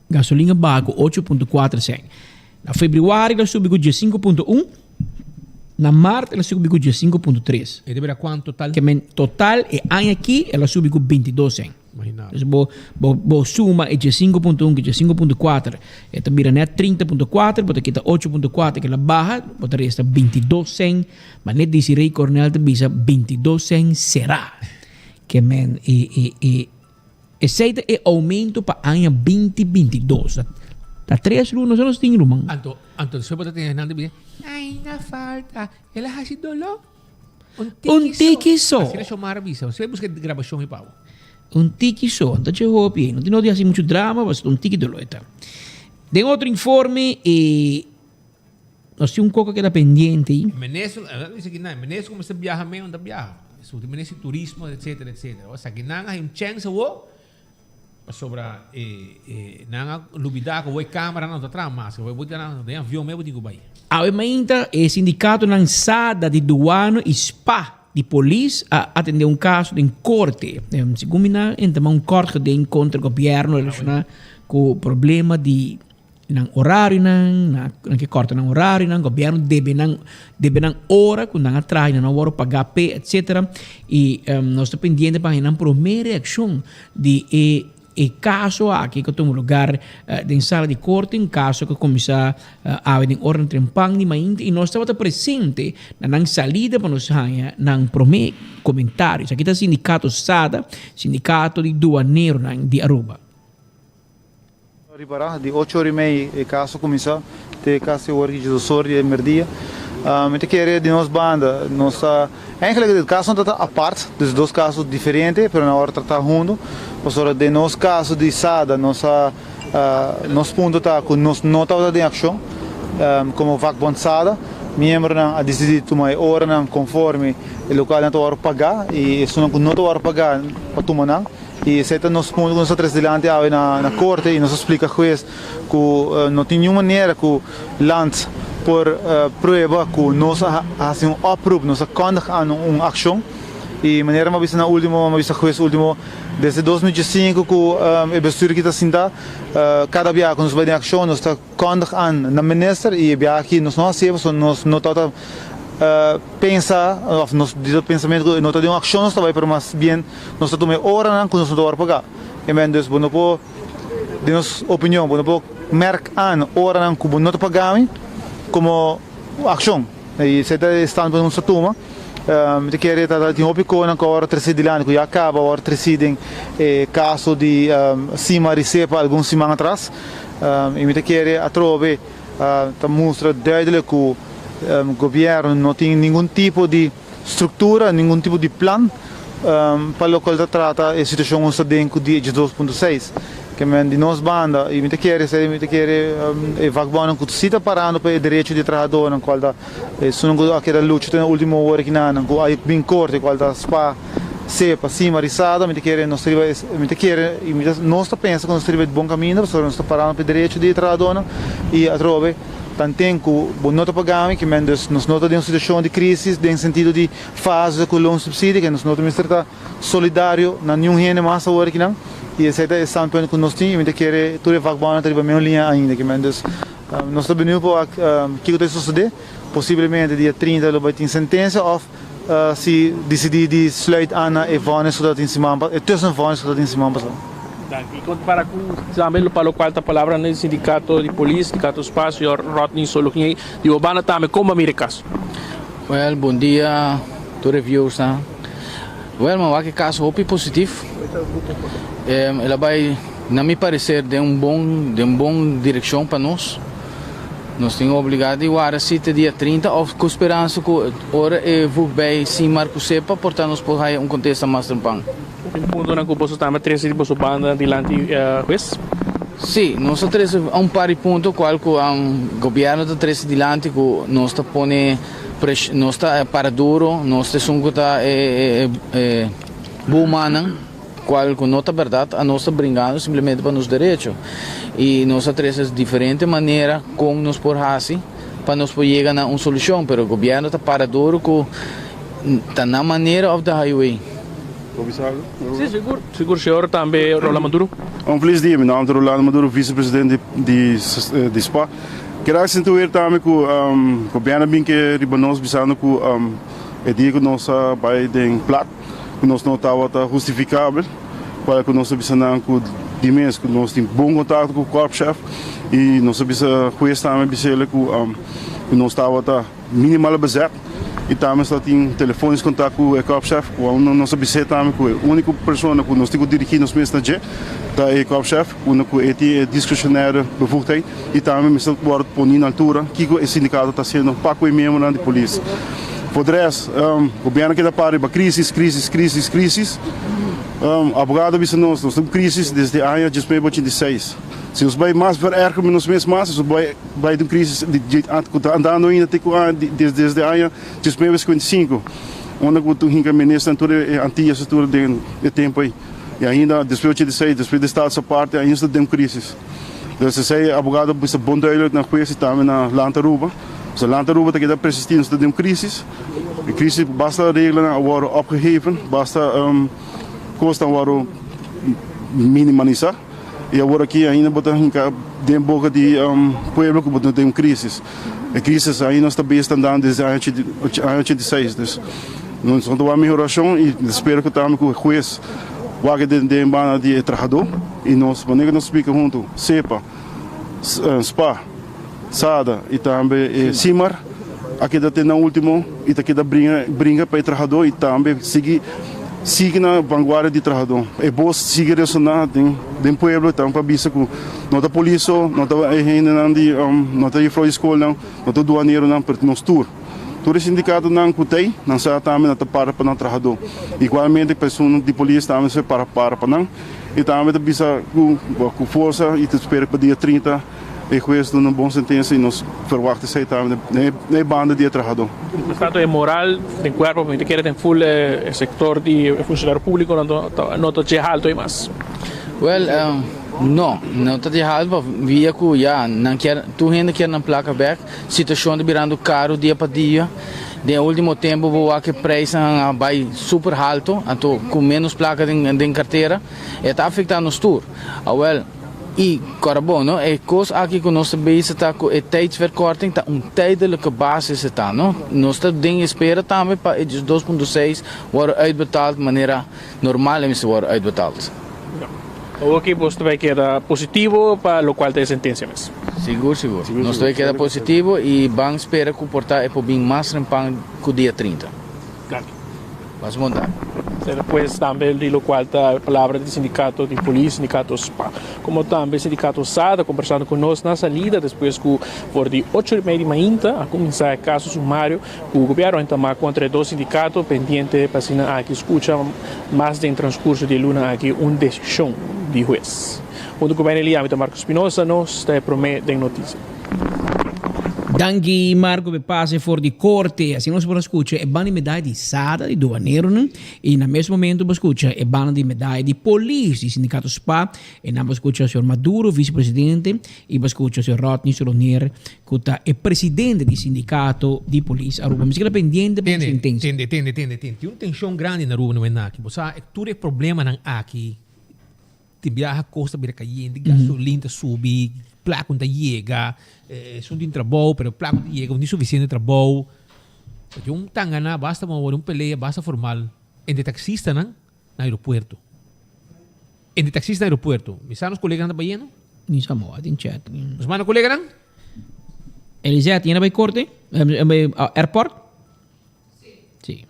Gasolin a baha ku 8.4 sèn. Na febrüari el a subi ku 15.1, na mart el a subi ku 15.3. E ta bira kuantu total? Ke men total e aña aki el a subi ku 22 sèn. Imagina. Dus bo bo bo suma e 15.1 ku 15.4 e ta bira nèt 30.4, bo ta kita 8.4 ke el a baha, bo ta resta 22 sèn. Ma net Desiree Cornel ta bisa 22 sèn será. Ke men e e e Esei ta e oumento pa aña 2022. Ta tres luna so nos tin, ruman. Anto, anto despues bo ta tene nan ta bisa, Ainda falta, el a haci doló. Un tiki Un tiki so. Asina Xiomara bisa. Bo buska e grabacion ei pa bo. Un tiki so. Anto dje hopi ei. No tin nodi haci mucho drama, pasobra un tiki doló e ta. Den otro informe e nos tin un koko a keda pendiente ei. Minister, a bisa ki nan, minister ku mester biaha mei, no ta biaha. Surti minister di turismo etcetera etcetera. Esaki nan a hay un chance awo pasobra e nan a lubida cu awo e cameranan no ta traha mas. Awo bo ta den avion mes bo tin cu bay. Awe mainta e sindicatonan Sada di Duano y spa di polis a atende un caso den corte. Segun mi nan entama un kort geding contra gobierno relaciona cu problema di nan orarionan, nan ke corta nan orarionan, gobierno debe nan debe nan ora cu nan a traha y nan no a worde paga p'e etcetera. Y nos ta pendiente pa haña nan prome reaccion di e E kaso aki ku a tuma lugar den sala di korte, un kaso ku a kuminsá awe den ora trempan di mainta i nos tabata presente na nan salida pa nos haña nan promé komentario. Esaki ta Sindikato SADA, Sindikato di Duaneronan di Aruba. Ripará, di ocho ora i mei e kaso a kuminsá te kasi ora ki djesdos ora di e merdia. Mi ta kere di nos banda nos ta. Eigenlijk e kasonan ta ta apart, dus dos kaso diferente, pero nan a wòrdu tratá huntu. Pasobra den nos kaso di Sada nos a nos punto ta ku nos no tabata den akshon komo vakbond Sada. Miembronan a disidí tuma e oranan konforme e lokual nan ta wòrdu pagá i esunnan ku no ta wòrdu pagá pa tuma nan. I esei ta nos punto ku nos a trese dilanti awe na korte i nos a splika hues ku no tin niun manera ku Land por prueba ku nos a hasi un oproep, nos a kondig aan un akshon. I manera mi a bisa na ultimo, mi a bisa hues ultimo, desde 2015 ku e bestuur aki ta sinta, kada biaha ku nos bai den akshon nos ta kondig aan na minister i e biaha aki nos no hasié pasobra nos no tabata pensa òf nos di pensamentu ku no ta den un akshon nos ta bai pero mas bien nos ta tuma e oranan ku nos no ta wòrdu pagá. E men dus bo no por. Den nos opinion bo no por merk aan oranan ku bo no ta paga mi komo akshon. I esei ta e standpunt ku nos ta tuma. Mi ta kere ta tin hopi konan ku a wòrdu trese dilanti ku ya kaba a wòrdu tresi den e kaso di Sima Risepa algun siman atras. I mi ta kere atrobe ta mustra duidelik ku gobièrnu no tin ningun tipo di struktura, ningun tipo di plan pa lokual ta trata e situashon ku nos ta den ku di 2.6. Ke men di nos banda, i mi ta kere esei, mi ta kere e vakbondnan ku si ta parando pa e derecho di e trahadónan kual ta esunnan ku a keda lucha te na último ora kinanan ku a bin korte kual ta spa, sepa, sima, risada, mi ta kere nos ta riba e, mi ta kere i mi ta nos ta pensa ku nos ta riba e bon kaminda pasobra nos ta parando pa e derecho di e trahadónan i atrobe. Tanten ku bo no ta paga mi, ke men dus nos no ta den un situashon di krisis den sentido di fase ku loon subsidie, ke nos no ta mester ta solidario na niun hende mas awor akinan, i esei ta e standpunt ku nos tin i mi ta kere tur e vakbondnan ta riba meun liña ainda, ke men dus nos ta beniu pa wak kiko ta sosode, posiblemente dia 30 lo bai tin sentensia òf si disidí di sluit aan na e vònis ku ta tin siman pa e tussenvònis ku ta tin siman pasá. Danki. Kon para ku tambe pa lokual ta palabra na e sindikato di polis, sindikato spa, señor Rodney Sologney di bo banda tambe kon bo a mira e kaso? Wèl, bon dia tur e viewers-nan. Wèl, mi a wak e kaso hopi positif. El a bai, na mi pareser, den un bon, den bon direkshon pa nos. Nos tin obligá di warda si te dia 30 òf ku speransa ku ora e vug bai sin mar ku sepa por ta nos por haya un kontesta mas trempan. Tin puntonan ku boso tambe a trese di boso banda dilanti hues? Sí, nos a trese un par di punto kual ku gobièrnu ta trese dilanti ku nos ta pone presh nos ta para duro, nos ta esun ku ta e bumannan. Cual cu no ta berdad, anos ta bringando simplemente pa nos derecho. Y nos a trece diferente manera con nos por haci pa nos por yega na un solucion, pero gobierno ta para duro cu ta nan manera of the highway. Por bisa algo? Sí, sigur. Sigur, señor. Tambe Rolando Maduro. Un felis dia. Mi nomber ta Rolando Maduro, vicepresidente di di spa. Kere acentuer tambe cu gobierno a bin ke riba nos bisando cu e dia cu nos a bay den plat, ku nos no tabata hustifikabel, kual ku nos a bisa nan ku di mes ku nos tin bon kontakto ku korpschef i nos a bisa hues tambe bis'el ku ku nos tabata minimal bezet i tambe nos tabatin telefonisch kontak ku e korpschef ku nos a bis'é tambe ku e uniko persona ku nos tin ku dirigí nos mes na dje ta e korpschef unda ku e tin e discretionaire bevoegdheid i tambe mester wòrdu poni na altura kiko e sindikato ta hasiendo pa ku e miembronan di polis. Por de res, gobierno keda para riba crisis, crisis, crisis, crisis. Abogado a bisa nos, nos ta un crisis desde aña 1986. Si nos bai mas vererger nos mes mas, nos bai bai den un crisis di ku ta andando ainda te ku desde aña 1955. Unda ku tur hinka ministernan tur e Antillas tur den e tempu ei. I ainda despues 86, despues di Status Aparte, ainda ta den un crisis. Dus esei e abogado a bisa bon duidelijk na hues i tambe na Land Aruba. Pasobra Land Aruba ta keda persistí, nos ta den un crisis. E crisis basta reglanan a wòrdu opgeheven, basta kosnan a wòrdu minimalisá. I awor aki ainda bo ta hinka den boka di pueblo ku bo ta den un crisis. E crisis ainda nos ta bezig ta andando desde aña 86. Dus nos no ta wak mehorashon i spero ku tambe ku e hues wak den banda di e trahadó i nos manera ku nos splika huntu sepa, spa, sada i tambe e simar a keda te na ultimo i ta keda bringa bringa pa e trahadó i tambe sigui sigui na vanguardia di trahadó. E bos sigui resoná den den pueblo tambe pa bisa ku no ta polis so, no ta e hendenan di no ta jefrou di skolnan, no ta duaneronan, pero nos tur. Tur e sindikatonan ku t'ei, nan sa tambe nan ta para pa nan trahadó. Igualmente pa esun di polis tambe sa para para pa nan i tambe ta bisa ku ku forsa i ta spera pa dia 30 E hues duna un bon sentensia i nos verwagt esei tambe na e banda di e trahadó. Tanto e moral den cuerpo mi ta kere den full e sector di e funcionario publico no ta dje halto ei mas. Well, no, no ta dje halto pa via cu ya nan kier tur hende kier nan placa bek, situacion ta birando caro dia pa dia, den e ultimo tempo bo wak e prijsnan a bay super halto, anto cu menos placa den cartera e ta afecta nos tur. Awel. I kòrda bon, no? E kos aki ku nos ta bezig ta ku e tijdsverkorting ta un tijdelijke basis e ta, no? Nos ta den espera tambe pa e 2.6 wòrdu uitbetaald manera normal e mester wòrdu uitbetaald. Oki, bos ta bai keda positivo pa lokual ta e sentensia mes? Sigur, sigur. Nos ta bai keda positivo i ban spera ku por ta e por bin mas rempan ku dia 30. Danki. Mas bon tardi. Despues tambe di locual ta palabra di sindicato di polis, sindicato spa, como tambe sindicato sa ta conversando cu nos na salida despues cu for di ocho y media di mainta a cuminsa e caso sumario cu gobierno a entama contra e dos sindicato pendiente pa asina aki scucha mas den transcurso di e luna aki un decision di hues. Hunto cu Benny Lee ami ta Marco Espinosa nos ta e prome den noticia. Danki Marco p'e pase for di korte. Asina nos por a skucha e banda di medaya di Sada di duaneronan i na mes momento bo skucha e banda di medaya di polis di sindikato spa. E nan bo skucha señor Maduro, vice presidente, i bo skucha señor Rodney Soloner ku ta e presidente di sindikato di polis Aruba. Mi si keda pendiente pa un sentensia. Tende, tende, tende, tende. Tin un tenshon grandi na Aruba nomenaki. Bo sa tur e problemanan aki. Tin biaha kos ta bira kayente, gasolin ta subi, plak no ta yega, esun tin trabou pero plak no ta yega, no tin sufisiente trabou. Ta tin un tangana basta bo wòrdu un pelea basta formal entre taksistanan na aeropuerto. Entre taksista na aeropuerto. Mi sa nos koleganan ta bayendo? Mi sa mo a tin chat. Nos manda koleganan? Elisette, yena bai korte? Bai airport? Sí.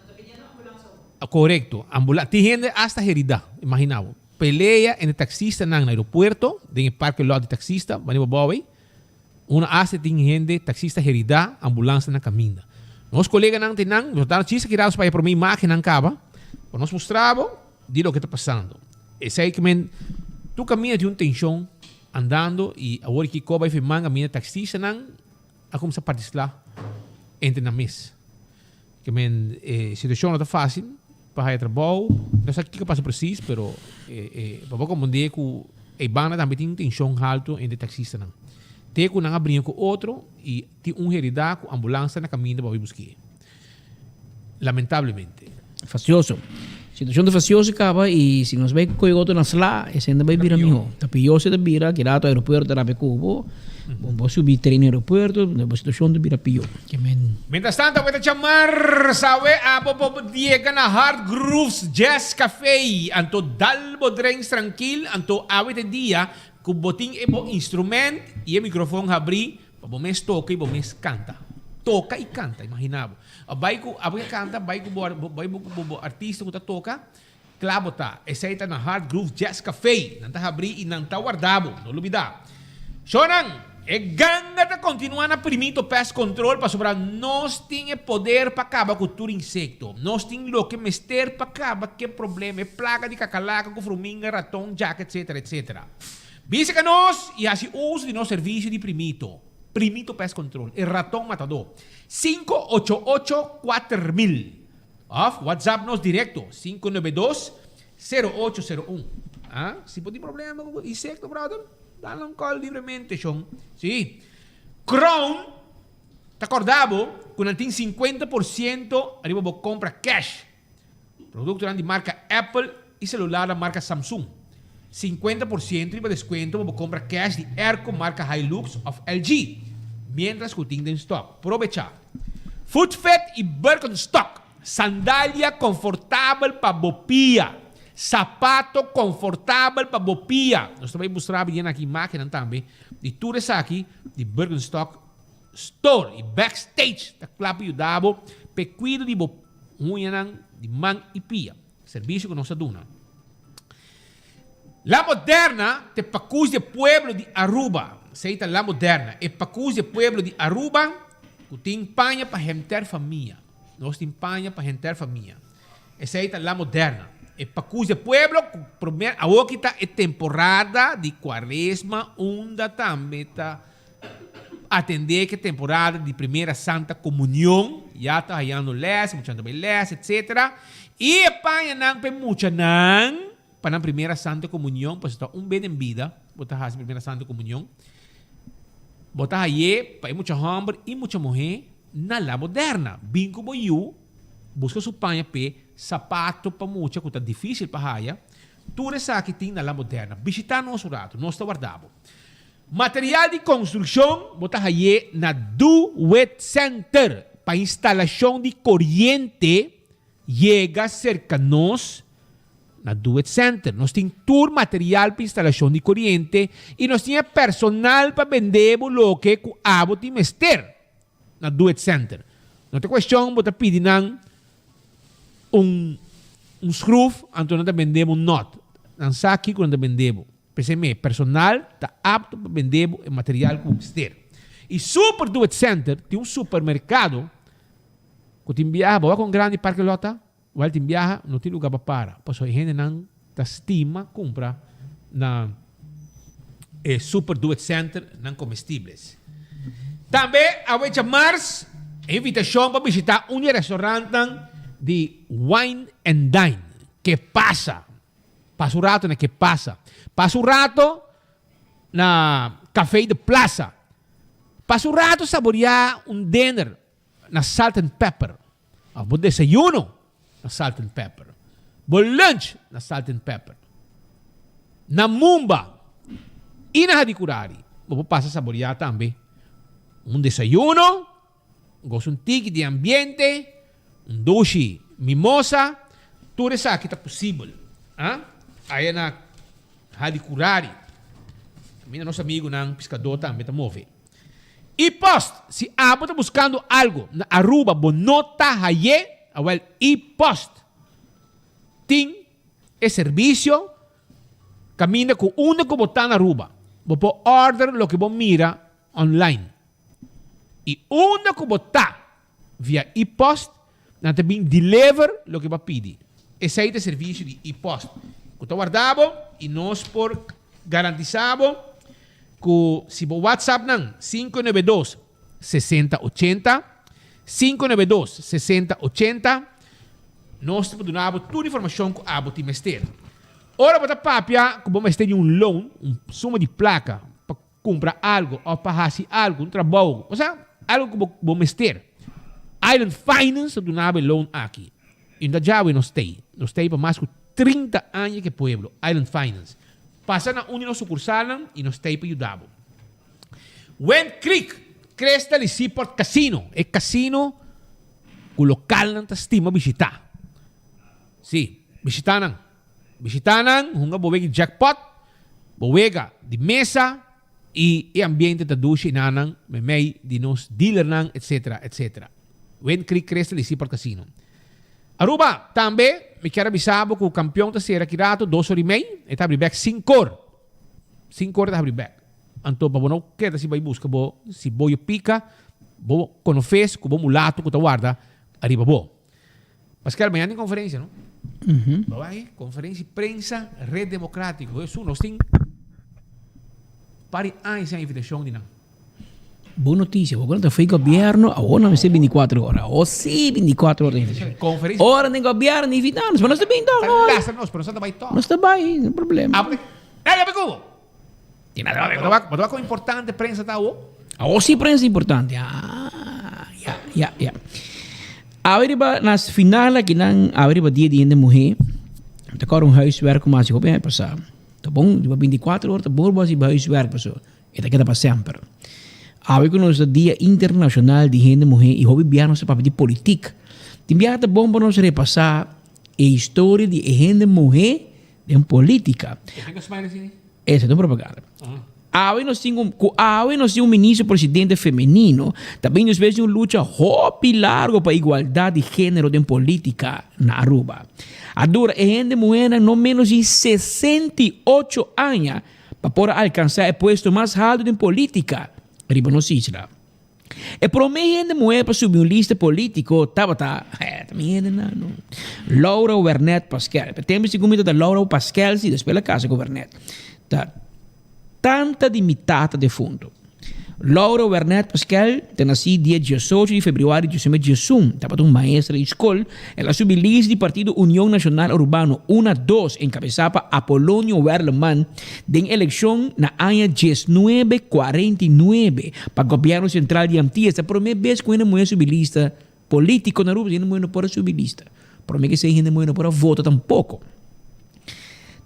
Korekto. Ambula tin hende asta herida. Imagina bo. Pelea entre taksistanan na aeropuerto, den e parke lot di taksista, bani bo bou ei. Uno asta tin hende taksista herida, ambulans na kaminda. Nos koleganan tin nan, nos ta chis aki rato pa e prome imagennan kaba, pa nos mustra bo di loke ta pasando. Esei ke men tur kaminda tin un tenshon andando i awor ki koba e firman kaminda taksistanan a kumsa partisla entre nan mes. Ke men e situashon no ta fásil pa haya trabou. No sa kiko pasa presis, pero e pa bo komprendé ku e banda tambe tin tenshon haltu entre taksistanan. Te ku nan a bringa ku otro i tin un heridá ku ambulansa na kaminda pa bai busk'é. Lamentablemente. Fastioso. Situashon ta fastioso kaba i si nos bai koe otro na sla, esei no ta bai bira mihó. Ta pió si ta bira, ki rato aeropuerto ta rabia ku bo, bo bo subi tren na aeropuerto, bo situashon ta bira pió. Ke men. Mientras tanto awe ta chamar sawe abo bo yega na Hard Grooves Jazz Cafe anto dal bo drinks trankil anto awe ta e dia ku bo tin e bo instrument i e microfon habri Pa bo mes toka i bo mes kanta. Toka i kanta, imagina bo. A bai ku, abo ke kanta, bai ku bo, bai bo ku bo artista ku ta toka, kla bo ta. Esei ta na Hard Groove Jazz Café. Nan ta habrí i nan ta warda bo. No lubidá. Shownan, e ganga ta kontinuá na Primito Pest Control pasobra nos tin e poder pa kaba ku tur insekto. Nos tin loke mester pa kaba ke problema, e plaga di kakalaka ku fruminga, raton, djaka, etsetera, etsetera. Bisa ka nos i hasi uso di nos servisio di Primito, Primito Pest Control, e raton matadó. Sinku ocho ocho kuater mil. Òf WhatsApp nos direkto, 592 0801. Ah, si bo tin problema ku insekto, brother, dal un call libremente, shon. Sí. Crown ta kòrda bo ku nan tin 50% riba bo kompra cash. Produktonan di marka Apple i selularnan marka Samsung. 50% riba deskuento pa bo kompra cash di airco marka Hilux òf LG, miéntras ku tin den stòk. Probechá! Footfit i Birkenstock, sandalia konfortabel pa bo pia. Sapato konfortabel pa bo pia. Nos ta bai mustra bo yen aki imágennan tambe di tur esaki di Birkenstock Store i Backstage ta kla pa yuda bo pa e kuido di bo huñanan di man i pia. Servisio ku nos ta duna. La Moderna ta e pakus di e pueblo di Aruba. Esei ta La Moderna, e pakus di e pueblo di Aruba ku tin paña pa henter famia. Nos tin paña pa henter famia. Esei ta La Moderna, e pakus di e pueblo ku primer awoki ta e temporada di Kuaresma unda tambe ta atendé ku e temporada di Primera Santa Komunion, ya ta hayando lès, muchanan ta bai lès, etsetera. I e pañanan pa e muchanan pa nan Primera Santa Komunion, pasobra ta un bes den bida bo ta hasi Primera Santa Komunion, bo ta hay'é pa e mucha hòmber i mucha muhé na La Moderna. Bin ku bo yu, buska su paña p'e, sapato pa mucha ku ta difísil pa haya, tur esaki tin na La Moderna. Bishitá nos un ratu, nos ta warda bo. Material di konstrukshon bo ta haye na Do It Center. Pa instalashon di koriente yega serka nos na Do It Center. Nos tin tur material pa instalashon di koriente i nos tin e personal pa bende bo loke ku abo tin mester na Do It Center. No ta kueshon bo ta pidi nan un un skruf anto nan ta bende bo un nòt. Nan sa kiko nan ta bende bo. P'esei mi personal ta apto pa bende bo e material ku bo mester. I Super Do It Center tin un supermerkado ku tin biaha bo wak un grandi parke lòt ta? Wèl tin biaha no tin luga pa para pasobra e hendenan ta stima kumpra na e Super Do It Center nan komestibles. Tambe awe djamars e invitashon pa bishita un di e restaurantnan di Wine and Dine. Ke pasa? Pasa un rato na Ke Pasa. Pasa un rato na Café de Plaza. Pasa un rato saboreá un dinner na Salt and Pepper. Of bo desayuno na Salt and Pepper. Bo lunch na Salt and Pepper. Na Mumba i na Hadicurari bo por pasa saboreá tambe un desayuno. Gosa un tiki di ambiente, un dushi mimosa, tur esaki ta posibel. Ah, aya na Hadicurari. Caminda nos amigunan piscadó tambe ta move. E-post, si abo ta buscando algo na Aruba bo no ta haye, awel e-post tin e servicio caminda cu unda cu bo ta na Aruba bo por order loke bo mira online. I unda ku bo ta via e-post, nan ta bin deliver loke bo a pidi. Esei ta e servisio di e-post ku ta warda bo i nos por garantisa bo ku si bo WhatsApp nan 592 60 80, 592 60 80, nos ta por duna bo tur informashon ku abo tin mester. Ora bo ta papia ku bo mester di un loan, un suma di plaka pa Cumpra algo of pa haci algo, un trabou, osea, algo cu bo bo mester. Island Finance ta duna bo e loan aki. Y no ta djawe nos tey. Nos tey pa mas cu 30 aña cu e pueblo, Island Finance. Pasa na un di nos sucursalnan y nos tey pa yuda bo. Wind Creek, Crystal y Seaport Casino, e casino cu localnan ta stima bishita. Si, bishita nan. Bishita nan, hunga bo wega di jackpot, bo wega di mesa y e ambiente ta dushi na nan memey di nos dealernan etc. Etc. Wind Creek Crystal y Seaport Casino. Aruba, tambe mi kier a bisa bo cu Campeon ta cera aki rato dos or y mey, e ta habri bek cincor. Cincor e ta habri bek. Anto pa bo no keda si bay busca bo si boyo pica, bo conofes cu bo mulato cu ta warda ariba bo. Pascal, mañana tin conferencia, no? Mm -hmm. Conferencia de prensa Red Democrático. Eso, nos tin par de años sin invitación di nan. Bon noticia, bo ta foi gobierno, awor nan mester 24 ora. Awor si 24 ora. Conferencia. Ora den gobierno ni invita nos, pero nos ta bin toch. No, Gasta nos, pero nos ta bay toch. Nos ta bay, no problema. Ah, Nada pa cubo. Nada pa cubo. Bo ta con importante prensa ta awor? Awor si prensa importante. Ah, ya, ya, ya. Awe riba nas final aki nan, awe riba dia di hende muhe. Ta kor un huiswerk ku mas hopi aña pasa. Ta bon, riba 24 ora ta bon bo hasi huiswerk paso. E ta keda pa semper. Awe ku nos ta Dia Internashonal di Hende Muhé i hopi biaha nos ta papia di politik. Tin biaha ta bon pa nos repasá e historia di e hende muhé den politika. Esa ta un propaganda. Awe nos tin un, ku awe nos tin un ministro presidente femenino, ta bin despues di un lucha hopi largo pa igualdat di género den politika na Aruba. A dura e hende muhénan no ménos di 68 aña pa por a alkansá e puesto mas haltu den polítika riba nos isla. E promé hende muhé pa subi un lista polítiko tabata, ta mi hende nan no, Laura Wernet Paskel. E tempu si ku mi ta Laura Paskel si, despues el a kasa ku Wernet. Ta tanta di mi tata defuntu. Laura Wernet Paskel ta nasí dia diesocho di febrüari di diesnuebe diesun. Tabata un maestra di skol. El a subi lista di partido Union Nacional Arubano, una dos, enkabesá pa Apolonio Werleman den elekshon na aña diesnuebe kuarenta i nuebe pa Gobièrnu Sentral di Antias. Ta promé bes ku hende muhé subi lista polítiko na Aruba. Hende muhé no por a subi lista. Promé ke esei hende muhé no por a vota tampoko.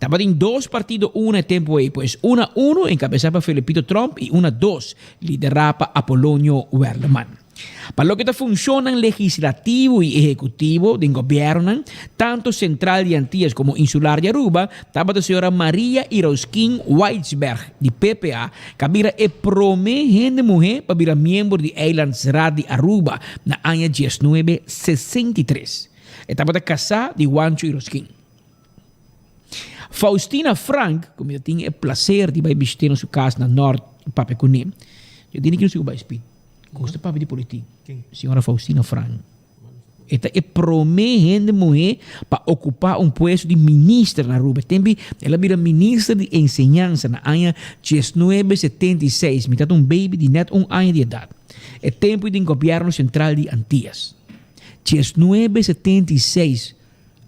Tabatin dos partido una e tempu ei, pues una uno enkabesá pa Felipito Tromp i una dos liderá pa Apolonio Werleman. Pa loke ta funshonnan legislativo i ehekutivo den gobièrnunan, tantu sentral di Antias komo insular di Aruba, tabata señora Maria Irausquin Weitsberg di PPA ku a bira e promé hende muhé pa bira miembro di Eilandsraad di Aruba na aña diesnuebe 63. E tabata kasá di Juancho Irausquin. Faustina Frank, ku mi ta tin e plaser di bai bishit'é na su kas na Nort i papia kuné. Yo dini ki nos tin ku bai spit. Gusta papia di politik. Señora Faustina Frank. E ta e promé hende muhé pa okupá un puesto di minister na Aruba. E tempu el a bira minister di enseñansa na aña diesnuebe setenta i seis. Mi tabata un baby di nèt un aña di edat. E tempu den gobièrnu sentral di Antias. 1976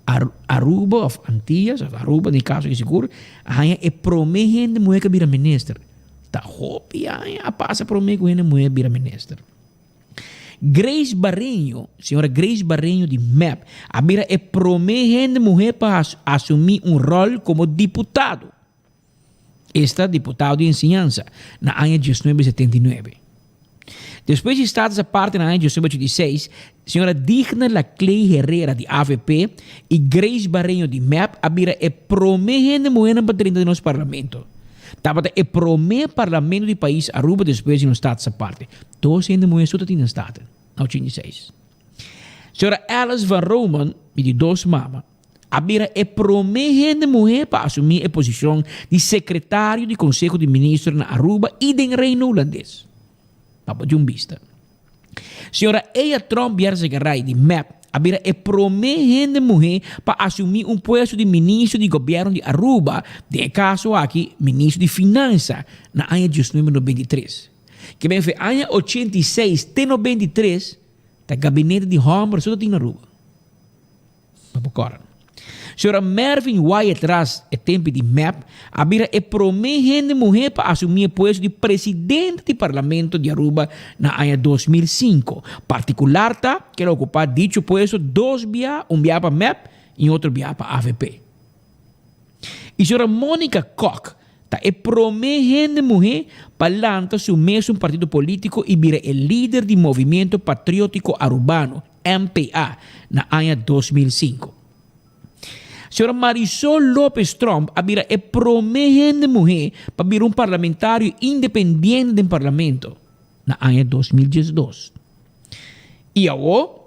Aruba of Antillas of Aruba den e kaso aki sigur a haña e prome hende muhé ku a bira minister. Ta hopi aña a pasa prome ku hende muhé a bira minister. Grace Barreño, señora Grace Barreño di mep a bira e prome hende muhé pa asumí un ròl komo diputado. Esta diputado di enseñansa na aña 1979. Despues di Status Aparte na aña 1986, señora Digna Laclay Herrera di avp y Grace Barreño di mep a bira e prome hende muhernan pa drenta den nos parlamento. Tabata e prome parlamento di pais Aruba despues di nos Status Aparte. Dos hende muher so ta tin den Staten na 86. Señora Alice van Roomen, mi di dos mama, a bira e promé hende muhé pa asumí e posishon di sekretario di Konseho di Minister na Aruba i den Reino Hulandes. Pa bo di un bista. Señora Eya Tromp Bierzegaray di mep a bira e promé hende muhé pa asumí un puesto di ministro di gobièrnu di Aruba, den e kaso aki ministro di Finansa, na aña 1993. Ke ben fe aña 86 te 93 ta gabinete di hòmber so ta tin na Aruba. Pa bo kòrda. Señora Mervin Wyatt Ras, e tempi di mep, a bira e promé hende muhé pa asumí e puesto di presidente di Parlamento di Aruba na aña 2005. Partikular ta ku el a okupá dicho puesto dos bia, un bia pa mep i un otro bia pa avp. I señora Monica Kock ta e promé hende muhé pa lanta su mesun partido polítiko i bira e lider di Movimiento Patriótiko Arubano, MPA, na aña 2005. Señora Marisol Lopez Tromp a bira e promé hende muhé pa bira un parlamentario independiente den parlamento na aña 2012. I awor,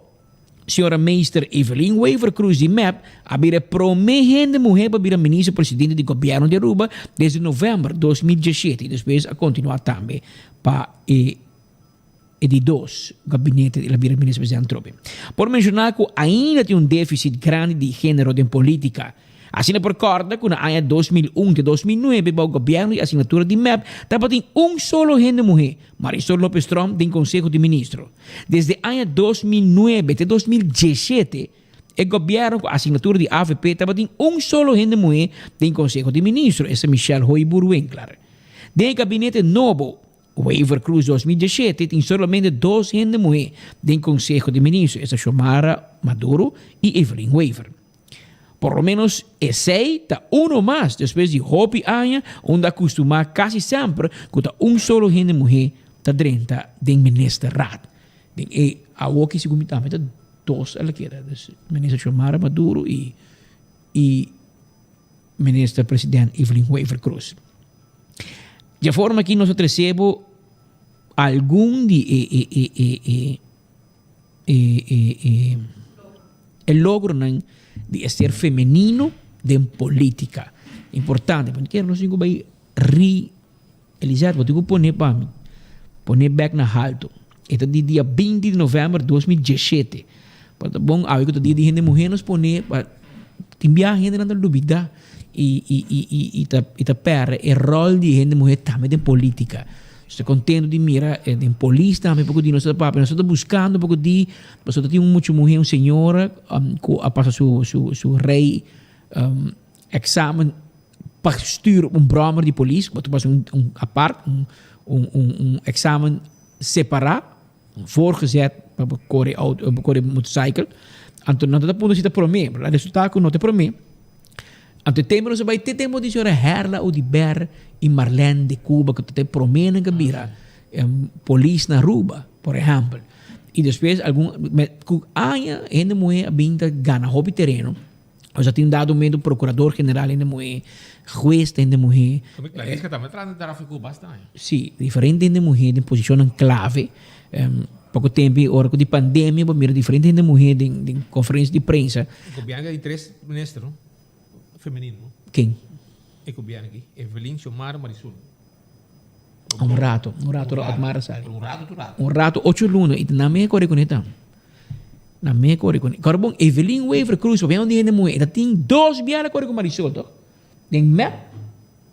señora Meester Evelyn Wever-Croes di mep a bira e promé hende muhé pa bira minister presidente di gobièrnu di Aruba desde novèmber 2017 i despues a kontinuá tambe pa e E di dos gabinete el a bira minister presidente atrobe. Por menshoná ku ainda tin un défisit grandi di género den polítika. Asina por kòrda ku na aña 2001 te 2009 bou gobièrnu di asignatura di mep tabatin un solo hende muhé, Marisol Lopez Tromp, den Konseho di Ministro. Desde aña 2009 te 2017 e gobièrnu ku asignatura di avp tabatin un solo hende muhé den Konseho di Ministro, esta Michelle Hooyboer-Winklaar. Den e gabinete nobo Wever Croes 2017 tin solamente dos hende muhé den Konseho di Ministro, esta Xiomara Maduro i Evelyn Wever. Por lo menos esei ta uno mas despues di hopi aña unda a kustumá kasi semper ku ta un solo hende muhé ta drenta den ministerraad. Den e awoki segun mi tambe ta dos a la keda, dus Minister Xiomara Maduro i i Minister President Evelyn Wever Croes. Dje forma aki nos a trece bo algun di e e e e e e e e e logronan di e ser femenino den politica. Importante, pasobra kier nos tin cu bay ri Elizeth, bo tin cu pone pa mi, pone bek na halto. E ta di dia 20 di november 2017. Pa ta bon awe cu ta dia di hende muhe nos pone pa tin biaha hendenan ta lubida y y y y y ta y ta perde e rol di hende muhe tambe den politica. Nos ta contento di mira den polis tambe poco di nos ta papia, nos ta buscando poco di pasobra ta tin un mucha muhe, un señora cu a pasa su su su rey examen pa stuur un brommer di polis, bo ta pasa un un apart un un un examen separá, voorgezet pa bo kore auto, pa kore motorcycle. Anto nan ta puntra si ta promé, pero a resultá ku no ta promé. Anto e tempu nos a bai te tempu di señora Herla Oduber i Marlene de Cuba ku ta e proménan ku a bira polis na Aruba, por ehèmpel. I despues algun, ku aña hende muhé a bin ta gana hopi tereno. Nos a tin dado momento procurador general hende muhé, hues hende muhé. Como Clarisca tambe trata di trafico basta aña. Sí, diferente hende muhé den posicionnan clave. Poco tempo ora cu di pandemia bo mira diferente hende muhé den den conferencia di prensa. E gobierno aki tin tres minister no? Femenino no? Ken? E gobierno aki, Evelyn, Xiomara, Marisol. Un rato, un rato Otmar a sali. Un rato tu rato. Un rato, ocho luna y nan me kore con eta. Nan me kore con. Kore bon, Evelyn Wever Croes, papia un di hende muhe, eta tin dos biaha kore con Marisol, toch? Den mep.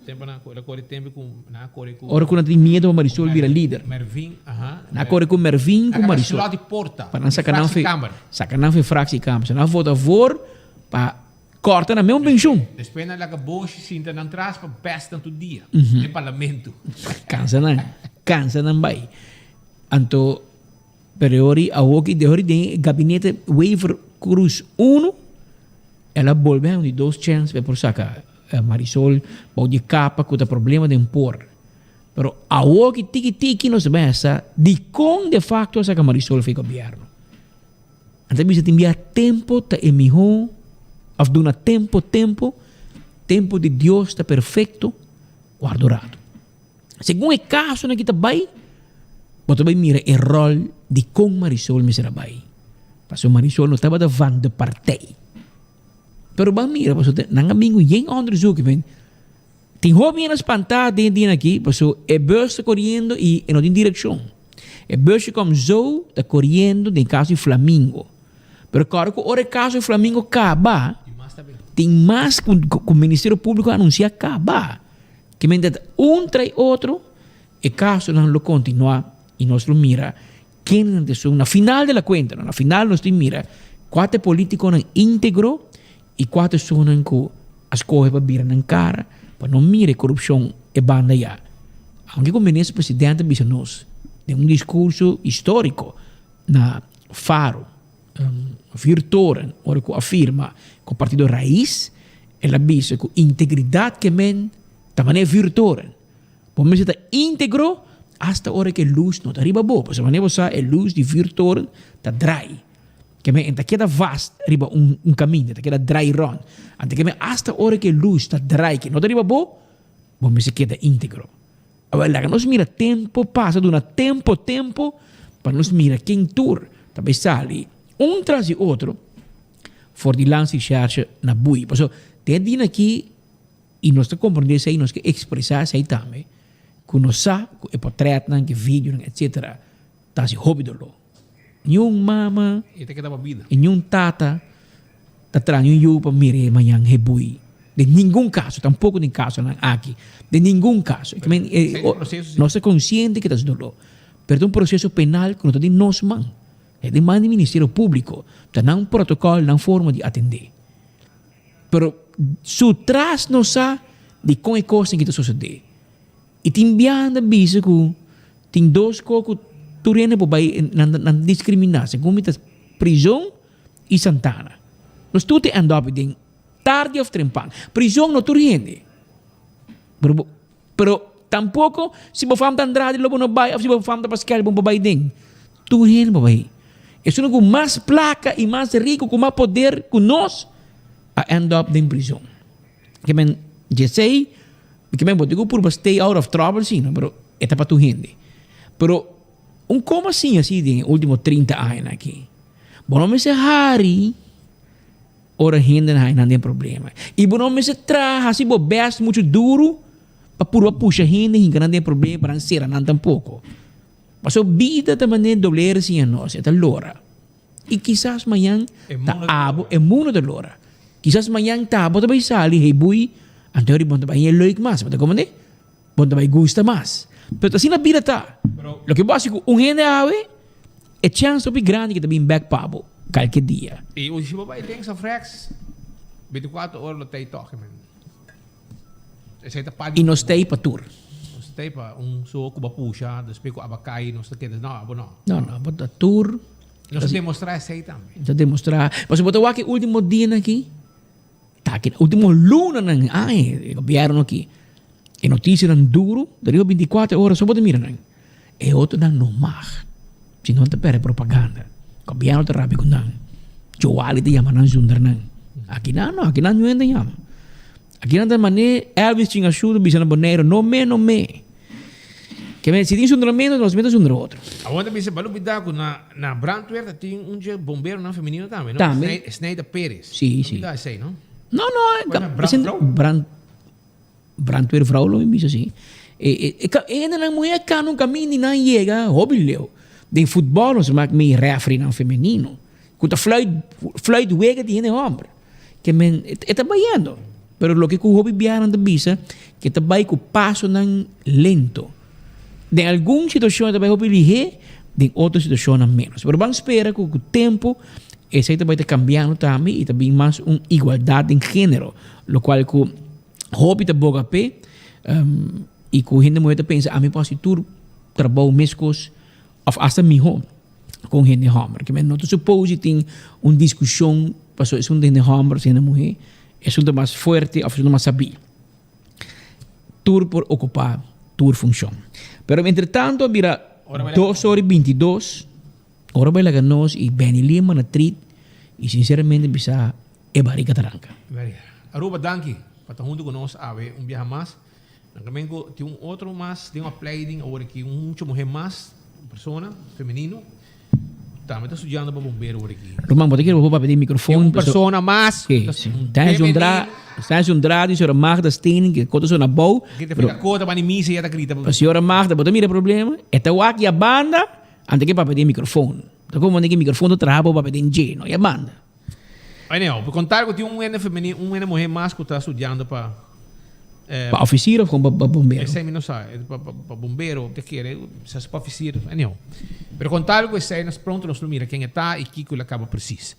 Tempo nan kore, kore tempo ku nan kore ku. Ora ku nan tin miedo pa Marisol bira lider. Mervin, aha. Nan kore ku Mervin ku Marisol. Nan di porta. Pa nan saka nan fe, saka nan fe fractiekamer. So nan vota voor pa Corta nan meun pensioen. Despues nan laga boshi sinta nan tras pa best nan tur dia den parlamento. Cansa nan, cansa nan bay. Anto pero e ori awoki de ori den e gabinete Wever Croes uno el a bolbe haña un di dos chance pa e por saca Marisol bou di e capa cu ta problema den por. Pero awoki tiki tiki nos ta bay hasta dicon de facto a saca Marisol for e gobierno. Nan ta bisa tin bia tempo ta e mihó òf duna tempo tempo, tempo di Dios ta perfekto, warda un ratu. Segun e kasonan ki ta bai, bo ta bai mira e ròl di kon Marisol mester a bai. Pasobra Marisol no tabata van de partij. Pero ban mira pasobra nan a bin ku yen onderzoek, men Tin hopi hende spantá den e dia aki pasobra e bus ta koriendo i e no tin direkshon. E busje kom zo ta koriendo den kaso di Flamingo. Pero kòrda ku ora e kaso di Flamingo kaba, tin mas ku ku Ministerio Públiko a anunsiá kaba. Ke mente ta un trai otro e kasonan lo kontinuá i nos lo mira kendenan ta esun. Na final de la kuenta, na final nos tin mira kua ta e polítikonan íntegro I kua ta esunnan ku a skohe pa bira nan kara pa no mira e korupshon e banda ya? Aunke ku Minister Presidente a bisa nos den un diskurso históriko na Faro, Vuurtoren, ora ku a firma ku Partido Raiz, el a bisa ku integridat ke men ta manera vuurtoren. Bo mester ta íntegro asta ora ku e lus no ta riba bo, pasobra manera bo sa e lus di vuurtoren ta drai. Ke men e ta keda vast riba un un kaminda, e ta keda drai rònt. Anto ke men asta ora ku e lus ta drai ke no ta riba bo, bo mester keda íntegro. Awor laga nos mira tempu pasa, duna tempu tempu pa nos mira ken tur ta bai sali un tras di otro for di Landsrecherche na bui. Pasobra den e dia aki i nos ta komprondé esei, nos ke ekspresá esei tambe, ku nos sa ku e potrètnan, ku e videonan etsetera ta hasi hopi doló. Niun mama E ta keda pa bida. i niun tata ta traha niun yu pa mira e mañan hebui. Den ningun kaso, tampoko den kasonan aki. Den ningun kaso. Ke men, eh, nos ta konsiente ke ta su doló. Pero ta un proseso penal ku no ta den nos man. E den man di Ministerio Públiko. Ta nan protokòl, nan forma di atendé. Pero su tras nos sa di kon e kosnan ki ta sosodé. I tin biaha nan ta bisa ku tin dos kos ku tur hende por bai nan nan ta diskriminá segun mi ta prizon i santana. Nos tur ta end up den tardi òf trempan. Prizon no tur hende. Pero bo pero tampoko si bo fam ta Andrade lo bo no bai òf si bo fam ta Paskel bo no por bai den. Tur hende por bai. Esun ku mas plaka i mas riku ku mas poder ku nos a end up den prizon. Ke men djesei, ke men bo tin ku purba stay out of trouble si no, pero e ta pa tur hende. Pero un koma siña si den e ultimo 30 añanan aki. Bo no mester hari ora hendenan haña nan den problema. I bo no mester traha hasi bo best muchu duru pa purba pusha hende hinka nan den problema pa nan sera nan tampoko. Pasobra bida ta manera doble R siña nos, e ta lora. I kisas mañan ta abo, e mundo ta lora. Kisas mañan ta abo ta bai sali, hey bui, anto ri bon ta bai leuk mas, bo ta komprende? Bon ta bai gusta mas. Pero ta asina bida ta. Loke bo hasi ku un hende awe, e chèns hopi grandi ke ta bin bèk pa bo kalke dia. I si bo bai links of rechts, bintikuater ora lo tei tòg, men. Esei ta parti I nos tei pa tur. Nos tei pa un so ku bo a pusha, despues ku aba kai nos ta keda, no, abo no. No, no, abo ta tur. Nos ta demostrá esei tambe. Nos ta demostrá. Pasobra bo ta wak e último dianan aki, ta aki, último lunanan, ai, e gobièrnu aki, e notisianan duru, ta riba bintikuater ora so bo ta mira nan. E otronan no mag, si no nan ta perde propaganda. Gobièrnu ta rabia ku nan. Joali ta yama nan zundra nan. Akinan no, akinan niun hende ta yama. Akinan ta manera Elvis Chingashu ta bisa na Boneiru, no me, no me. Ke men, si tin zundramentu, nos mes ta zundra otro. Awor ta bisa, bo lubida ku na na brandweer ta tin un dje bomberonan femenino tambe, no? Tambe. Sneider Perez. Si, si. No lubida esei, no? No, no. Brand. Brandweervrouw lo mi bisa si. E e e e hendenan muhé a kana un kaminda i nan yega hopi leu. Den futbòl nos mak mi rèfrinan femenino ku ta fluit fluit wega di hende hòmber. Ke men e ta bayendo. Pero loke ku hopi biahanan ta bisa ke ta bai ku pasonan lento. Den algun situashon e ta bai hopi lihé, den otro situashonnan ménos. Pero ban spera ku ku tempu esei ta bai ta kambiando tambe i ta bin mas un igualdat den género, lokual ku hopi ta boga p'e i ku hende muhé ta pensa ami por hasi tur trabou meskos òf asta mihó ku un hende hòmber. Ke men no ta supos di tin un diskushon pasobra esun ta hende hòmber òf hende muhé, esun ta mas fuerte òf esun ta mas sabí. Tur por okupá tur funshon. Pero entretanto a bira dos ora i bintidos, ora bai laga nos i Benny Lima na trit i sinceramente bisa e barika ta ranka. Aruba danki pa ta hunto ku nos awe un biaha mas. Nan kamen ku tin un otro mas den opleiding awor aki un mucha muher mas, un persona femenino. Tambe ta studiando pa bombero awor aki. Ruman, bo ta kere bo por papia den microfoon. Un persona mas. Sí, sí. Ta un dra, ta un dra di señora Magda Steening, ke kota sona bou. Ke ta fika kota bani misa ya ta grita. Pa señora Magda, bo ta mira e problema? E ta wak ya banda, ante ke papia den microfoon. Ta como manera ke microfoon ta traha bo papia den dje, no ya banda. Anyhow, pa contar cu tin un hende femenino, un hende muher mas cu ta studiando pa. Pa oficier of gewoon pa bombero? Esey mi no sa, pa pa bombero te kere, sa pa oficier, anyhow. Pero con tal cu esey nos pronto nos lo mira ken e ta y kico el a caba precies.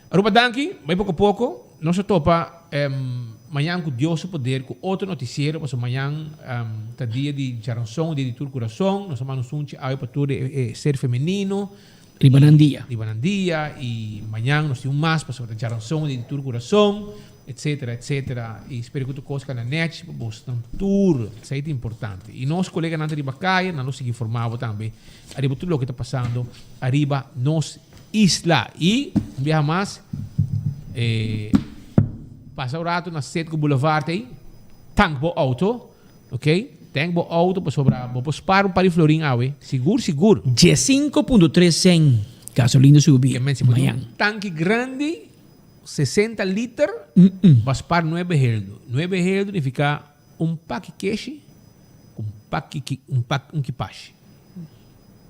Aruba danki, bay poco poco, nos a topa mañan cu Dios su poder cu otro noticiero, pasobra mañan ta dia di djaranson, dia di tur curason, nos a manda un sunchi awe pa tur e ser femenino. Riba nan dia. Riba nan dia y mañan nos tin un mas pasobra ta djaranson di tur curason etcetera etcetera y spera cu tur cos cana nechi pa bosnan tur esey ta importante y nos coleganan ta riba caya nan lo sigui informa bo tambe ariba tur loke ta pasando ariba nos isla y un biaha mas eh pasa un rato na Citgo Boulevard ey tank bo auto. Ok, tank bo auto pasobra bo por spaar un par di florin awe, sigur sigur. 15.3 cent gasolina subi Ke men si bo tin mañan. un tanki grandi, 60 liter, bo a spaar nuebe heldu. Nuebe heldu nifica un paki keshi ku un paki ki un pak un kipashi.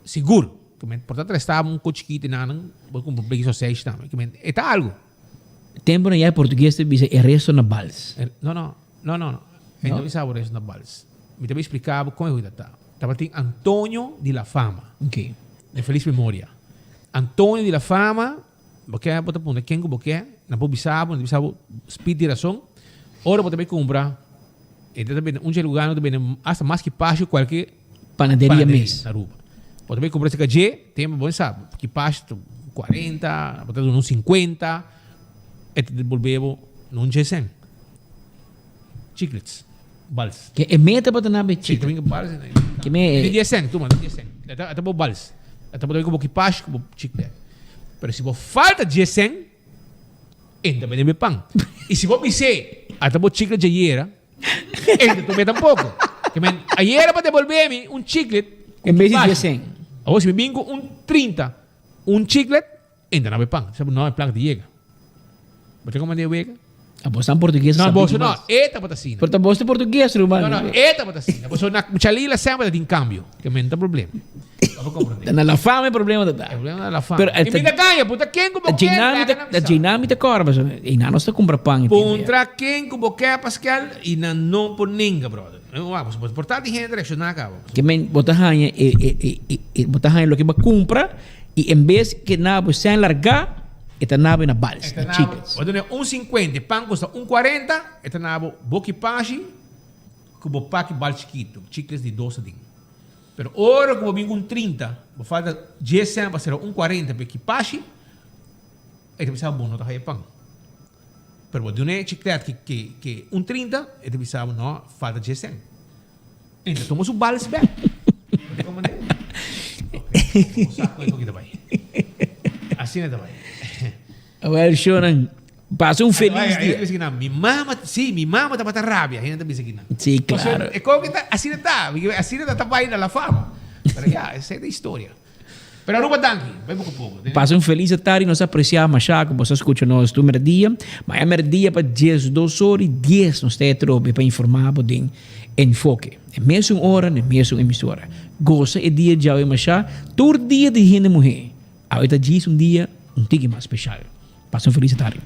Sigur. Ke men por ta trestaba un ko chikito nan, bo kumpra un pleki sosage tambe. Ke men e ta algu. Temponan ya e portugues ta bisa e resto na bals. No, no, no, no, no. E no bisa bo resto na bals. Mi ta bay splica bo con e hoy ta. Tabatin Antonio di la Fama. Ok. De feliz memoria. Antonio di la Fama, bo ke bo ta puntra ken ku bo ke, nan por bisa bo, nan ta bisa bo speed di rason. Ora bo ta bay cumpra, e ta bende un dje lugar nan ta bende hasta mas ki pasha ku kualke Panaderia mes. na Aruba. Bo ta bay cumpra esaki dje, tempo bo sa, ki pasha ta cuarenta, bo ta duna un cincuenta, e ta debolbe bo na un dje cen. Chiclets. Bals. Ke e meta bo ta na be Sí, chiclet. también bals. Ke me Di 10 cent, tuma, di 10 cent. E ta bo bals. E ta bo ku bo kipash ku bo chiclet. Pero si bo falta 10 cent, e ta bende be pan. I si bo bis'é, a ta bo chiclet djayera, e ta tum'é tampoko. Ke men, ayera pa debolbe mi un chiclet ku En bes di kipash. 10 cent. Awor si mi bin ku un 30, un chiclet, e ta na be pan. Sa no, e plaka ta yega. Bo ta komand'é wega? A bos tan portugues No, sabi boso no, mas. e tabata asina. Pero ta bos ta portugues, ruman. No, no, e tabata asina. Boso na Chalila semper ta tin cambio. Ke men ta problema. Bo comprende. Ta na la fama e problema ta ta. E problema ta la fama. Pero I mi ta gaña, puntra ken ku bo ke, laga nan Da bisa. Ginami ta kòrda, pasobra einan nos ta kumpra pan e tempu ya. Puntra ken ku bo ke, Pascal, i nan no por nenga, brother. Wak, pasobra por tal tin hende ta reakshoná kaba. Ke men bo ta haña e e e e e bo ta haña loke bo a kumpra i en bes ke na bo sèn largá e ta na bo na bals, E ta na na bo, chiclets. bo duna un sinkuenta, e pan kosta un kuarenta, e ta na bo boki pashi ku bo paki bal chikitu, chiclets di dos aden. Pero ora ku bo bin ku un 30, bo falta dies sèn pa sera un 40 pa e kipashi, e ta bisa bo no ta haya pan. Pero bo duna e chiclet ke ke ke un 30, e ta bisa bo no, falta dies sèn. E ta tuma su bals bek. Bo ta komprende? Ok, bo sa kon e ta bai. Asina ta bai. Awel shownan, pasa un felis dia. Hende ta bisa kinan, mi mama, si, mi mama tabata rabia, hende ta bisa kinan. Si, claro. E kon ta, asina ta, asina ta ta bai na la fama. Pero ya, esei ta historia. Pero Aruba danki, bai poko poko. Pasa un felis atardi, nos aprecia masha ku boso a skucha nos tur merdia. Maña merdia pa 12 or i 10 nos ta e atrobe pa informa bo den Enfoke. E mesun ora na e mesun emisora. Gosa e dia djawe masha, tur dia di hende muhe. Awe ta djis un dia un tiki mas special. Pasa un feliz atardi.